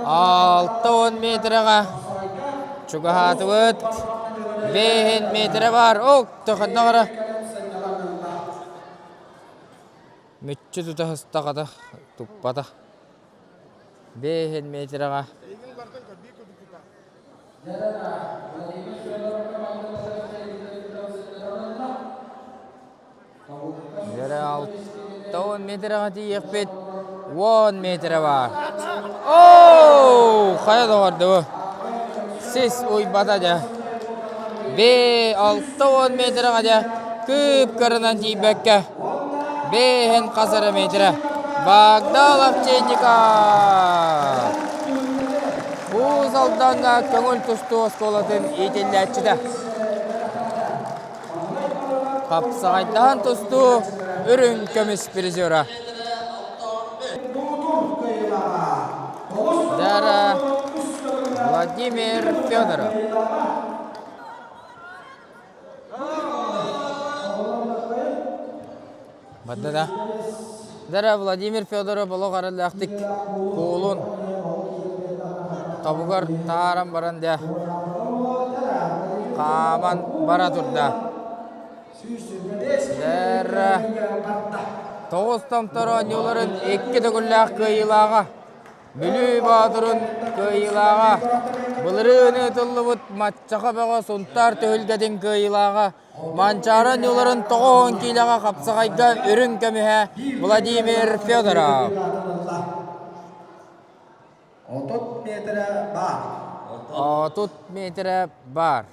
S2: 60 метрэҕэ чугаһаатыбыт. Бэһин метрэ баар. Ок, тохонно эрэ. Мүччү тута сыстаҕата туппата. Бэһин метрэҕэ. Дьэрэ 60 метрэҕэ тиийиэхпит, 10 метрэ баар. Оо, хайа доҕордубу? Сис уйбата дьэ. Бээ, 60 метрэҕэ дьэ кыып-кырынан тиийбэккэ бээһин хас эрэ метрэ. Багдал Овчинников! Уус Алдаҥҥа көҥүл тустуу оскуолатын иитиллээччитэ. Хапсаҕайдаһан тустуу үрүҥ көмүс призера. Дара Владимир Федоров. Барда да. Дара Владимир Федоров олох араллаахтык куолун тобугар тааран баран да хааман бара турда. Дара тоҕус томтор оонньууларын икки төгүллээх кыайыылааҕа Бүлүү Боотурун кыайыылааҕа, былырыын ыытыллыбыт Маччаха бөҕө Сунтаар түһүлгэтин кыайыылааҕа, Манчаары ньууларын 90 киилэҕэ хапсаҕайга үрүҥ көмүһэ Владимир Федоров.
S1: 30 метрэ баар.
S2: 30 метрэ баар.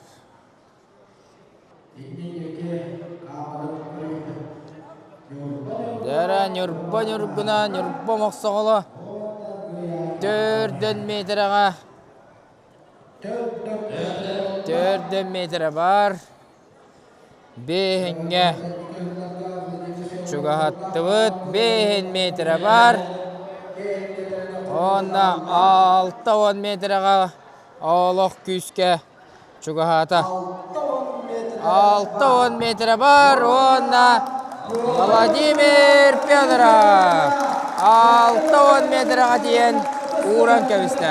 S2: Дьэ Ньурба Ньургуна, Ньурба Мохсоҕоло төрдөн миэтэрэҕэ төрдөн миэтэрэ баар. Биэһиҥҥэ чугаһаттыбыт, биэһин миэтэрэ баар. Уонна 60 метрэҕэ олох күүскэ чугаһаата. 60 метрэ бар уонна Владимир Федоров 60 метрэҕэ тиийэн ууран кэбистэ.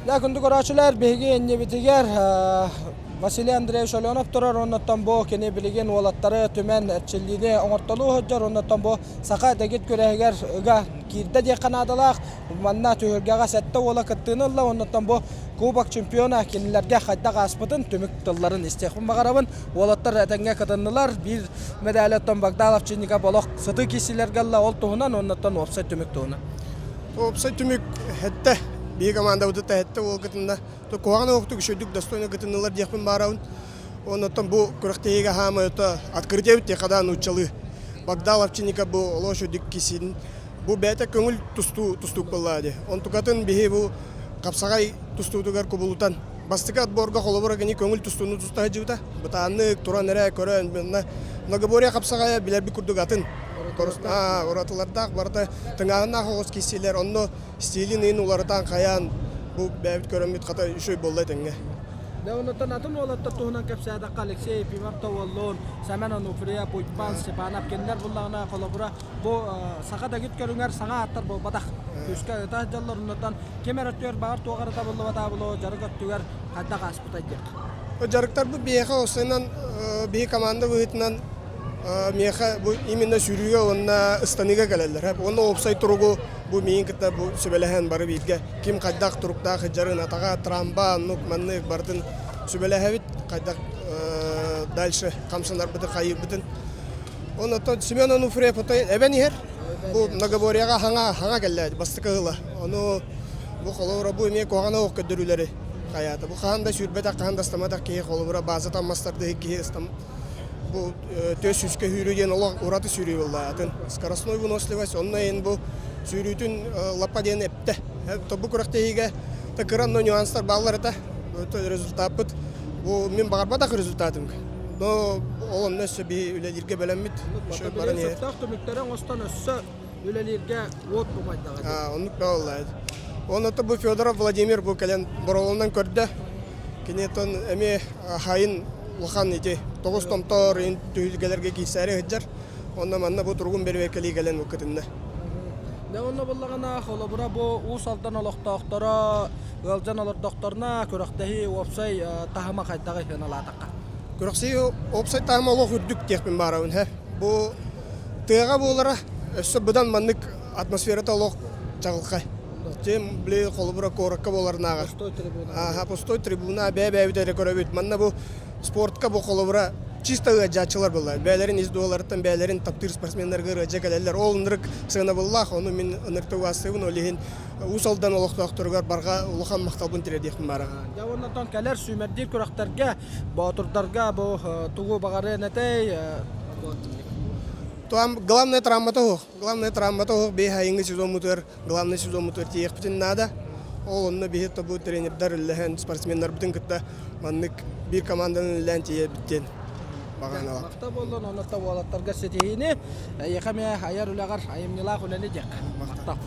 S1: Дьэ, күндү көрөөччүлэр, биһиги иннибитигэр Василий Андреевич Оленов турар, оннуттан бу кини билигин уолаттары түмэн эрчиллиини оҥортолуу сылдьар, оннуттан бу саха дэгит күрэһигэр ыга киирдэ диэххэ наадалаах. Манна түһүлгэҕэ сэттэ уола кыттыыны ылла, оннуттан бу Кубок чемпиона кинилэргэ хайдах ааспытын түмүк тылларын истиэхпин баҕарабын. Уолаттар этэҥҥэ кытыннылар, биир мэдээли оттон Богдан Овчинников олох сытыы киирсиилэргэ ылла, ол туһунан уоннаттан уопсай түмүк туһунан.
S6: Уопсай түмүк хэттэ, биһи командабытыта хэттэ уол кытынна. Куһаҕан оһохтук үчүгдүк достойно кытыннылар диэхпин баарабын. Оннуттан бу күрэхтэһиигэ хаамай ото открытие эбит хада нууччалыы. Богдан Овчинников бу олох үчүгдүк кисин бу бэйэтэ көҥүл тустуу тустуук буоллаа дии. Онтукатын биһи бу хапсаҕай тустуутугар кубулутан Бастакы отборга холобура кини көҥүл тустууну туста сылдьыбыта. Бытааннык туран эрэ көрөн манна многоборье хапсаҕайа билэрбит курдук атын. Уратылардаах барыта тыҥааһыннаах оҕус киирсиилэр онно стилин ыйын уларытан хайаан бу бэйэбит көрөммүт хата үчүгэй буолла этэҥҥэ.
S1: Дьэ оннуттан атын уолаттар туһунан кэпсээтэххэ Алексей Ефимов Товоллуун, Сэмэн Онуфриев, Уйбаан Степанов кинилэр буллаҕына холобура бу саха дэгит көрүҥэр саҥа ааттар буолбатах. Күүскэ ыта сылдьаллар оннуттан Ким эрэ өттүгэр баҕар туох эрэ табыллыбатаа буолуо, дьарык өттүгэр хайдах ааспытай диэх.
S6: Дьарыктарбыт биһиэхэ осынан биһи команда быһыытынан миэхэ бу именно сүүрүүгэ уонна ыстаныыга кэлэллэр. Уонна уопсай туругу бу миигин кытта бу сүбэлэһэн бары бииргэ ким хайдах туруктаах сылдьарын атаҕа трамба оннук маннык барытын сүбэлэһэбит хайдах дальше хамсанарбытын хайыырбытын. Онон Семен Онуфриев отой эбэн иһэр. Бу многоборьеҕа хаҥа хаҥа кэллэ бастакы ыла. Ону бу холобура бу эмиэ куһаҕана суох көрдөрүүлэри хайаата. Бу хаһан да сүүрбэтэх, хаһан да ыстамматах киһи холобура баазатан мастардыһы киһи ыстам бу түөс сүүскэ сүүрүү диэн олох ураты сүүрүү буолла. Атын скоростной выносливость онно иһин бу сүүрүүтүн лаппа диэн эптэ. Бу күрэхтэһиигэ та кыра но нюанстар бааллар этэ. Результаппыт бу мин баҕарбатах результатым. Но ол онно өссө биһи үлэлииргэ бэлэммит.
S1: Баран сөптөөх түмүктэри оҥостон өссө үлэлииргэ уот умайдаҕа.
S6: Оннук да буолла. Онно бу Федоров Владимир бу кэлэн боролонон көрдө. Кини тон эмиэ хайын улахан ити тоҕус томтор түһүлгэлэргэ киирсээри сылдьар. Онно манна бу туругун бэрэбиэркэлии кэлэн кытынна.
S1: Дьэ онно буллаҕына холобура бу Уус Алдан олохтоохторо ыалдьан олордохторуна күрэхтэһии уопсай таһыма хайдаҕый сыаналаатахха?
S6: Күрэхсии уопсай таһыма олох үрдүк диэхпин баарабын һэ. Бу тыаҕа буолара өссө быдан маннык атмосферата олох чаҕылхай. Тем били холобура куоракка буоларынааҕар.
S1: Пустой трибуна.
S6: Аха, пустой трибуна бэйэ-бэйэбит эрэ көрөбүт. Манна бу спортка бу холобура чисто ыалдьааччылар буолла. Бэйэлэрин ис дуоларыттан бэйэлэрин таптыыр спортсменнарга ыалдьа кэлэллэр. Ол ынырык сыанабыллаах, ону мин ынырык убаастыыбын. Ол иһин Уус Алдан олохтоохторугар барҕа улахан махталбын тириэрдиэхпин баара.
S1: Дьэ уонна кэлэр сүүмэрдиир күрэхтэргэ боотурдарга бу тугу баҕарыан этэй?
S6: Главное травмата суох. Главное травмата суох. Биһи сайыҥҥы сезоммутугар, главный сезоммутугар тиийиэхпитин наада. Ол онно биһи тобу тренердар үллэһэн, спортсменнарбытын кытта маннык биир команданан үлэлээн тиийэбит диэн баҕаналаах.
S1: Махтал буоллун, онно уолаттарга ситиһиини, эйиэхэ эмиэ айар үлэҕэр айымньылаах үлэни диэххэ. Махтал.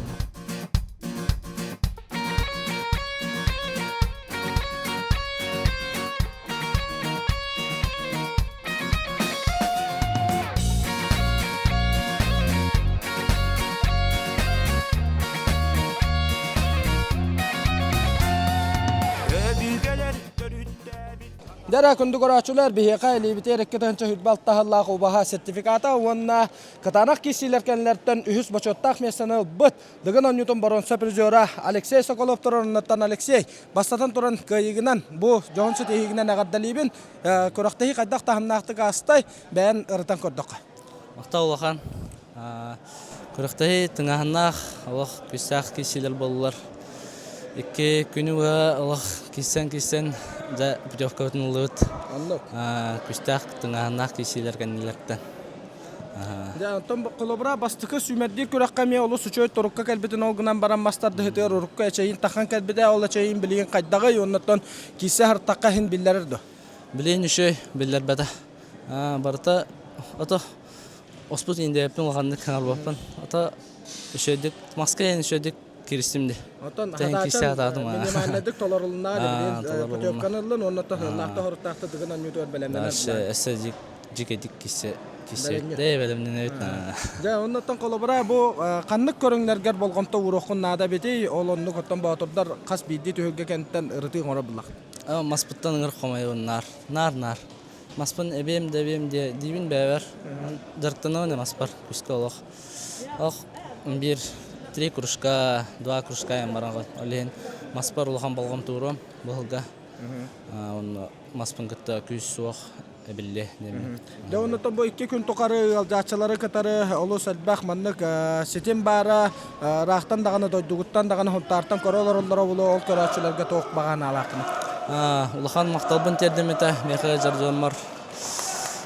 S1: Дьэ күндү көрөөччүлэр, биһиэхэ илиибитигэр 2026 сыллаах убаһа сертификата уонна кытаанах киирсиилэр кэннилэриттэн үһүс бочуоттаах миэстэни ылбыт Дыгын оонньуутун боруонса призера Алексей Соколов турарыннаттан Алексей, бастатан туран кыайыыгынан бу дьоһун ситиһиигинэн эҕэрдэлиибин. Күрэхтэһии хайдах таһымнаахтык аастай, бэйэн ырытан көрдөххө.
S7: Махтал улахан. Күрэхтэһии тыҥааһыннаах, олох күүстээх киирсиилэр буоллулар. Икки күнү быһа олох киирсэн-киирсэн дьэ путевкабытын ыллыбыт.
S1: Оннук.
S7: Күүстээх тыҥааһыннаах киирсиилэр кэннилэриттэн.
S1: Дьэ, онтон холобура бастакы сүүмэрдиир күрэххэ эмиэ олус үчүгэй турукка кэлбитин ол гынан баран мас тардыһытыгар урукку эчэйин тахан кэлбитэ, ол эчэйин билигин хайдаҕый уоннаттан киирсэ сырыттахха иһин биллэрэр дуо?
S7: Билигин үчүгэй биллэрбэтэ. Барыта ото оспут индиэппин улаханнык хаҥарбаппын. Ото үчүгэйдик маска иһин үчүгэйдик киристим ди.
S1: Оттон
S7: Тэҥ киирсэ
S1: хатаачан
S7: хатаатым.
S1: минимальнайдык толорулунна билигин
S7: Толорулунна.
S1: путевканы ыллын уонна сыаллаахта хоруттаахта дыгын онньуутугар бэлэмнэнэр
S7: Дальше өссө дьикэдик киирсэ киирсэбит бэлэмнэнэбит.
S1: Дьэ, оннуттан холобура бу ханнык көрүҥнэргэр болҕомто ууруоххун наада эбитий? Ол оннук оттон боотурдар хас биирдии түһүлгэ кэнниттэн ырытыы оҥоро буллах.
S7: Маспыттан ыҥыр хомойобун наар. Наар-наар. Маспын эбиэм да эбиэм диэ диибин бэйэбэр. Дьарыктанабын маспар күүскэ олох. Ох, биир три кружка, два кружка айан баран ол иһин маспар улахан болҕомто ууруом быһылга. Онно маспын кытта күүс суох эбиллиэ диэммин.
S1: Дьэ оннуттан бу 2 күн тухары ыалдьааччылары кытары олус элбэх маннык ситим баара ыраахтан даҕаны дойдугуттан даҕаны Сунтаартан көрө олороллоро буолуо ол көрөөччүлэргэ туох баҕа санаалааххыный?
S7: Улахан махталбын тиэрдим этэ миэхэ дьар дьоммор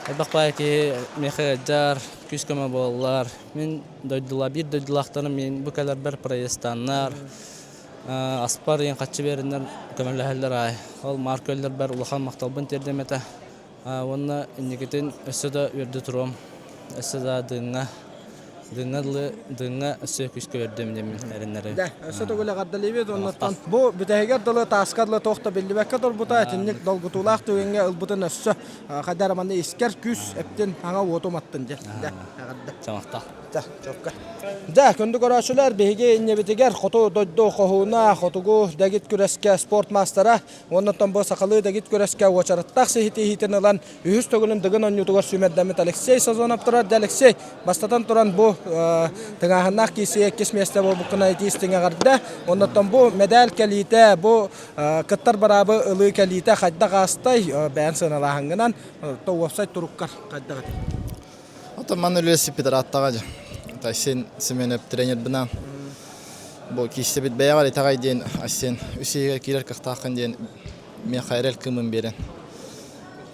S7: элбэх баай киһи миэхэ ыалдьар, күүс-көмө буолаллар. Мин дойдула биир дойдулаахтарым мин бу кэлэрбэр проезтааннар, аспар иэн хаччы биэрэннэр көмөлөһөллөр аай. Ол маар күөллэрбэр улахан махталбын тиэрдим этэ. Уонна инникитин өссө да үөрдэ туруом, өссө да дыҥҥа дыҥҥа дылы дыҥҥа өссө күүскэ үөрдүөм диэммин эрэннэрэбин.
S1: Дэ, өссө төгүл эҕэрдэлиибит оннуттан бу бүтэһигэр дылы тааска дылы туох да биллибэккэ турбута итинник долгутуулаах түгэҥҥэ ылбытын өссө хайда эрэ манна искэр күүс эптин хаҥа уоту уматтын дьэ. Дэ, эҕэрдэ.
S7: Чамахтал.
S1: Дэ, чопка. Дэ, күндү көрөөччүлэр, биһиги иннибитигэр хоту дойду хоһууна, хотугу дэгит күрэскэ спорт маастара Уоннаттан бу сахалыы дэгит күрэскэ уочараттаах сиһитиһиитин ылан, үһүс төгүлүн Дыгын оонньуутугар сүүмэрдэммит Алексей Сазонов турар. Дьэ, Алексей, бастатан туран бу тыҥааһыннаах киирсиигэ иккис миэстэ буолбуккунан итии истиҥ эҕэрдэ. Уоннаттан бу мэдээл кэлиитэ, бу кыттар быраабы ылыы кэлиитэ хайдах аастай, бэйэн сыаналааһыҥҥынан, то уопсай туруккар хайдах этэй?
S8: Оттон манна үлэлэспиппит ырааттаҕа дьэ. Айсен Семенов тренербинэн бу киирсибит бэйэҕэр итэҕэй диэн Айсен үс иһигэр киирэр кыахтааххын диэн миэхэ эрэл кыымын биэрэн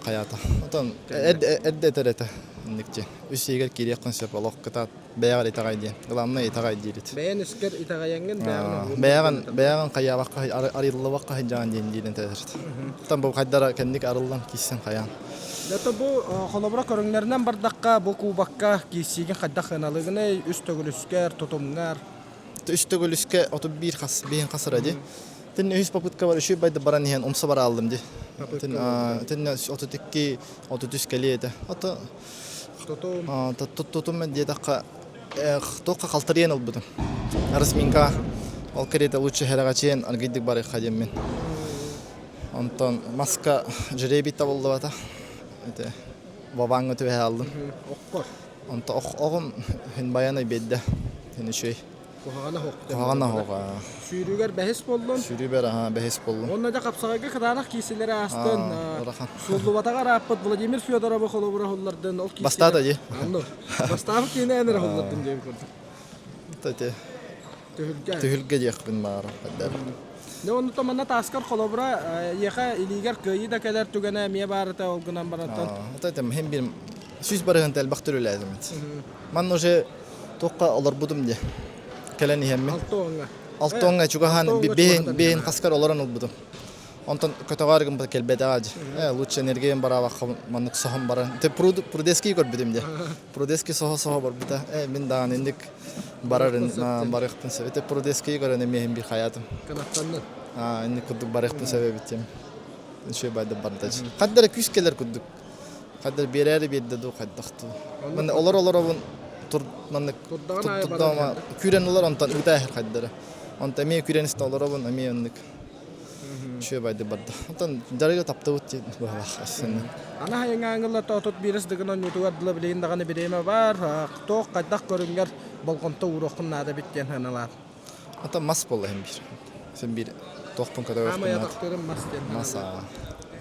S8: хайаата. Оттон эрдэ этэр этэ инник диэн. Үс иһигэр киириэххин сөп олох кытаат бэйэҕэр итэҕэй диэн. Главное итэҕэй диирит.
S1: Бэйэн искэр итэҕэйэҥҥин бэйэҕин
S8: бэйэҕин бэйэҕин хайаабакка арыллыбакка сылдьаҕын диэн диирин этэр. Оттон бу хайдара кэнник арыллан киирсэн хайаан.
S1: Это бу холобура көрүҥнэринэн бардахха бу кубокка киирсиигин хайдах сыаналыыгыный? Үс төгүлүскэр, тутумҥар?
S8: Үс төгүлүскэ 31 хас, биһин хасыра ди. Тин үһүс попытка бар үчүй байды баран иһэн умса бара алдым ди. Тин тин 32 33 кэлиэ этэ. Ото
S1: Тутум.
S8: Тутум диэтэххэ туохха халтарыйан ылбытым. Разминка ол кэриэтэ лучше хэрэҕэчиэн аргыйдык барыахха диэммин. Онтон маска жребий табыллыбата. Ити Воваҥҥа түбэһэ алдым.
S1: Оккор.
S8: Онто оҕум хин баянай биэрдэ. Хин үчүгэй.
S1: Куһаҕана суох.
S8: Куһаҕана суох.
S1: Сүүрүүгэр бэһис буоллун.
S8: Сүүрүүбэр аха бэһис буоллум.
S1: Уонна дьэ хапсаҕайга кытаанах киирсилэри аастын. Сууллубатаҕа ырааппыт Владимир Федоровы холобура холлордун. Ол киирсилэр.
S8: Бастаата дии.
S1: Анну. Бастаабыт киһини эн эрэ холлордун диэн курдук.
S8: Ити
S1: Түһүлгэ.
S8: Түһүлгэ диэхпин баара.
S1: Дьэ оннуттан манна тааскар холобура эйиэхэ илиигэр кыайыы да кэлэр түгэнэ эмиэ баарыта ол гынан барантан.
S8: Это этим хем бир сүүс барыһын элбэх түрүлээтим. Манна уже туохха олорбутум дии. Кэлэн иһэммин.
S1: Алтоҥҥа.
S8: Алтоҥҥа чугаһаан бэйин хаскар олорон ылбытым. Онтон көтөҕөр гыммыт кэлбэтэҕэ дии. Э, лучше энергиям бараабакка маннык соһон баран. Те Прудецкий көрбүтүм дии. Прудецкий соһо-соһо барбыта. Э, мин даҕаны инник барар барыахпын сөп. Ити Прудецкийи көрөн эмиэ иһин биир хайаатым.
S1: Кынаттаннын.
S8: Аа, инник курдук барыахпын сөп эбит диэн. Үчүгэй байды барда. Хаддара күүс кэлэр курдук. Хаддар биэрээри биэрдэ дуу хайдах дуу. Манна олор олоробун тур маннык турдаҕына күүрэн ылар онтон ыытаа хайдара. Онтон эмиэ күүрэн истэ олоробун эмиэ оннук. Үчүгэй байды барда. Онтон дьарыгы таптыбыт диэн быһалаах ассыны.
S1: Ана хайыҥааҥылла тоотут биирис дыгын онньуутугар дылы билигин даҕаны бириэмэ баар. Туох хайдах көрүҥҥэр болҕомто ууруоххун наада эбит диэн сыаналаат.
S8: Ата мас буолла иһин биир. Син биир туохпун көтөҕүөхпүн
S1: Аамай
S8: наада.
S1: атахтыырым мас диэн
S8: Мас аа.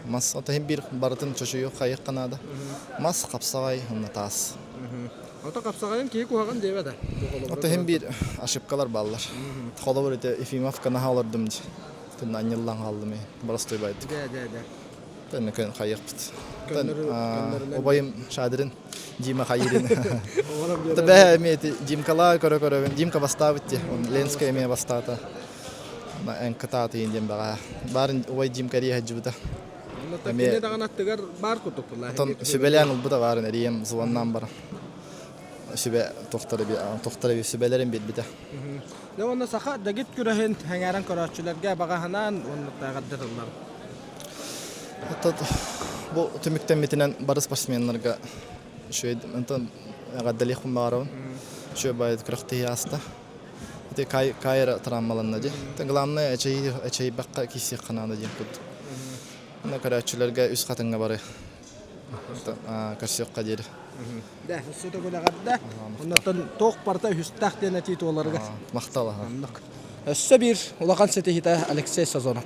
S8: Мас ото иһин биир барытын чочуйу хайыахха наада. Мас хапсаҕай уонна таас.
S1: Ото хапсаҕайын киһи куһаҕан диэбэт ээ.
S8: Ото иһин биир ошибкалар бааллар. Холобур ити Ефимовка наһаа олордум дии. Тынна анньыллан хааллым ээ. Боростуой байдык.
S1: Дэ, дэ, дэ.
S8: Төннөкөн хайыахпыт. Убайым Шадрин Дима хайыырын. Бэһэ эмиэ Димкала көрө-көрөбүн. Димка бастаабыт дии. Ленская эмиэ бастаата. Эн кытаатыйын диэн баҕа. Баарын убай Димка эрийэ сылдьыбыта.
S1: Эмиэ даҕаны аттыгар баар курдук
S8: Оттон сүбэлээн ылбыта баарын эрийэм звоннаан баран. Сүбэ тохтор тохтор сүбэлэрин биэрбитэ.
S1: Дьэ уонна саха дэгит күрэһин сэҥээрэн көрөөччүлэргэ баҕаһынаан уонна эҕэрдэ тыллар.
S8: Оттон бу түмүктэммитинэн бары спортсменнарга үчүгэй онтон эҕэрдэлиэхпин баҕарабын. Үчүгэй баайы күрэхтэһии ааста. Ити Кайра травмаланна дии. Главное эчэйбэххэ киирсиэххэ наада диэн курдук. Онно көрөөччүлэргэ үс хатыҥҥа бары көрсүөххэ диэри.
S1: Дэ, өссө төгүл эҕэрдэ. Оннуттан туох барыта үһүстээх диэн этии туоларыгар.
S8: Махтал.
S1: Оннук. Өссө биир улахан ситиһиитэ Алексей Сазонов.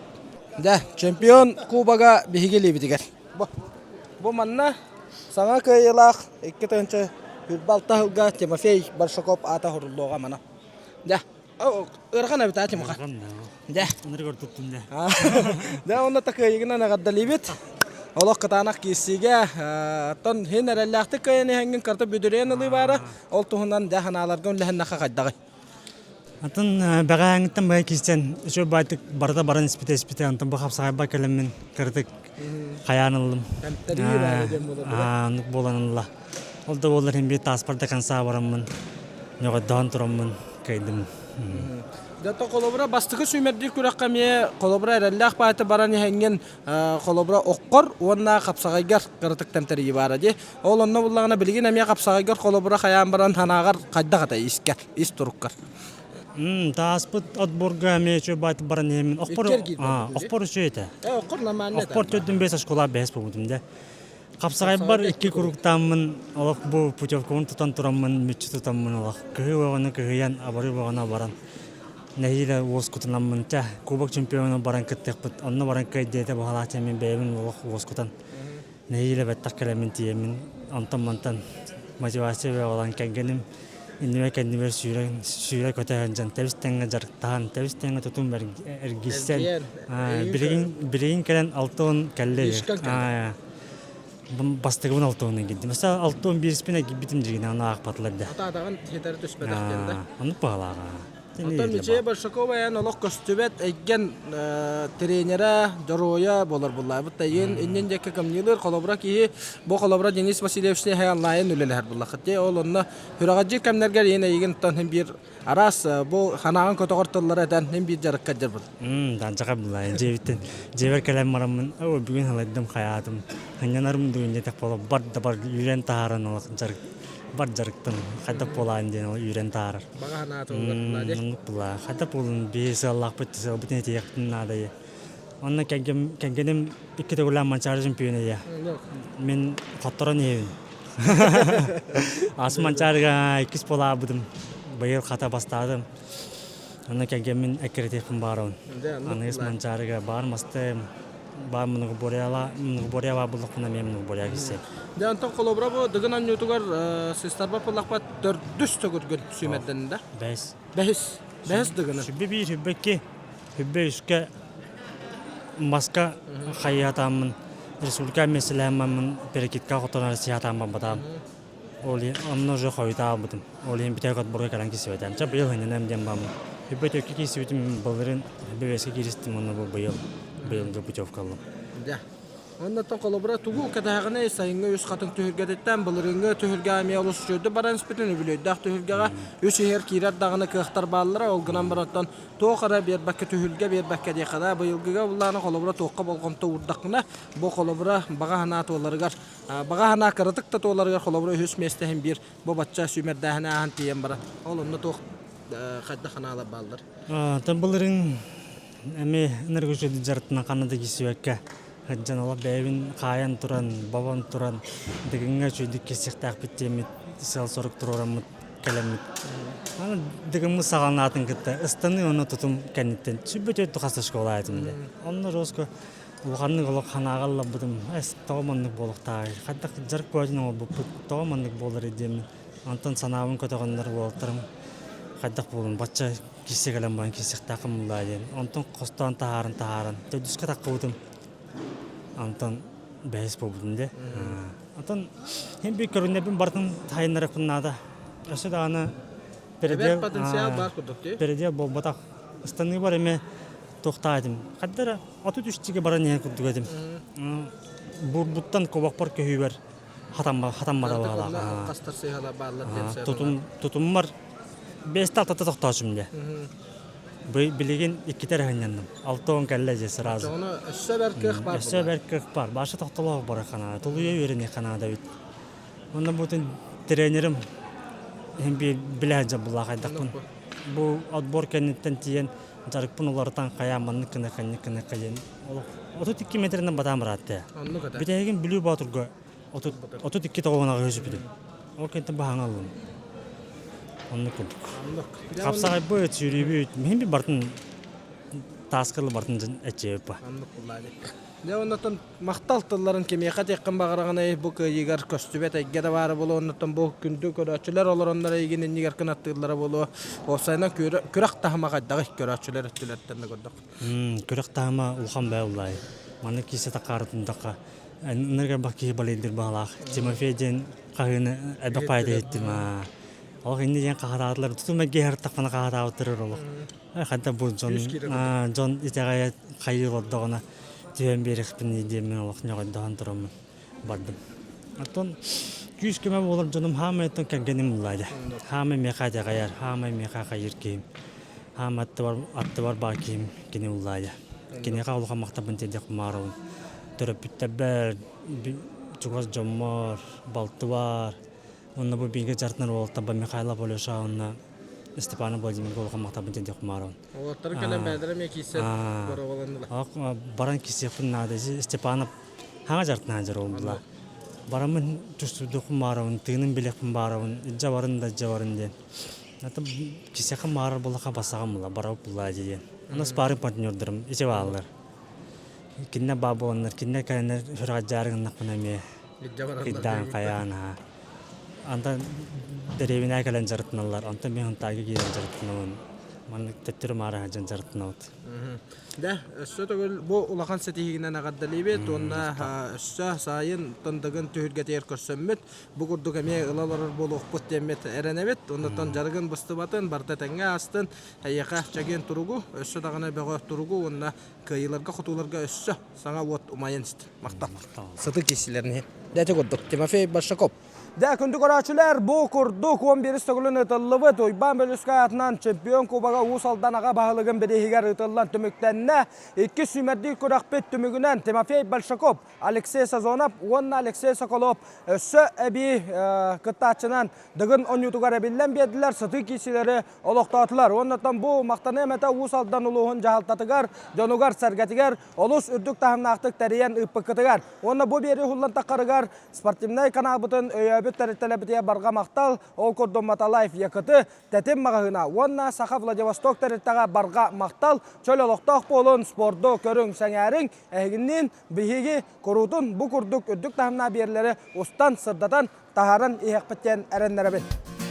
S1: Дэ, чемпион кубога биһиги илиибитигэр. Бу, бу манна саҥа кыайыылаах 2026 сылга Тимофей Большаков аата суруллуоҕа мана. Дэ, ыарахан эбит аа Тимоха. Дэ.
S9: Ынырыгар туттум дэ.
S1: Дэ, онно такыайыгынан эҕэрдэлиибит. Олох кытаанах киирсиигэ, оттон хин эрэллээхтик кыайан иһэҥҥин карта бүдүрүйэн ылыы баара, ол туһунан дэ санааларга үллэһиннэххэ хайдаҕый?
S9: Атын бэҕэһээҥҥиттэн быһа киирсэн үчүгэй баайтык барыта баран испитэ испитэ онтон бу хапсаҕайбар кэлэммин кыратык хайаан ыллым. Оннук буолан ылла. Ол да буоллар иһин биир тааспар до конца бараммын ньоҕойдоон тураммын кыайдым.
S1: Дьэ холобура бастакы сүүмэрдиир күрэххэ эмиэ холобура эрэллээх баайта баран иһэҥҥин холобура оккор уонна хапсаҕайгар кыратык тэмтэрийии баара дии. Ол онно буллаҕына билигин эмиэ хапсаҕайгар холобура хайаан баран санааҕар хайдах этэй искэр, ис туруккар?
S9: Тааспыт отборга эмиэ үчүгэй баайта баран иһэммин охпор охпор үчүгэй этэ.
S1: Охпор нормально
S9: Охпор төрдүн бэс оскуола бэһис буолбутум дэ. Хапсаҕайбар икки куруктааммын олох бу путевкабын тутан тураммын мүччү тутаммын олох кыһыы бөҕөнү кыһыйан абарыы бөҕөнү абаран нэһиилэ уоскутунаммын чэ кубок чемпиона баран кыттыахпыт онно баран кыай диэтэ баҕалаах мин бэйэбин олох уоскутан нэһиилэ бэттэх кэлэммин тиийэммин онтон мантан мотивация бөҕөлөөн кэргэним иннибэр кэннибэр сүүрэн сүүрэ көтө сылдьан тэбис тэҥҥэ дьарыктаһан тэбис тэҥҥэ тутум эргийсэн билигин билигин кэлэн 60 кэллэ бастакыбын 60 эргийдим өссө 61-спин эргийбитим дьигинэ аны аахпатылар да
S1: Атаатаҕын хитары түспэтэх диэн да
S9: оннук баҕалааҕа
S1: Оттон Мичийэ Большакова эн олох көстүбэт эйгэн тренерэ, дьоруойа буолар буллаабыт. Тайын иннин диэки кымньыылыыр холобура киһи бу холобура Денис Васильевични онлайн үлэлэһэр буллахыт. Дии ол онно сүрэҕэлдьиир кэмнэргэр иин эйигин оттон син биир араас бу ханаҕын көтөҕөр тыллары этэн син биир дьарыкка дьарбыт.
S9: Данчака буллаайын дьиэбиттэн дьиэбэр кэлэн бараммын оо бүгүн халайдым хайаатым ханньанарым дугун диэтэх буола бар да бар үүрэн таһааран олох дьарык бар дьарыктан хайдах буолаан диэн ол үүрэн таһаарар.
S1: Баҕа санаа туһугар булаа дии.
S9: Оннук булаа. Хайдах буолун биһи сыаллаахпыт сыалбытын этиэхпитин наада Онно кэргэним кэргэним икки төгүлээн Манчаары чемпиона ийэ. Мин хотторон иһэбин. Аас Манчаарыга иккис буолаабытым. Быйыл хата бастаатым. Онно кэргэммин эккирэтиэхпин баарабын. Аныгыс Манчаарыга баар мастым, баар многоборьяла многоборьяла буллахпына эмиэ многоборья киссиэм.
S1: Дьэ онтон холобура бу Дыгын оонньуутугар сыстарба буллахпат төрдүс төгүргүн сүүмэрдэннэ да?
S9: Бэс.
S1: Бэһис. Бэһис Дыгыны.
S9: Сүбэ биир, сүбэ икки, сүбэ үскэ маска хайыһатааммын республика миэстэлээммин перекидка хотон Россиятааммын батаам. Ол онно уже хойутаабытым. Ол иһин бүтэһик отборга кэлэн киирсибэтим. Чэ быйыл ханньанам диэн бааммын. Сүбэ төккө киирсибитим былырыын сүбэ бэскэ кииристим уонна бу быйыл быйылгы путевка ыллым.
S1: Дьэ. Оннуттан холобура тугу кэтэһэҕиний сайыҥҥы үс хатыҥ түһүлгэтиттэн былырыыҥҥы түһүлгэҕэ эмиэ олус үчүгэйдик баран испитин үбүлүөйдээх түһүлгэҕэ үс иһэр киирэр даҕаны кыахтар бааллара ол гынан баран туох эрэ биэрбэккэ түһүлгэ биэрбэккэ диэххэ да быйылгыга буллаҕына холобура туохха болҕомто уурдаххына бу холобура баҕа санаа туоларыгар баҕа санаа кыратык да туоларыгар холобура үһүс миэстэ иһин биир бу бачча сүүмэрдээһини ааһан тиийэн баран ол онно туох хайдах санаалар бааллар
S9: Тан былырыын Эмиэ ынырык үчүгэй дьарыктанан ханна да киирсибэккэ сылдьан олох бэйэбин хаайан туран, бобон туран Дыгыҥҥа үчүгэйдик киирсиэхтээхпит диэммит сыал-сорук туруораммыт кэлэммит. Аны Дыгыммыт саҕаланаатын кытта ыстаныы уонна тутум кэнниттэн сүбэ хас да школа этим дэ. Онно жестко улаханнык олох санааҕа ылларбытым. Эс, тоҕо маннык буолуохтааҕый? Хайдах дьарык бөҕөтүн оҥорбуппут, тоҕо маннык буоларый диэммин. Онтон санаабын көтөҕөннөр уолаттарым хайдах буолун бачча киирсэ кэлэн баран киирсиэхтээххин буллаа диэн. Онтон хостоон таһааран таһааран төрдүскэ таххыбытым. Онтон бэһис буолбутум дии. Оттон син биир көрүҥнэрбин барытын сайыннарыахпын наада. Өссө даҕаны
S1: Эбэр потенциал баар курдук дии.
S9: Передел буолбатах. Ыстаныыбар эмэ туохтаа этим. Хадда эрэ 33 чигэ баран иһэн курдук этим. Бурбуттан кубокпор көһүүбэр хатаммата баалаах.
S1: Хастар сыһала бааллар диэн
S9: Тутум тутуммар бэс талтата тохтоочум дии. Билигин иккитэ эрэ сынньанным. 60 кэллэ дьэ сразу.
S1: Оччоҕуна өссө бэр кыах баар
S9: Өссө бэр кыах баар. Баша тохтолоох бара ханаада. Тулуйа үөрэниэх ханаада эбит. Онно бутун тренерим иһин билэ сылдьар буллаах хайдахпын. Бу отбор кэнниттэн тиийэн дьарыкпын уларытан хайаан маннык гына ханнык гына диэн 32 метринэн батаан бараатты. Бүтэһигин Бүлүү Боотурга 32 тоҕуонаҕа көспүтүм. Ол кэнниттэн баһаҥа ыллым. Оннук курдук. Хапсаҕайбыт, сүүрүүбүт, мин би бартын тааскылы бартын эччиэбит ба.
S1: Оннук буллаады. Дьэ оннотон махтал тылларын кимиэхэ этиэххин баҕараҕыный бу кыайыыгар көстүбэт эйгэ да баара буолуо оннуттан бу күндү көрөөччүлэр олороннор эйигин иннигэр кынаттыыллара буолуо уопсайынан күрэх таһыма хайдаҕый көрөөччүлэр өттүлэриттэн да көрдөх
S9: Күрэх таһыма улахан бээ уллай. Маннык киисэ такаарытындахха ыныргар бах киһи балыйдыр баалаах. Тимофей диэн хаһыыны элбэх паайда иһиттим. Олох инни диэн хаһаатаатылар. Тутум эргэ иһэртахпына хаһаатаабыттар олох. Ханта бу дьон дьон итэҕэйэ хайыы олордоҕуна түһэн биэриэхпин диэммин олох ньоҕойдоһон тураммын бардым. Оттон күүс-көмө буолар дьонум хаамай оттон кэргэним буллаады. Хаамай миэхэ итэҕэйэр, хаамай миэхэ хайыыр киһим. Хаама аттыбар, аттыбар баар киһим кини буллаады. Киниэхэ улахан махталбын тиэрдиэхпин баҕарабын. Төрөппүттэрбэр, чугас дьоммор, балтыбар, Онно бу бииргэ дьарытынар уолаттарбар Михайлов Алеша уонна Степанов Владимирга улахан махталбын тиэрдиэх кумаарабын.
S1: Уолаттар кэлэн бэйэлэрэ эмиэ киирсэн боруобаланнылар.
S9: Баран киирсиэхпин наада. Степанов хаҥа дьарытынан дьар буолла. Бараммын чувствуйдуохпун баарабын, тыынын билиэхпин баарабын, илдьэ барын да илдьэ барын диэн. Ата киһиэхэ маарар буоллахха бассаҕам була, барабыт буллаа диэн. Онно спарринг партнердарым ичэ бааллар. Кинилэр баа буоланнар, кинилэр кэлэннэр сүрэҕэлдьээри гыннахпына эмиэ кыйдаан хайаан аһа. Антон дэриэбинэҕэ кэлэн дьарыктаналлар, онтон мин Хантаайга киирэн дьарыктанабын. Маннык төттөрү маара сылдьан дьарыктанабыт.
S1: Дэ, өссө төгүл бу улахан ситиһиигинэн эҕэрдэлиибит уонна өссө сайын тындыгын түһүлгэтигэр көрсөммүт, бу курдук эмиэ ыла олорор буолуохпут диэммит эрэнэбит. Оннуттан дьарыгын быстыбатын, барыта этэҥҥэ аастын, эйиэхэ чэгиэн туругу, өссө даҕаны бөҕө туругу уонна кыайыыларга-хотууларга өссө саҥа уот умайан истин. Махтал. Сыты киисилэрин Дьэ курдук Тимофей Большаков. Дьэ, күндү көрөөччүлэр, бу курдук 11 төгүлүн ыытыллыбыт Уйбаан Бөлүскэй аатынан чемпион кубога Уус Алдан аҕа баһылыгын бирииһигэр ыытыллан түмүктэннэ. Иккис сүүмэрдиир күрэхпит түмүгүнэн Тимофей Большаков, Алексей Сазонов уонна Алексей Соколов өссө эбии кыттааччынан Дыгын оонньуутугар эбиллэн биэрдилэр, сытыы киисилэри олохтоотулар. Уоннаттан бу махтаныам этэ Уус Алдан улууһун дьаһалтатыгар, дьонугар-сэргэтигэр олус үрдүк таһымнаахтык тэрийэн ыыппыккытыгар. Уонна бу биэрии уһуллан таххарыгар спортивнай каналбытын өйөөбүт тэрилтэлэрбитигэр барҕа махтал, ол курдук Маталайф ЯКТ, Тэтим маҕаһыына уонна Саха Владивосток тэрилтэҕэ барҕа махтал, чөл олохтоох буолун, спорду көрүҥ, сэҥээриҥ, эһигинниин биһиги куруутун бу курдук үрдүк таһымнаах биэрлэри устан, сырдатан таһааран иһиэхпит диэн эрэннэрэбин.